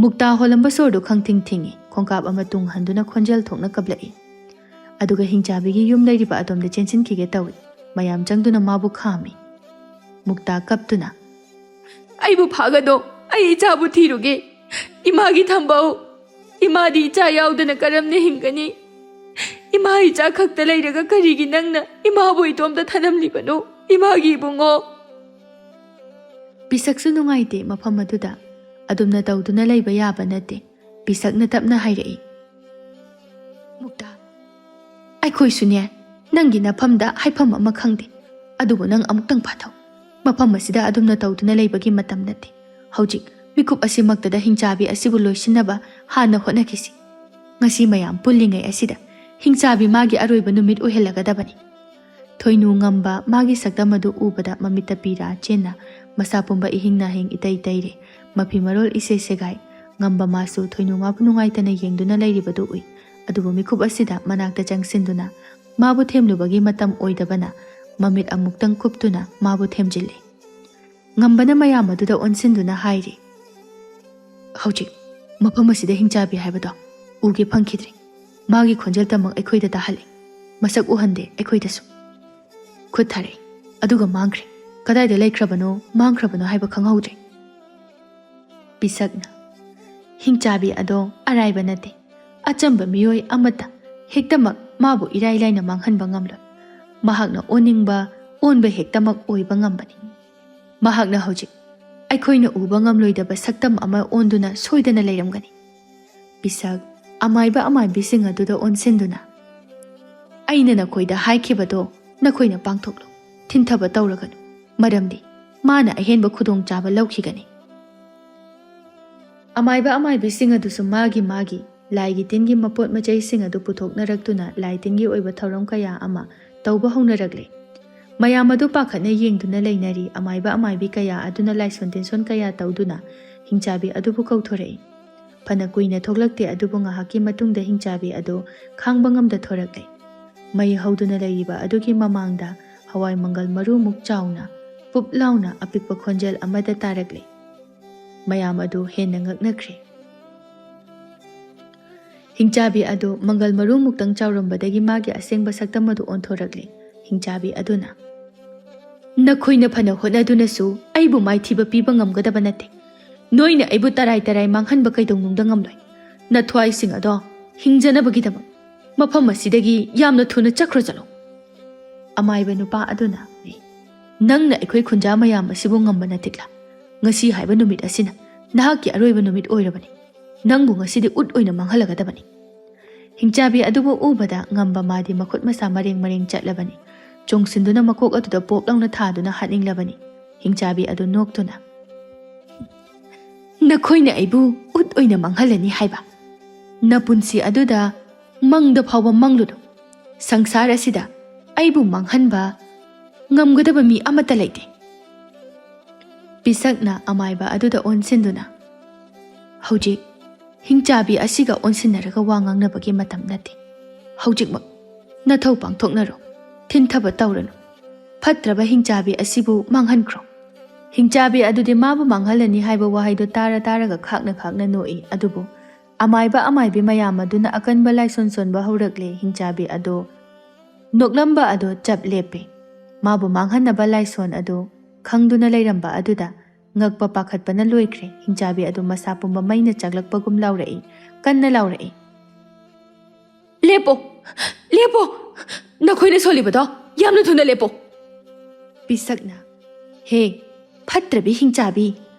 ꯃꯨꯛꯇꯥ ꯍꯣꯜꯂꯝꯕ ꯁꯣꯔꯗꯨ ꯈꯪꯊꯤꯡ ꯊꯤꯡꯏ꯫ ꯈꯣꯡꯀꯥꯞ ꯑꯃ ꯇꯨꯡ ꯍꯟꯗꯨꯅ ꯈꯣꯟꯖꯦꯜ ꯊꯣꯛꯅ ꯀꯞꯂꯛꯏ꯫ ꯑꯗꯨꯒ ꯍꯤꯡꯆꯥꯕꯤꯒꯤ ꯌꯨꯝ ꯂꯩꯔꯤꯕ ꯑꯗꯣꯝꯗ ꯆꯦꯟꯁꯤꯟꯈꯤꯒꯦ ꯇꯧꯏ꯫ ꯃꯌꯥꯝ ꯆꯪꯗꯨꯅ ꯃꯥꯕꯨ ꯈꯥꯝꯃꯤ꯫ ꯃꯨꯛꯇꯥ ꯀꯞꯇꯨꯅ, "ꯑꯩꯕꯨ ꯐꯥꯒꯗꯣ, ꯑꯩ ꯏꯆꯥꯕꯨ ꯊꯤꯔꯨꯒꯦ꯫ ꯏꯃꯥꯒꯤ ꯊꯝꯕꯧ, ꯏꯃꯥꯗꯤ ꯏꯆꯥ ꯌꯥꯎꯗꯅ ꯀꯔꯝꯅ ꯍꯤꯡꯒꯅꯤ? ꯏꯃꯥ ꯏꯆꯥ ꯈꯛꯇ ꯂꯩꯔꯒ ꯀꯔꯤꯒꯤ ꯅꯪꯅ ꯏꯃꯥꯕꯨ ꯏꯇꯣꯝꯇ ꯊꯅꯝꯂꯤꯕꯅꯣ, ꯏꯃꯥꯒꯤ ꯏꯕꯨꯡꯉꯣ?" ꯄꯤꯁꯛꯁꯨ ꯅꯨꯡꯉꯥꯏꯇꯦ ꯃꯐꯝ ꯑꯗꯨꯗ꯫ ꯑꯗꯨꯝꯅ ꯇꯧꯗꯨꯅ ꯂꯩꯕ ꯌꯥꯕ ꯅꯠꯇꯦ꯫ ꯄꯤꯁꯛꯅ ꯇꯞꯅ ꯍꯥꯏꯔꯛꯏ, "ꯃꯨꯛꯇꯥ, ꯑꯩꯈꯣꯏꯁꯨꯅꯦ, ꯅꯪꯒꯤ ꯅꯐꯝꯗ ꯍꯥꯏꯐꯝ ꯑꯃ ꯈꯪꯗꯦ꯫ ꯑꯗꯨꯕꯨ ꯅꯪ ꯑꯃꯨꯛꯇꯪ ꯐꯥꯊꯧ꯫ ꯃꯐꯝ ꯑꯁꯤꯗ ꯑꯗꯨꯝꯅ ꯇꯧꯗꯨꯅ ꯂꯩꯕꯒꯤ ꯃꯇꯝ ꯅꯠꯇꯦ꯫ ꯍꯧꯖꯤꯛ ꯃꯤꯀꯨꯞ ꯑꯁꯤꯃꯛꯇꯗ ꯍꯤꯡꯆꯥꯕꯤ ꯑꯁꯤꯕꯨ ꯂꯣꯏꯁꯤꯟꯅꯕ ꯍꯥꯟꯅ ꯍꯣꯠꯅꯈꯤꯁꯤ꯫ ꯉꯁꯤ ꯃꯌꯥꯝ ꯄꯨꯜꯂꯤꯉꯩ ꯑꯁꯤꯗ ꯍꯤꯡꯆꯥꯕꯤ ꯃꯥꯒꯤ ꯑꯔꯣꯏꯕ ꯅꯨꯃꯤꯠ ꯑꯣꯏꯍꯜꯂꯒꯗꯕꯅꯤ"꯫ ꯊꯣꯏꯅꯨ ꯉꯝꯕ ꯃꯥꯒꯤ ꯁꯛꯇꯝ ꯑꯗꯨ ꯎꯕꯗ ꯃꯃꯤꯠꯇ ꯄꯤꯔꯥ ꯆꯦꯟꯅ ꯃꯁꯥ ꯄꯨꯝꯕ ꯏꯍꯤꯡ ꯅꯥꯍꯤꯡ ꯏꯇꯩ ꯇꯩꯔꯦ꯫ ꯃꯐꯤ ꯃꯔꯣꯜ ꯏꯁꯦ ꯁꯦꯒꯥꯏ꯫ ꯉꯝꯕ ꯃꯥꯁꯨ ꯊꯣꯏꯅꯨ ꯃꯥꯕꯨ ꯅꯨꯡꯉꯥꯏꯇꯅ ꯌꯦꯡꯗꯨꯅ ꯂꯩꯔꯤꯕꯗꯨ ꯎꯏ꯫ ꯑꯗꯨꯕꯨ ꯃꯤꯀꯨꯞ ꯑꯁꯤꯗ ꯃꯅꯥꯛꯇ ꯆꯪꯁꯤꯟꯗꯨꯅ ꯃꯥꯕꯨ ꯊꯦꯝꯂꯨꯕꯒꯤ ꯃꯇꯝ ꯑꯣꯏꯗꯕꯅ ꯃꯃꯤꯠ ꯑꯃꯨꯛꯇꯪ ꯀꯨꯞꯇꯨꯅ ꯃꯥꯕꯨ ꯊꯦꯝꯖꯤꯜꯂꯤ꯫ ꯉꯝꯕꯅ ꯃꯌꯥꯝ ꯑꯗꯨꯗ ꯑꯣꯟꯁꯤꯟꯗꯨꯅ ꯍꯥꯏꯔꯤ, "ꯍꯧꯖꯤꯛ ꯃꯐꯝ ꯑꯁꯤꯗ ꯍꯤꯡꯆꯥꯕꯤ ꯍꯥꯏꯕꯗꯣ ꯎꯒꯦ ꯐꯪꯈꯤꯗ꯭ꯔꯦ꯫ ꯃꯥꯒꯤ ꯈꯣꯟꯖꯦꯜꯇꯃꯛ ꯑꯩꯈꯣꯏꯗ ꯇꯥꯍꯜꯂꯤ꯫ ꯃꯁꯛ ꯎꯍꯟꯗꯦ ꯑꯩꯈꯣꯏꯗꯁꯨ꯫ ꯈꯨꯠ ꯊꯥꯔꯛꯏ, ꯑꯗꯨꯒ ꯃꯥꯡꯈ꯭ꯔꯦ꯫ ꯀꯗꯥꯏꯗ ꯂꯩꯈ꯭ꯔꯕꯅꯣ, ꯃꯥꯡꯈ꯭ꯔꯕꯅꯣ ꯍꯥꯏꯕ ꯈꯪꯍꯧꯗ꯭ꯔꯦ"꯫ ꯄꯤꯁꯛꯅ, "ꯍꯤꯡꯆꯥꯕꯤ ꯑꯗꯣ ꯑꯔꯥꯏꯕ ꯅꯠꯇꯦ꯫ ꯑꯆꯝꯕ ꯃꯤꯑꯣꯏ ꯑꯃꯠꯇ ꯍꯦꯛꯇꯃꯛ ꯃꯥꯕꯨ ꯏꯔꯥꯏ ꯂꯥꯏꯅ ꯃꯥꯡꯍꯟꯕ ꯉꯝꯂꯣꯏ꯫ ꯃꯍꯥꯛꯅ ꯑꯣꯟꯅꯤꯡꯕ ꯑꯣꯟꯕ ꯍꯦꯛꯇꯃꯛ ꯑꯣꯏꯕ ꯉꯝꯕꯅꯤ꯫ ꯃꯍꯥꯛꯅ ꯍꯧꯖꯤꯛ ꯑꯩꯈꯣꯏꯅ ꯎꯕ ꯉꯝꯂꯣꯏꯗꯕ ꯁꯛꯇꯝ ꯑꯃ ꯑꯣꯟꯗꯨꯅ ꯁꯣꯏꯗꯅ ꯂꯩꯔꯝꯒꯅꯤ"꯫ ꯄꯤꯁꯛ ꯑꯃꯥꯏꯕ ꯑꯃꯥꯏꯕꯤꯁꯤꯡ ꯑꯗꯨꯗ ꯑꯣꯟꯁꯤꯟꯗꯨꯅ, "ꯑꯩꯅ ꯅꯈꯣꯏꯗ ꯍꯥꯏꯈꯤꯕꯗꯣ ꯅꯈꯣꯏꯅ ꯄꯥꯡꯊꯣꯛꯂꯨ꯫ ꯊꯤꯟꯊꯕ ꯇꯧꯔꯒꯅꯨ, ꯃꯔꯝꯗꯤ ꯃꯥꯅ ꯑꯍꯦꯟꯕ ꯈꯨꯗꯣꯡꯆꯥꯕ ꯂꯧꯈꯤꯒꯅꯤ"꯫ ꯑꯃꯥꯏꯕ ꯑꯃꯥꯏꯕꯤꯁꯤꯡ ꯑꯗꯨꯁꯨ ꯃꯥꯒꯤ ꯃꯥꯒꯤ ꯂꯥꯏꯒꯤ ꯇꯤꯟꯒꯤ ꯃꯄꯣꯠ ꯃꯆꯩꯁꯤꯡ ꯑꯗꯨ ꯄꯨꯊꯣꯛꯅꯔꯛꯇꯨꯅ ꯂꯥꯏ ꯇꯤꯟꯒꯤ ꯑꯣꯏꯕ ꯊꯧꯔꯝ ꯀꯌꯥ ꯑꯃ ꯇꯧꯕ ꯍꯧꯅꯔꯛꯂꯦ꯫ ꯃꯌꯥꯝ ꯑꯗꯨ ꯄꯥꯈꯠꯅ ꯌꯦꯡꯗꯨꯅ ꯂꯩꯅꯔꯤ꯫ ꯑꯃꯥꯏꯕ ꯑꯃꯥꯏꯕꯤ ꯀꯌꯥ ꯑꯗꯨꯅ ꯂꯥꯏꯁꯣꯟ ꯇꯤꯟꯁꯣꯟ ꯀꯌꯥ ꯇꯧꯗꯨꯅ ꯍꯤꯡꯆꯥꯕꯤ ꯑꯗꯨꯕꯨ ꯀꯧꯊꯣꯔꯛꯏ꯫ ꯐꯅ ꯀꯨꯏꯅ ꯊꯣꯛꯂꯛꯇꯦ, ꯑꯗꯨꯕꯨ ꯉꯥꯏꯍꯥꯛꯀꯤ ꯃꯇꯨꯡꯗ ꯍꯤꯡꯆꯥꯕꯤ ꯑꯗꯨ ꯈꯥꯡꯕ ꯉꯝꯗ ꯊꯣꯔꯛꯂꯦ꯫ ꯃꯩ ꯍꯧꯗꯨꯅ ꯂꯩꯔꯤꯕ ꯑꯗꯨꯒꯤ ꯃꯃꯥꯡꯗ ꯍꯋꯥꯏ ꯃꯪꯒꯜ ꯃꯔꯨꯃꯨꯛ ꯆꯥꯎꯅ, ꯄꯨꯞ ꯂꯥꯎꯅ ꯑꯄꯤꯛꯄ ꯈꯣꯟꯖꯦꯜ ꯑꯃꯗ ꯇꯥꯔꯛꯂꯦ꯫ ꯃꯌꯥꯝ ꯑꯗꯨ ꯍꯦꯟꯅ ꯉꯛꯅꯈ꯭ꯔꯦ꯫ ꯍꯤꯡꯆꯥꯕꯤ ꯑꯗꯨ ꯃꯪꯒꯜ ꯃꯔꯨꯃꯨꯛꯇꯪ ꯆꯥꯎꯔꯝꯕꯗꯒꯤ ꯃꯥꯒꯤ ꯑꯁꯦꯡꯕ ꯁꯛꯇꯝ ꯑꯗꯨ ꯑꯣꯟꯊꯣꯔꯛꯂꯦ꯫ ꯍꯤꯡꯆꯥꯕꯤ ꯑꯗꯨꯅ, "ꯅꯈꯣꯏꯅ ꯐꯅ ꯍꯣꯠꯅꯗꯨꯅꯁꯨ ꯑꯩꯕꯨ ꯃꯥꯏꯊꯤꯕ ꯄꯤꯕ ꯉꯝꯒꯗꯕ ꯅꯠꯇꯦ꯫ ꯅꯣꯏꯅ ꯑꯩꯕꯨ ꯇꯔꯥꯏ ꯇꯔꯥꯏ ꯃꯥꯡꯍꯟꯕ ꯀꯩꯗꯧꯅꯨꯡꯗ ꯉꯝꯂꯣꯏ꯫ ꯅꯊ꯭ꯋꯥꯏꯁꯤꯡ ꯑꯗꯣ ꯍꯤꯡꯖꯅꯕꯒꯤꯗꯃꯛ ꯃꯐꯝ ꯑꯁꯤꯗꯒꯤ ꯌꯥꯝꯅ ꯊꯨꯅ ꯆꯠꯈ꯭ꯔꯣ ꯆꯠꯂꯣ"꯫ ꯑꯃꯥꯏꯕ ꯅꯨꯄꯥ ꯑꯗꯨꯅ, "ꯅꯪꯅ ꯑꯩꯈꯣꯏ ꯈꯨꯟꯖꯥ ꯃꯌꯥꯝ ꯑꯁꯤꯕꯨ ꯉꯝꯕ ꯅꯠꯇꯦꯛꯂꯥ? "ꯉꯁꯤ ꯍꯥꯏꯕ ꯅꯨꯃꯤꯠ ꯑꯁꯤꯅ ꯅꯍꯥꯛꯀꯤ ꯑꯔꯣꯏꯕ ꯅꯨꯃꯤꯠ ꯑꯣꯏꯔꯕꯅꯤ꯫ ꯅꯪꯕꯨ ꯉꯁꯤꯗꯤ ꯎꯠ ꯑꯣꯏꯅ ꯃꯥꯡꯍꯜꯂꯒꯗꯕꯅꯤ"꯫ ꯍꯤꯡꯆꯥꯕꯤ ꯑꯗꯨꯕꯨ ꯎꯕꯗ ꯉꯝꯕ ꯃꯥꯗꯤ ꯃꯈꯨꯠ ꯃꯁꯥ ꯃꯔꯦꯡ ꯃꯔꯦꯡ ꯆꯠꯂꯕꯅꯤ꯫ ꯆꯣꯡꯁꯤꯟꯗꯨꯅ ꯃꯀꯣꯛ ꯑꯗꯨꯗ ꯄꯣꯞ ꯂꯥꯎꯅ ꯊꯥꯗꯨꯅ ꯍꯥꯠꯅꯤꯡꯂꯕꯅꯤ꯫ ꯍꯤꯡꯆꯥꯕꯤ ꯑꯗꯨ ꯅꯣꯛꯇꯨꯅ, "ꯅꯈꯣꯏꯅ ꯑꯩꯕꯨ ꯎꯠ ꯑꯣꯏꯅ ꯃꯥꯡꯍꯜꯂꯅꯤ ꯍꯥꯏꯕ? ꯅꯄꯨꯟꯁꯤ ꯑꯗꯨꯗ ꯃꯪꯗ ꯐꯥꯎꯕ ꯃꯪꯂꯨꯅꯨ꯫ ꯁꯪꯁꯥꯔ ꯑꯁꯤꯗ ꯑꯩꯕꯨ ꯃꯥꯡꯍꯟꯕ ꯉꯝꯒꯗꯕ ꯃꯤ ꯑꯃꯠꯇ ꯂꯩꯇꯦ"꯫ ꯄꯤꯁꯛꯅ ꯑꯃꯥꯏꯕ ꯑꯗꯨꯗ ꯑꯣꯟꯁꯤꯟꯗꯨꯅ, "ꯍꯧꯖꯤꯛ ꯍꯤꯡꯆꯥꯕꯤ ꯑꯁꯤꯒ ꯑꯣꯟꯁꯤꯟꯅꯔꯒ ꯋꯥ ꯉꯥꯡꯅꯕꯒꯤ ꯃꯇꯝ ꯅꯠꯇꯦ꯫ ꯍꯧꯖꯤꯛꯃꯛ ꯅꯊꯧ ꯄꯥꯡꯊꯣꯛꯅꯔꯣ꯫ ꯊꯤꯟꯊꯕ ꯇꯧꯔꯅꯨ꯫ ꯐꯠꯇ꯭ꯔꯕ ꯍꯤꯡꯆꯥꯕꯤ ꯑꯁꯤꯕꯨ ꯃꯥꯡꯍꯟꯈ꯭ꯔꯣ"꯫ ꯍꯤꯡꯆꯥꯕꯤ ꯑꯗꯨꯗꯤ ꯃꯥꯕꯨ ꯃꯥꯡꯍꯜꯂꯅꯤ ꯍꯥꯏꯕ ꯋꯥꯍꯩꯗꯨ ꯇꯥꯔ ꯇꯥꯔꯒ ꯈꯥꯛꯅ ꯈꯥꯛꯅ ꯅꯣꯛꯏ꯫ ꯑꯗꯨꯕꯨ ꯑꯃꯥꯏꯕ ꯑꯃꯥꯏꯕꯤ ꯃꯌꯥꯝ ꯑꯗꯨꯅ ꯑꯀꯟꯕ ꯂꯥꯏꯁꯣꯟ ꯁꯣꯟꯕ ꯍꯧꯔꯛꯂꯦ꯫ ꯍꯤꯡꯆꯥꯕꯤ ꯑꯗꯨ ꯅꯣꯛꯂꯝꯕ ꯑꯗꯨ ꯆꯞ ꯂꯦꯞꯄꯦ꯫ ꯃꯥꯕꯨ ꯃꯥꯡꯍꯟꯅꯕ ꯂꯥꯏꯁꯣꯟ ꯑꯗꯨ ꯈꯪꯗꯨꯅ ꯂꯩꯔꯝꯕ ꯑꯗꯨꯗ ꯉꯛꯄ ꯄꯥꯈꯠꯄꯅ ꯂꯣꯏꯈ꯭ꯔꯦ꯫ ꯍꯤꯡꯆꯥꯕꯤ ꯑꯗꯨ ꯃꯁꯥ ꯄꯨꯝꯕ ꯃꯩꯅ ꯆꯥꯛꯂꯛꯄꯒꯨꯝ ꯂꯥꯎꯔꯛꯏ, ꯀꯟꯅ ꯂꯥꯎꯔꯛꯏ, "ꯂꯦꯞꯄꯣ! ꯂꯦꯞꯄꯣ! ꯅꯈꯣꯏꯅ ꯁꯣꯜꯂꯤꯕꯗꯣ ꯌꯥꯝꯅ ꯊꯨꯅ ꯂꯦꯞꯄꯣ!" ꯄꯤꯁꯛꯅ, "ꯍꯦ, ꯐꯠꯇ꯭ꯔꯕꯤ ꯍꯤꯡꯆꯥꯕꯤ,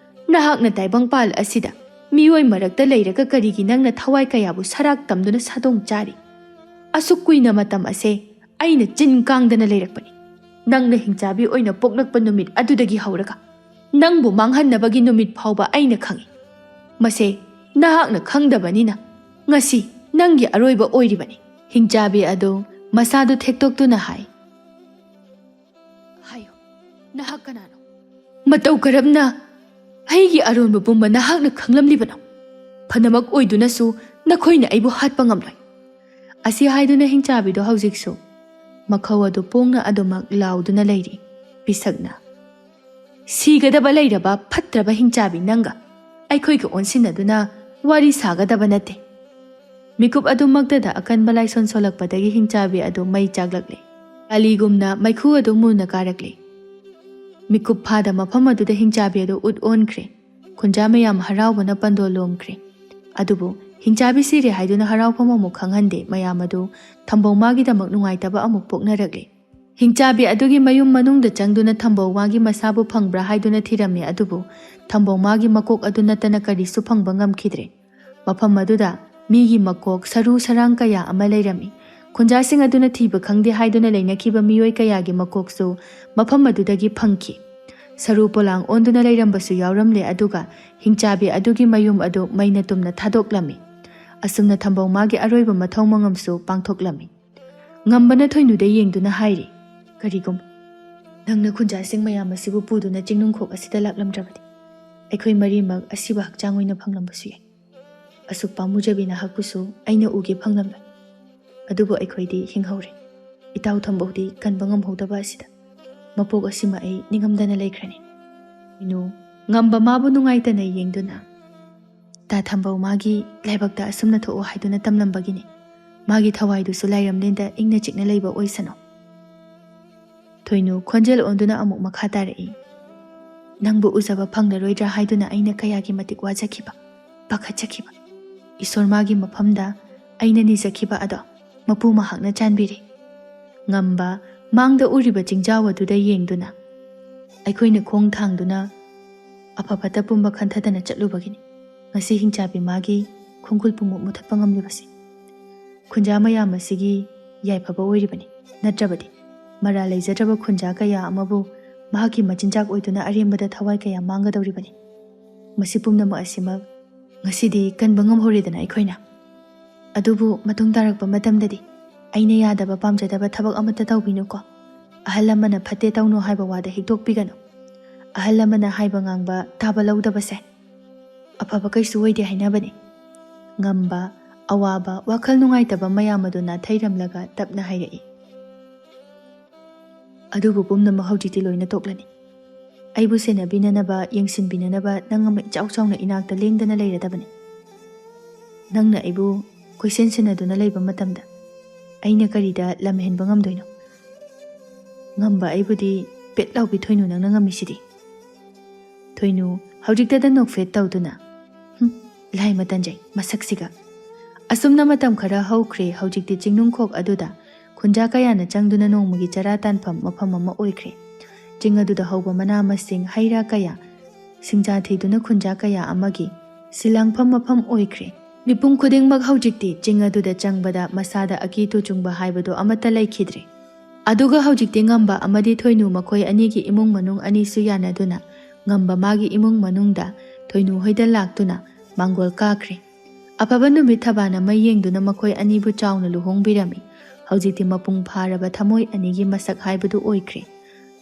ꯅꯍꯥꯛꯅ ꯇꯥꯏꯕꯪꯄꯥꯜ ꯑꯁꯤꯗ ꯃꯤꯑꯣꯏ ꯃꯔꯛꯇ ꯂꯩꯔꯒ ꯀꯔꯤꯒꯤ ꯅꯪꯅ ꯊꯋꯥꯏ ꯀꯌꯥꯕꯨ ꯁꯔꯥꯛ ꯇꯝꯗꯨꯅ ꯁꯥꯗꯣꯡ ꯆꯥꯔꯤ? ꯑꯁꯨꯛ ꯀꯨꯏꯅ ꯃꯇꯝ ꯑꯁꯦ ꯑꯩꯅ ꯆꯤꯟ ꯀꯥꯡꯗꯅ ꯂꯩꯔꯛꯄꯅꯤ꯫ ꯅꯪꯅ ꯍꯤꯡꯆꯥꯕꯤ ꯑꯣꯏꯅ ꯄꯣꯛꯂꯛꯄ ꯅꯨꯃꯤꯠ ꯑꯗꯨꯗꯒꯤ ꯍꯧꯔꯒ ꯅꯪꯕꯨ ꯃꯥꯡꯍꯟꯅꯕꯒꯤ ꯅꯨꯃꯤꯠ ꯐꯥꯎꯕ ꯑꯩꯅ ꯈꯪꯏ꯫ ꯃꯁꯦ ꯅꯍꯥꯛꯅ ꯈꯪꯗꯕꯅꯤꯅ ꯉꯁꯤ ꯅꯪꯒꯤ ꯑꯔꯣꯏꯕ ꯑꯣꯏꯔꯤꯕꯅꯤ"꯫ ꯍꯤꯡꯆꯥꯕꯤ ꯑꯗꯨ ꯃꯁꯥꯗꯨ ꯊꯦꯛꯇꯣꯛꯇꯨꯅ ꯍꯥꯏ, "ꯍꯥꯏꯌꯨ, ꯅꯍꯥꯛ ꯀꯅꯥꯅꯣ? ꯃꯇꯧ ꯀꯔꯝꯅ ꯑꯩꯒꯤ ꯑꯔꯣꯟꯕ ꯄꯨꯝꯕ ꯅꯍꯥꯛꯅ ꯈꯪꯂꯝꯂꯤꯕꯅꯣ? ꯐꯅꯃꯛ ꯑꯣꯏꯗꯨꯅꯁꯨ ꯅꯈꯣꯏꯅ ꯑꯩꯕꯨ ꯍꯥꯠꯄ ꯉꯝꯂꯣꯏ"꯫ ꯑꯁꯤ ꯍꯥꯏꯗꯨꯅ ꯍꯤꯡꯆꯥꯕꯤꯗꯣ ꯍꯧꯖꯤꯛꯁꯨ ꯃꯈꯧ ꯑꯗꯨ ꯄꯣꯡꯅ ꯑꯗꯨꯃꯛ ꯂꯥꯎꯗꯨꯅ ꯂꯩꯔꯤ꯫ ꯄꯤꯁꯛꯅ, "ꯁꯤꯒꯗꯕ ꯂꯩꯔꯕ ꯐꯠꯇ꯭ꯔꯕ ꯍꯤꯡꯆꯥꯕꯤ ꯅꯪꯒ ꯑꯩꯈꯣꯏꯒ ꯑꯣꯟꯁꯤꯟꯅꯗꯨꯅ ꯋꯥꯔꯤ ꯁꯥꯒꯗꯕ ꯅꯠꯇꯦ"꯫ ꯃꯤꯀꯨꯞ ꯑꯗꯨꯃꯛꯇꯗ ꯑꯀꯟꯕ ꯂꯥꯏꯁꯣꯟ ꯁꯣꯜꯂꯛꯄꯗꯒꯤ ꯍꯤꯡꯆꯥꯕꯤ ꯑꯗꯨ ꯃꯩ ꯆꯥꯛꯂꯛꯂꯦ꯫ ꯑꯂꯤꯒꯨꯝꯅ ꯃꯩꯈꯨ ꯑꯗꯨ ꯃꯨꯅ ꯀꯥꯔꯛꯂꯦ꯫ ꯃꯤꯀꯨꯞ ꯐꯥꯗ ꯃꯐꯝ ꯑꯗꯨꯗ ꯍꯤꯡꯆꯥꯕꯤ ꯑꯗꯨ ꯎꯠ ꯑꯣꯟꯈ꯭ꯔꯦ꯫ ꯈꯨꯟꯖꯥ ꯃꯌꯥꯝ ꯍꯔꯥꯎꯕꯅ ꯄꯟꯗꯣ ꯂꯣꯝꯈ꯭ꯔꯦ꯫ ꯑꯗꯨꯕꯨ ꯍꯤꯡꯆꯥꯕꯤ ꯁꯤꯔꯦ ꯍꯥꯏꯗꯨꯅ ꯍꯔꯥꯎꯐꯝ ꯑꯃꯨꯛ ꯈꯪꯍꯟꯗꯦ꯫ ꯃꯌꯥꯝ ꯑꯗꯨ ꯊꯝꯕꯧꯃꯥꯒꯤꯗꯃꯛ ꯅꯨꯡꯉꯥꯏꯇꯕ ꯑꯃꯨꯛ ꯄꯣꯛꯅꯔꯛꯂꯦ꯫ ꯍꯤꯡꯆꯥꯕꯤ ꯑꯗꯨꯒꯤ ꯃꯌꯨꯝ ꯃꯅꯨꯡꯗ ꯆꯪꯗꯨꯅ ꯊꯝꯕꯧ ꯃꯥꯒꯤ ꯃꯁꯥꯕꯨ ꯐꯪꯕ꯭ꯔꯥ ꯍꯥꯏꯗꯨꯅ ꯊꯤꯔꯝꯃꯤ, ꯑꯗꯨꯕꯨ ꯊꯝꯕꯧ ꯃꯥꯒꯤ ꯃꯀꯣꯛ ꯑꯗꯨ ꯅꯠꯇꯅ ꯀꯔꯤꯁꯨ ꯐꯪꯕ ꯉꯝꯈꯤꯗ꯭ꯔꯦ꯫ ꯃꯐꯝ ꯑꯗꯨꯗ ꯃꯤꯒꯤ ꯃꯀꯣꯛ ꯁꯔꯨ ꯁꯔꯥꯡ ꯀꯌꯥ ꯑꯃ ꯂꯩꯔꯝꯃꯤ꯫ ꯈꯨꯟꯖꯥꯁꯤꯡ ꯑꯗꯨꯅ ꯊꯤꯕ ꯈꯪꯗꯦ ꯍꯥꯏꯗꯨꯅ ꯂꯩꯅꯈꯤꯕ ꯃꯤꯑꯣꯏ ꯀꯌꯥꯒꯤ ꯃꯀꯣꯛꯁꯨ ꯃꯐꯝ ꯑꯗꯨꯗꯒꯤ ꯐꯪꯈꯤ꯫ ꯁꯔꯨ ꯄꯣꯂꯥꯡ ꯑꯣꯟꯗꯨꯅ ꯂꯩꯔꯝꯕꯁꯨ ꯌꯥꯎꯔꯝꯂꯦ, ꯑꯗꯨꯒ ꯍꯤꯡꯆꯥꯕꯤ ꯑꯗꯨꯒꯤ ꯃꯌꯨꯝ ꯑꯗꯨ ꯃꯩꯅ ꯇꯨꯝꯅ ꯊꯥꯗꯣꯛꯂꯝꯃꯤ꯫ ꯑꯁꯨꯝꯅ ꯊꯝꯕꯧ ꯃꯥꯒꯤ ꯑꯔꯣꯏꯕ ꯃꯊꯧ ꯃꯉꯝꯁꯨ ꯄꯥꯡꯊꯣꯛꯂꯝꯃꯤ꯫ ꯉꯝꯕꯅ ꯊꯣꯏꯅꯨꯗ ꯌꯦꯡꯗꯨꯅ ꯍꯥꯏꯔꯤ, "ꯀꯔꯤꯒꯨꯝꯕ ꯅꯪꯅ ꯈꯨꯟꯖꯥꯁꯤꯡ ꯃꯌꯥꯝ ꯑꯁꯤꯕꯨ ꯄꯨꯗꯨꯅ ꯆꯤꯡꯅꯨꯡꯈꯣꯛ ꯑꯁꯤꯗ ꯂꯥꯛꯂꯝꯗ꯭ꯔꯕꯗꯤ, ꯑꯩꯈꯣꯏ ꯃꯔꯤꯃꯛ ꯑꯁꯤꯕ ꯍꯛꯆꯥꯡ ꯑꯣꯏꯅ ꯐꯪꯂꯝꯕꯁꯨ ꯌꯥꯏ꯫ ꯑꯁꯨꯛ ꯄꯥꯝꯃꯨꯖꯕꯤ ꯅꯍꯥꯛꯄꯨꯁꯨ ꯑꯩꯅ ꯎꯒꯦ ꯐꯪꯂꯝꯂꯣꯏ꯫ ꯑꯗꯨꯕꯨ ꯑꯩꯈꯣꯏꯗꯤ ꯍꯤꯡꯍꯧꯔꯦ꯫ ꯏꯇꯥꯎ ꯊꯝꯕꯧꯗꯤ ꯀꯟꯕ ꯉꯝꯍꯧꯗꯕ ꯑꯁꯤꯗ ꯃꯄꯣꯛ ꯑꯁꯤꯃ ꯑꯩ ꯅꯤꯡꯉꯝꯗꯅ ꯂꯩꯈ꯭ꯔꯅꯤ꯫" ꯃꯤꯅꯨ, ꯉꯝꯕ ꯃꯥꯕꯨ ꯅꯨꯡꯉꯥꯏꯇꯅ ꯌꯦꯡꯗꯨꯅ, "ꯇꯥ ꯊꯝꯕꯧ ꯃꯥꯒꯤ ꯂꯥꯏꯕꯛꯇ ꯑꯁꯨꯝꯅ ꯊꯣꯛꯑꯣ ꯍꯥꯏꯗꯨꯅ ꯇꯝꯂꯝꯕꯒꯤꯅꯤ꯫ ꯃꯥꯒꯤ ꯊꯋꯥꯏꯗꯨꯁꯨ ꯂꯥꯏꯔꯝꯂꯦꯟꯗ ꯏꯪꯅ ꯆꯤꯛꯅ ꯂꯩꯕ ꯑꯣꯏꯁꯅꯨ꯫" ꯊꯣꯏꯅꯨ ꯈꯣꯟꯖꯦꯜ ꯑꯣꯟꯗꯨꯅ ꯑꯃꯨꯛ ꯃꯈꯥ ꯇꯥꯔꯛꯏ, "ꯅꯪꯕꯨ ꯎꯖꯕ ꯐꯪꯂꯔꯣꯏꯗ꯭ꯔꯥ ꯍꯥꯏꯗꯨꯅ ꯑꯩꯅ ꯀꯌꯥꯒꯤ ꯃꯇꯤꯛ ꯋꯥꯖꯈꯤꯕ, ꯄꯥꯈꯠꯆꯈꯤꯕ꯫ ꯏꯁꯣꯔ ꯃꯥꯒꯤ ꯃꯐꯝꯗ ꯑꯩꯅ ꯅꯤꯖꯈꯤꯕ ꯑꯗꯣ ꯃꯄꯨ ꯃꯍꯥꯛꯅ ꯆꯥꯟꯕꯤꯔꯦ꯫" ꯉꯝꯕ ꯃꯥꯡꯗ ꯎꯔꯤꯕ ꯆꯤꯡꯖꯥꯎ ꯑꯗꯨꯗ ꯌꯦꯡꯗꯨꯅ, "ꯑꯩꯈꯣꯏꯅ ꯈꯣꯡ ꯊꯥꯡꯗꯨꯅ ꯑꯐ ꯐꯠꯇ ꯄꯨꯝꯕ ꯈꯟꯊꯗꯅ ꯆꯠꯂꯨꯕꯒꯤꯅꯤ ꯉꯁꯤ ꯍꯤꯡꯆꯥꯕꯤ ꯃꯥꯒꯤ ꯈꯣꯡꯒꯨꯜ ꯄꯨꯡꯃꯨꯛ ꯃꯨꯊꯠꯄ ꯉꯝꯂꯤꯕꯁꯤ꯫ ꯈꯨꯟꯖꯥ ꯃꯌꯥꯝ ꯑꯁꯤꯒꯤ ꯌꯥꯏꯐꯕ ꯑꯣꯏꯔꯤꯕꯅꯤ꯫ ꯅꯠꯇ꯭ꯔꯕꯗꯤ ꯃꯔꯥ ꯂꯩꯖꯗ꯭ꯔꯕ ꯈꯨꯟꯖꯥ ꯀꯌꯥ ꯑꯃꯕꯨ ꯃꯍꯥꯛꯀꯤ ꯃꯆꯤꯟꯖꯥꯛ ꯑꯣꯏꯗꯨꯅ ꯑꯔꯦꯝꯕꯗ ꯊꯋꯥꯏ ꯀꯌꯥ ꯃꯥꯡꯒꯗꯧꯔꯤꯕꯅꯤ꯫ ꯃꯁꯤ ꯄꯨꯝꯅꯃꯛ ꯑꯁꯤꯃꯛ ꯉꯁꯤꯗꯤ ꯀꯟꯕ ꯉꯝꯍꯧꯔꯦꯗꯅ ꯑꯩꯈꯣꯏꯅ꯫ ꯑꯗꯨꯕꯨ ꯃꯇꯨꯡ ꯇꯥꯔꯛꯄ ꯃꯇꯝꯗꯗꯤ ꯑꯩꯅ ꯌꯥꯗꯕ ꯄꯥꯝꯖꯗꯕ ꯊꯕꯛ ꯑꯃꯠꯇ ꯇꯧꯕꯤꯅꯨꯀꯣ꯫ ꯑꯍꯜ ꯑꯃꯅ ꯐꯠꯇꯦ ꯇꯧꯅꯨ ꯍꯥꯏꯕ ꯋꯥꯗ ꯍꯤꯛꯇꯣꯛꯄꯤꯒꯅꯨ꯫ ꯑꯍꯜ ꯑꯃꯅ ꯍꯥꯏꯕ ꯉꯥꯡꯕ ꯇꯥꯕ ꯂꯧꯗꯕꯁꯦ ꯑꯐꯕ ꯀꯩꯁꯨ ꯑꯣꯏꯗꯦ ꯍꯥꯏꯅꯕꯅꯤ꯫" ꯉꯝꯕ ꯑꯋꯥꯕ, ꯋꯥꯈꯜ ꯅꯨꯡꯉꯥꯏꯇꯕ ꯃꯌꯥꯝ ꯑꯗꯨ ꯅꯥꯊꯩꯔꯝꯂꯒ ꯇꯞꯅ ꯍꯥꯏꯔꯛꯏ, "ꯑꯗꯨꯕꯨ ꯄꯨꯝꯅꯃꯛ ꯍꯧꯖꯤꯛꯇꯤ ꯂꯣꯏꯅ ꯇꯣꯛꯂꯅꯤ꯫ ꯑꯩꯕꯨ ꯁꯦꯟꯅꯕꯤꯅꯅꯕ, ꯌꯦꯡꯁꯤꯟꯕꯤꯅꯅꯕ ꯅꯪ ꯑꯃ ꯏꯆꯥꯎ ꯆꯥꯎꯅ ꯏꯅꯥꯛꯇ ꯂꯦꯡꯗꯅ ꯂꯩꯔꯗꯕꯅꯤ꯫ ꯅꯪꯅ ꯑꯩꯕꯨ ꯀꯣꯏꯁꯦꯟ ꯁꯦꯟꯅꯗꯨꯅ ꯂꯩꯕ ꯃꯇꯝꯗ ꯑꯩꯅ ꯀꯔꯤꯗ ꯂꯝꯍꯦꯟꯕ ꯉꯝꯗꯣꯏꯅꯣ? ꯉꯝꯕ ꯑꯩꯕꯨꯗꯤ ꯄꯦꯠ ꯂꯥꯎꯕꯤ ꯊꯣꯏꯅꯨ ꯅꯪꯅ ꯉꯝꯃꯤꯁꯤꯗꯤ꯫" ꯊꯣꯏꯅꯨ ꯍꯧꯖꯤꯛꯇꯗ ꯅꯣꯛꯐꯦꯠ ꯇꯧꯗꯨꯅ, "ꯍꯨꯝ, ꯂꯥꯏ ꯃꯇꯟꯖꯩ ꯃꯁꯛꯁꯤꯒ꯫" ꯑꯁꯨꯝꯅ ꯃꯇꯝ ꯈꯔ ꯍꯧꯈ꯭ꯔꯦ꯫ ꯍꯧꯖꯤꯛꯇꯤ ꯆꯤꯡꯅꯨꯡꯈꯣꯛ ꯑꯗꯨꯗ ꯈꯨꯟꯖꯥ ꯀꯌꯥꯅ ꯆꯪꯗꯨꯅ ꯅꯣꯡꯃꯒꯤ ꯆꯔꯥ ꯇꯥꯟꯐꯝ ꯃꯐꯝ ꯑꯃ ꯑꯣꯏꯈ꯭ꯔꯦ꯫ ꯆꯤꯡ ꯑꯗꯨꯗ ꯍꯧꯕ ꯃꯅꯥ ꯃꯁꯤꯡ, ꯍꯩ ꯔꯥ ꯀꯌꯥ, ꯁꯤꯡꯖꯥ ꯊꯤꯗꯨꯅ ꯈꯨꯟꯖꯥ ꯀꯌꯥ ꯑꯃꯒꯤ ꯁꯤꯜꯂꯥꯡꯐꯝ ꯃꯐꯝ ꯑꯣꯏꯈ꯭ꯔꯦ꯫ ꯃꯤꯄꯨꯝ ꯈꯨꯗꯤꯡꯃꯛ ꯍꯧꯖꯤꯛꯇꯤ ꯆꯤꯡ ꯑꯗꯨꯗ ꯆꯪꯕꯗ ꯃꯁꯥꯗ ꯑꯀꯤ ꯇꯨꯆꯨꯡꯕ ꯍꯥꯏꯕꯗꯨ ꯑꯃꯠꯇ ꯂꯩꯈꯤꯗ꯭ꯔꯦ꯫ ꯑꯗꯨꯒ ꯍꯧꯖꯤꯛꯇꯤ ꯉꯝꯕ ꯑꯃꯗꯤ ꯊꯣꯏꯅꯨ ꯃꯈꯣꯏ ꯑꯅꯤꯒꯤ ꯏꯃꯨꯡ ꯃꯅꯨꯡ ꯑꯅꯤꯁꯨ ꯌꯥꯅꯗꯨꯅ ꯉꯝꯕ ꯃꯥꯒꯤ ꯏꯃꯨꯡ ꯃꯅꯨꯡꯗ ꯊꯣꯏꯅꯨ ꯍꯣꯏꯗ ꯂꯥꯛꯇꯨꯅ ꯃꯥꯡꯒꯣꯜ ꯀꯥꯈ꯭ꯔꯦ꯫ ꯑꯐꯕ ꯅꯨꯃꯤꯠ ꯊꯕꯥꯅ ꯃꯩ ꯌꯦꯡꯗꯨꯅ ꯃꯈꯣꯏ ꯑꯅꯤꯕꯨ ꯆꯥꯎꯅ ꯂꯨꯍꯣꯡꯕꯤꯔꯝꯃꯤ꯫ ꯍꯧꯖꯤꯛꯇꯤ ꯃꯄꯨꯡ ꯐꯥꯔꯕ ꯊꯃꯣꯏ ꯑꯅꯤꯒꯤ ꯃꯁꯛ ꯍꯥꯏꯕꯗꯨ ꯑꯣꯏꯈ꯭ꯔꯦ꯫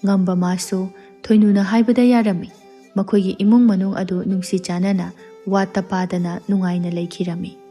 ꯉꯝꯕ ꯃꯥꯁꯨ ꯊꯣꯏꯅꯨꯅ ꯍꯥꯏꯕꯗ ꯌꯥꯔꯝꯃꯤ꯫ ꯃꯈꯣꯏꯒꯤ ꯏꯃꯨꯡ ꯃꯅꯨꯡ ꯑꯗꯨ ꯅꯨꯡꯁꯤ ꯆꯥꯟꯅꯅ ꯋꯥꯠꯇ ꯄꯥꯗꯅ ꯅꯨꯡꯉꯥꯏꯅ ꯂꯩꯈꯤꯔꯝꯃꯤ꯫